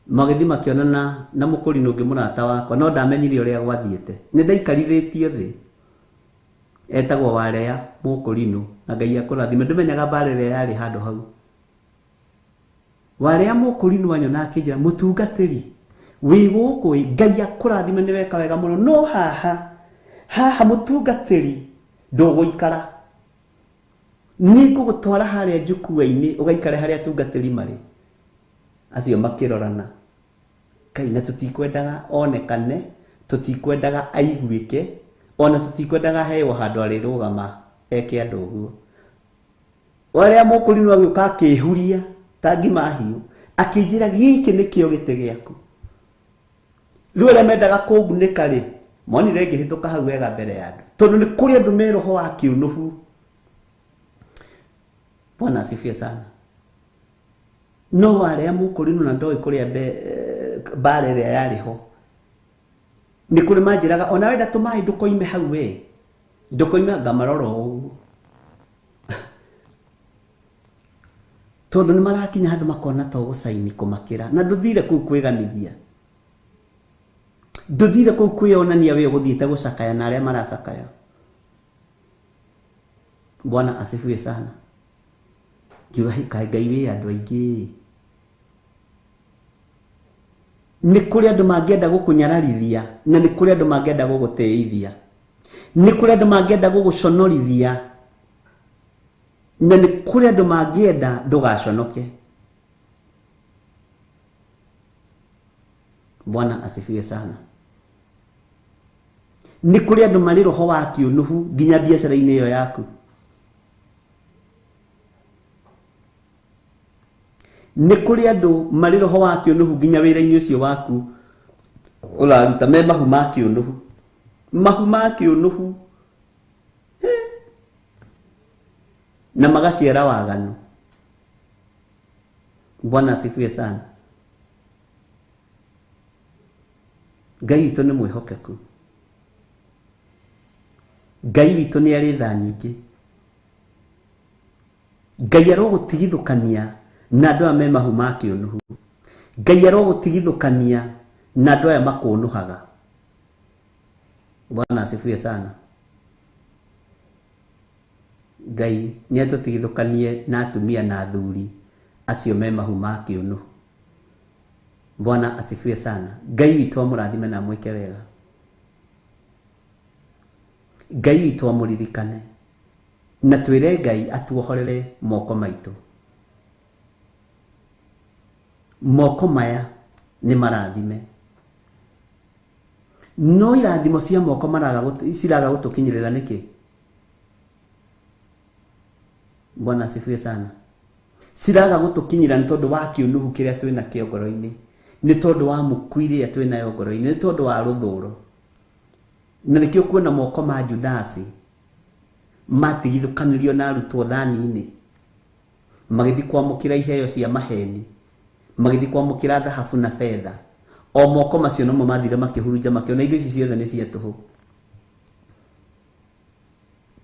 magĩthiĩ makĩonana na mũkũrinũ ũngĩ mũrata wakwa, no ndamenyire ũrĩa gwathiĩte. Nĩ ndaikarithĩtio thĩ, etagwo Warea mũkũrinũ, na Ngai akũrathime. Ndũmenyaga mbara ĩrĩa yarĩ handũ hau. Warea mũkũrinũ anyona akĩnjĩra, mũtungatĩri wĩ gũkũ ĩ, Ngai akũrathime, nĩ weka wega mũno, no haha haha mũtungatĩri ndũgũikara, nĩ ngũgũtwara harĩa njukua-inĩ ũgaikare harĩa atungatĩri marĩ. Acio makĩrorana, Ngai, na tũtikwendaga onekane, tũtikwendaga aiguĩke, ona tũtikwendaga aheo handũ arĩrũgama eke andũ ũguo. Warĩa mũkũrinũ agĩũka akĩhuria ta ngima hiũ, akĩnjĩra gĩkĩ nĩkĩo gĩtĩ gĩaku. Rĩu arĩa mendaga kũngunĩka rĩ, monire ngĩhĩtũka hau wega mbere ya andũ, tondũ nĩ kũrĩ andũ me roho wa kĩũnũhu. Bwana asifiwe sana. No warĩa mũkũrinũ na ndoĩ kũrĩa mbara ĩrĩa yarĩ ho, nĩ kũrĩ manjĩraga ona wenda tũmaĩ ndũkoime hau we, ndũkoime, ngamarora ũguo, tondũ nĩ marakinya handũ makona to gũcaini kũmakĩra, na ndũthire kũu kwĩganithia, ndũthire kũu kwĩonania we ũgũthiĩte gũcakaya na arĩa maracakaya. Bwana asifiwe sana. Ngiuga kaĩ Ngai wĩ andũ aingĩ. Nĩ kũrĩ andũ mangĩenda gũkũnyararithia, na nĩ kũrĩ andũ mangĩenda gũgũteithia, nĩ kũrĩ andũ mangĩenda gũgũconorithia, na nĩ kũrĩ andũ mangĩenda ndũgaconoke. Bwana asifiwe sana. Nĩ kũrĩ andũ marĩ roho wa kĩũnũhu nginya biacara-inĩ ĩyo yaku. Nĩ kũrĩ andũ marĩ roho wa kĩũnũhu nginya wĩra-inĩ ũcio waku ũraruta, me mahu ma kĩũnũhu, mahu ma kĩũnũhu, na magaciara waganu. Bwana asifiwe sana. Ngai witũ nĩ mwĩhokeku, Ngai witũ nĩ arĩ tha nyingĩ. Ngai arogũtigithũkania na andũ aya me mahu ma kĩũnũhu. Ngai arogũtigithũkania na andũ aya makũnũhaga. Bwana asifiwe sana. Ngai nĩ atũtigithũkanie na atumia na athuri acio me mahu ma kĩũnũhu. Bwana asifiwe sana. Ngai witũ amũrathime na amwĩke wega. Ngai witũ amũririkane, na twĩre Ngai atuohorere moko maitũ. Moko maya nĩ marathime, no irathimo cia moko ciraga gũtũkinyĩrĩra nĩkĩ? Bwana asifiwe sana. Ciraga gũtũkinyĩra nĩ tondũ wa kĩũnũhu kĩrĩa twĩna kĩo ngoro-inĩ, nĩ tondũ wa mũku ĩrĩa twĩnayo ngoro-inĩ, nĩ tondũ wa rũthũro. Na nĩkĩo kuona moko ma Judasi matigithũkanĩrio na arutwo thani-inĩ, magĩthiĩ kwamũkĩra iheo cia maheni, magĩthiĩ kwamũkĩra thahabu na betha. O moko macio nomo mathire makĩhurunja, makĩona indo ici ciothe nĩ cia tũhũ,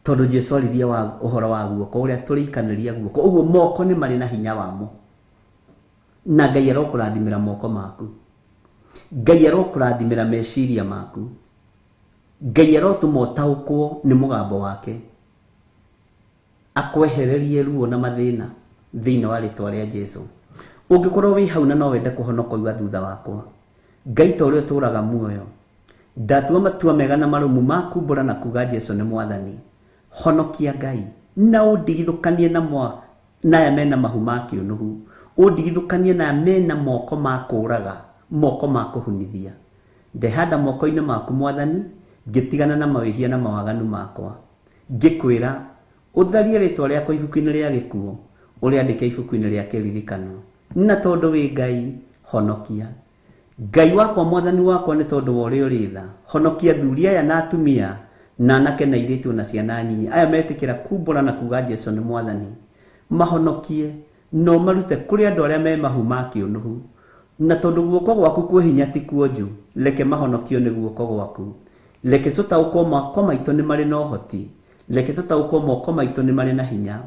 tondũ Jesũ aririe wa ũhoro wa guoko ũrĩa tũrĩikanĩria guoko. Ũguo moko nĩ marĩ na hinya wamo, na Ngai arokũrathimĩra moko maku, Ngai arokũrathimĩra meciria maku, Ngai arotũma ũtaũkwo nĩ mũgambo wake, akwehererie ruo na mathĩna thĩinĩ wa rĩtwa rĩa Jesũ. Ũngĩkorwo wĩ hau na no wende kũhonoka uga thutha wakwa, Ngai ta ũrĩa ũtũũraga muoyo, ndatua matua mega na marũmu ma kumbũra na kuga Jesũ nĩ mwathani. Honokia Ngai na ũndigithũkanie na aya mena mahu ma kĩũnũhu, ũndigithũkanie na aya mena moko ma kũũraga, moko ma kũhunithia. Ndehanda moko-inĩ maku Mwathani, ngĩtigana na mawĩhia na mawaganu makwa. Ngĩkwĩra ũtharie rĩtwa rĩakwa ibuku-inĩ rĩa gĩkuũ, ũrĩandĩke ibuku-inĩ rĩa kĩririkano. Na tondũ wĩ Ngai, honokia. Ngai wakwa Mwathani wakwa nĩ tondũ wa ũrĩa ũrĩ tha, honokia athuri aya na atumia, na anake na airĩtu na ciana nyinyi, aya metĩkĩra kumbũra na kuga Jesu nĩ Mwathani. Mahonokie na ũmarute kũrĩ andũ arĩa me mahu ma kĩũnũhu. Na tondũ guoko gwaku kwĩ hinya ti kuonju, reke mahonokio nĩ guoko gwaku. Reke tũtaũkwo moko maitũ nĩ marĩ na ũhoti, reke tũtaũkwo moko maitũ nĩ marĩ na hinya,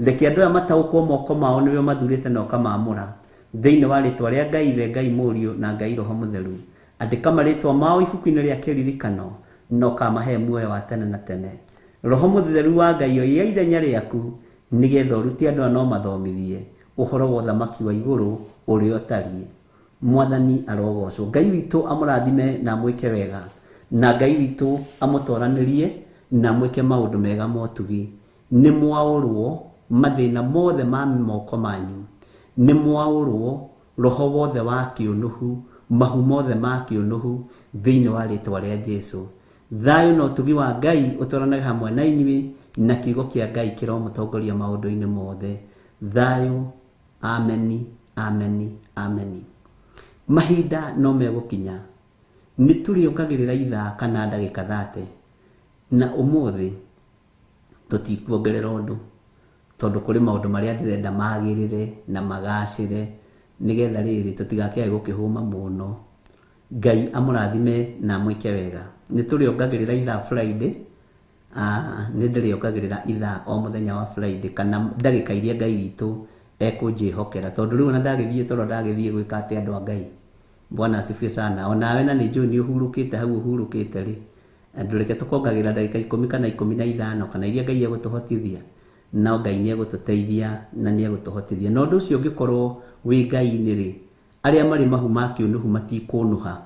reke andũ aya mataũkwo moko mao nĩwe mathurĩte na ũkamaamũra. Thĩinĩ wa rĩtwa rĩa Ngai Ithe, Ngai Mũriũ na Ngai Roho Mũtheru, andĩka marĩtwa mao ibuku-inĩ rĩa kĩririkano na ũkamahe muoyo wa tene na tene. Roho Mũtheru wa Ngai oya ithenya rĩaku nĩgetha ũrute andũ aya na ũmathomithie ũhoro wa ũthamaki wa igũrũ ũrĩa ũtariĩ. Mwathani arogocwo. Ngai witũ amũrathime na amwĩke wega, na Ngai witũ amũtoranĩrie na amwĩke maũndũ mega ma ũtugi. Nĩ mwaũrwo mathĩna mothe ma moko manyu, nĩ mwaũrwo roho wothe wa kĩũnũhu, mahu mothe ma kĩũnũhu thĩinĩ wa rĩtwa rĩa Jesu. Thayũ na ũtugi wa Ngai ũtwaranage hamwe na inyuĩ, na kiugo kĩa Ngai kĩromũtongoria maũndũ-inĩ mothe. Thayũ, ameni, ameni, ameni. Mahinda no megũkinya nĩ tũrĩongagĩrĩra ithaa kana ndagĩka 30, na ũmũthĩ tũtikuongerera ũndũ, tondũ kũrĩ maũndũ marĩa ndĩrenda magĩrĩre na magacĩre, nĩgetha rĩrĩ tũtigakĩage gũkĩhũma mũno. Ngai amũrathime na amwĩke wega. Nĩ tũrĩongagĩrĩra ithaa Friday, nĩ ndĩrĩongagĩrĩra ithaa o mũthenya wa Friday, kana ndagĩka iria Ngai witũ ekũnjĩhokera, tondũ rĩu ona ndagĩthiĩ toro ndagĩthiĩ gwĩka atĩ andũ a Ngai. Bwana asifiwe sana. Onawe na nĩ njũĩ nĩ ũhurũkĩte hau ũhurũkĩte rĩ, ndũreke tũkongagĩrĩra ndagĩka 10 kana 15 kana iria Ngai egũtũhotithia, no Ngai nĩ egũtũteithia na nĩ egũtũhotithia. Na ũndũ ũcio ũngĩkorwo wĩ Ngai-inĩ rĩ, arĩa marĩ mahu ma kĩũnũhu matikũnũha,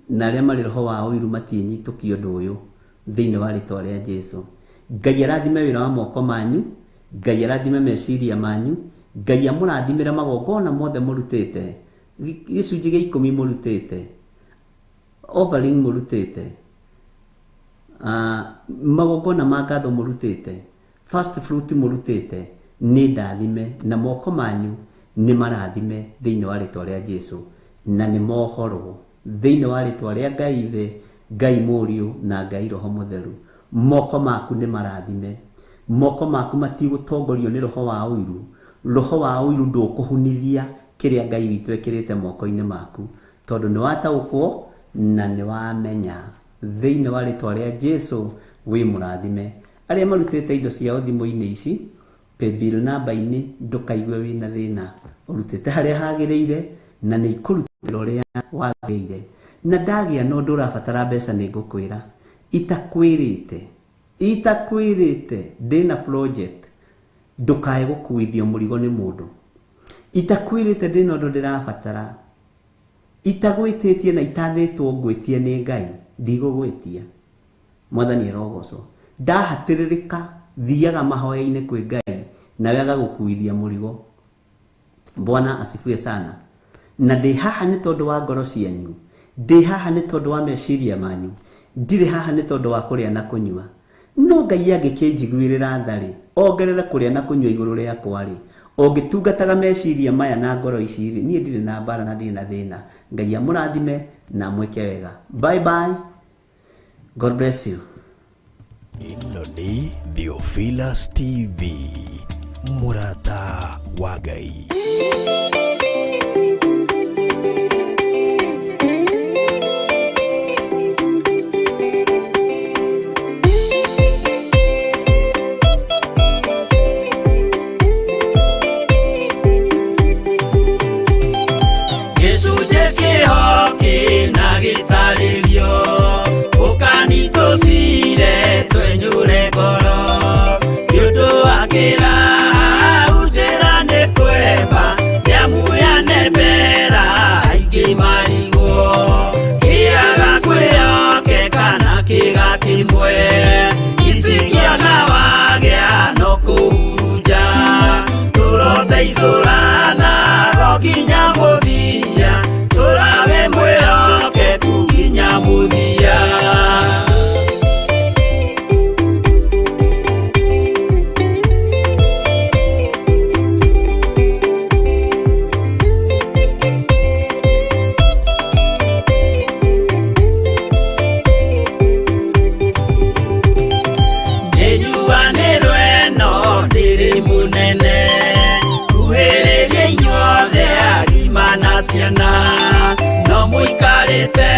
na arĩa marĩ roho wa ũiru matiĩnyitũkia ũndũ ũyũ thĩinĩ wa rĩtwa rĩa Jesu. Ngai arathime wĩra wa moko manyu, Ngai arathime meciria manyu, Ngai amũrathimĩre magongona mothe mũrutĩte, gĩcunjĩ gĩa 10 mũrutĩte, offering mũrutĩte, magongona ma ngatho mũrutĩte, first fruit mũrutĩte, nĩ ndathime na moko manyu nĩ marathime thĩinĩ wa rĩtwa rĩa Jesu, na nĩ mohorwo thĩinĩ wa rĩtwa rĩa Ngai Ithe, Ngai Mũriũ na Ngai Roho Mũtheru. Moko maku nĩ marathime, moko maku matigũtongorio nĩ roho wa ũiru. Roho wa ũiru ndũkũhunithia kĩrĩa Ngai witũ ekĩrĩte moko-inĩ maku, tondũ nĩ wataũkwo na nĩ wamenya. Thĩinĩ wa rĩtwa rĩa Jesu wĩ mũrathime. Arĩa marutĩte indo ciao thimũ-inĩ ici, paybill namba-inĩ, ndũkaigue wĩna thĩna, ũrutĩte harĩa hagĩrĩire na nĩ ikũrutĩra ũrĩa wagĩrĩire. Na ndagĩa na ũndũ ũrabatara mbeca nĩ ngũkwĩra, itakwĩrĩte ndĩna project, ndũkae gũkuithio mũrigo nĩ mũndũ. Itakwĩrĩte ndĩna ũndũ ndĩrabatara, itagwĩtĩtie na itathĩtwo ngwĩtie nĩ Ngai, ndigũgwĩtia. Mwathani arogocwo. Ndahatĩrĩrĩka, thiaga mahoya-inĩ kwĩ Ngai, nawe agagũkuithia mũrigo. Bwana asifiwe sana. Na ndĩ haha nĩ tondũ wa ngoro cianyu, ndĩ haha nĩ tondũ wa meciria manyu, ndirĩ haha nĩ tondũ wa kũrĩa na kũnyua. No Ngai angĩkĩnjiguĩrĩra tha rĩ, ongerere kũrĩa na kũnyua igũrũ rĩakwa rĩ, ũngĩtungataga meciria maya na ngoro ici rĩ, niĩ ndirĩ na mbara na ndirĩ na thĩna. Ngai amũrathime na amwĩke wega. Bye bye. God bless you. Ĩno nĩ Theophilus TV, mũrata wa Ngai. Gĩcunjĩ kĩho kĩna gĩtarĩrio, ũkanitũcire twenyũre ngoro, nĩ ũndũ wa kĩraha njĩra nĩ kwemba, nĩamu yanembera aingĩ marigwo, kĩaga kwĩyoke kana kĩga kĩmwe, icikiona wagĩa no kũhurunja, tũroteithũrana o nginya mũthia, tũrawe mwĩhoko. mĩte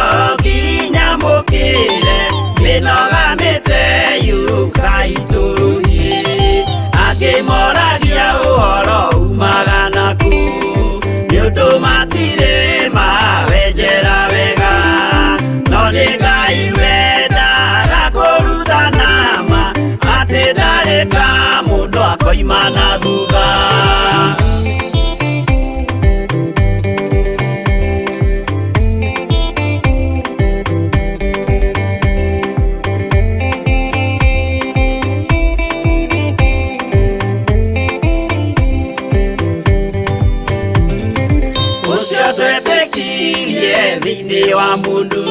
o nginya mũkĩre mĩnoga mĩte yũkai tũrũthiĩ angĩ moragia ũhoro umaga naku nĩ ũndũ matirĩ mawenjera wega no nĩ Ngai wendaga kũrutana ma atĩ ndarĩ ka mũndũ akoima na thutha. Ũcio twetĩkirie thĩinĩ wa mũndũ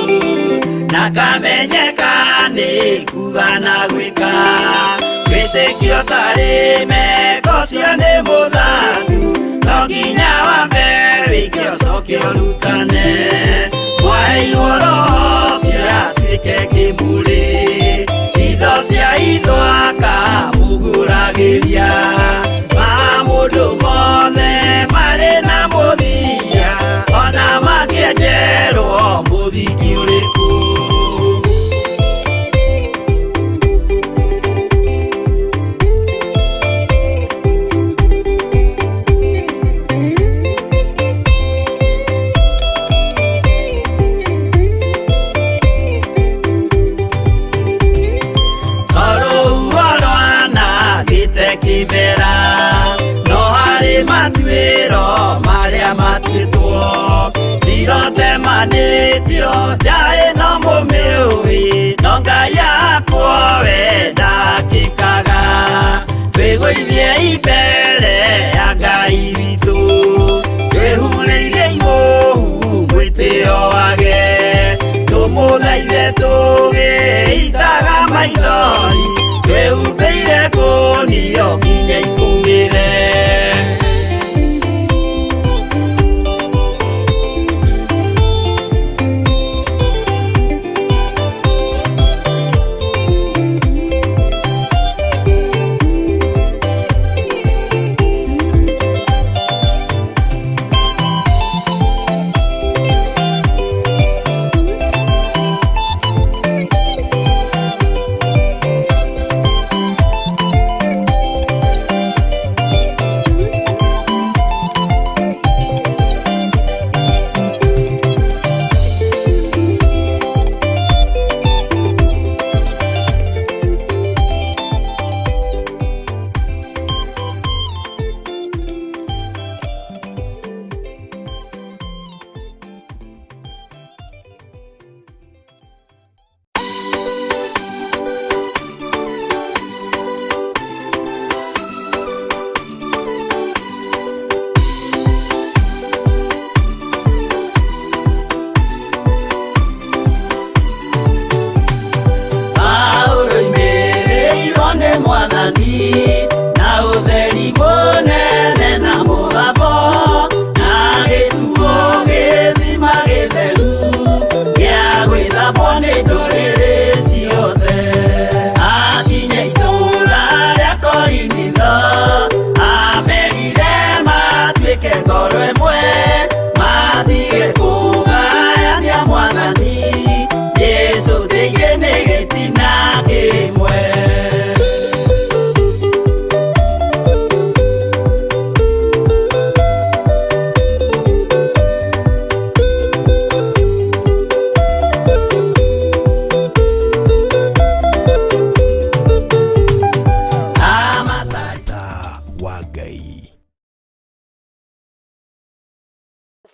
na kamenyeka nĩ kuga na gwĩka wĩtĩkio tarĩ meko ũcio nĩ mũthatu no nginya wambe wĩke ũcoke ũrutane mwaheirwo roho ũcio atuĩke kĩmũrĩ itho cia itho akamũgũragĩria ma mũndũ mothe marĩ na mũthia ona mangĩenjerwo mũthingi ũrĩkũ. Kimera no harĩ matuĩro marĩa matuĩtwo cirotemanĩtio njaĩ no mũmĩũĩ no Ngai akwo we ndakĩkaga twĩgũithie mbere ya Ngai witũ twĩhurĩire imũhu mwĩtĩo wage tũmũthaithe tũgĩitaga maithori twĩhumbĩire kũnio nginya ikũmĩre.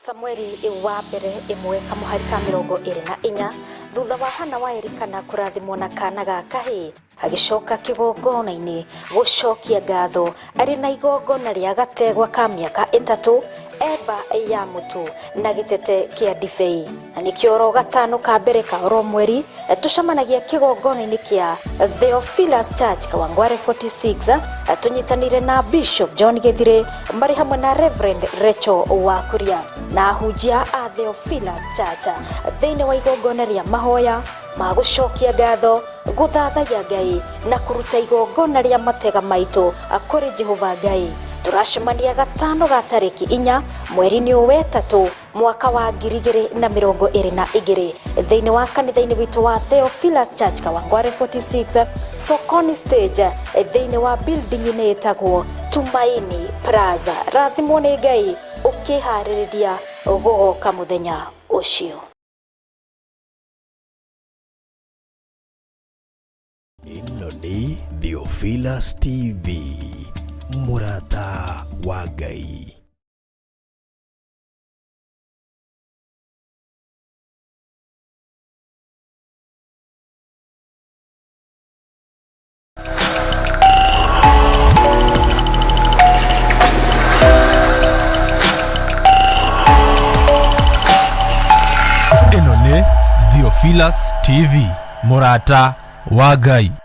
Samueli wa mbere ĩmwe kamũhari ka 24 thutha wa Hana wa Elikana kũrathimwo na kana ga kahĩĩ agĩcoka kĩgongona-inĩ gũcokia ngatho arĩ na igongona rĩa gategwa ka mĩaka 3 eba ya mũtu na gĩtete kĩa ndibei na nĩkĩo oro gatano ka mbere ka oro mweri tũcemanagia kĩgongona-inĩ kĩa Theophilus Church Kawangware 46 tũnyitanĩire na Bishop John Githire marĩ hamwe na Reverend Rachel Wakuria na ahunjia a Theophilus Church thĩinĩ wa igongona rĩa mahoya ma gũcokia ngatho gũthathaiya Ngai na kũruta igongona rĩa matega maitũ kũrĩ Jehova Ngai. Tũracemania gatano ga tarĩki 4 mweri-inĩ wa 3 Mwaka wa 2022 thĩinĩ wa kanitha-inĩ witũ wa Theophilus Church Kawangware 46 Sokoni stage, thĩinĩ wa building-inĩ ĩtagwo Tumaini Plaza. Rathimwo nĩ Ngai ũkĩharĩrĩria gũgoka mũthenya ũcio. Ĩno nĩ Theophilus TV, mũrata wa Ngai. Ĩno nĩ Theophilus TV, mũrata wa Ngai.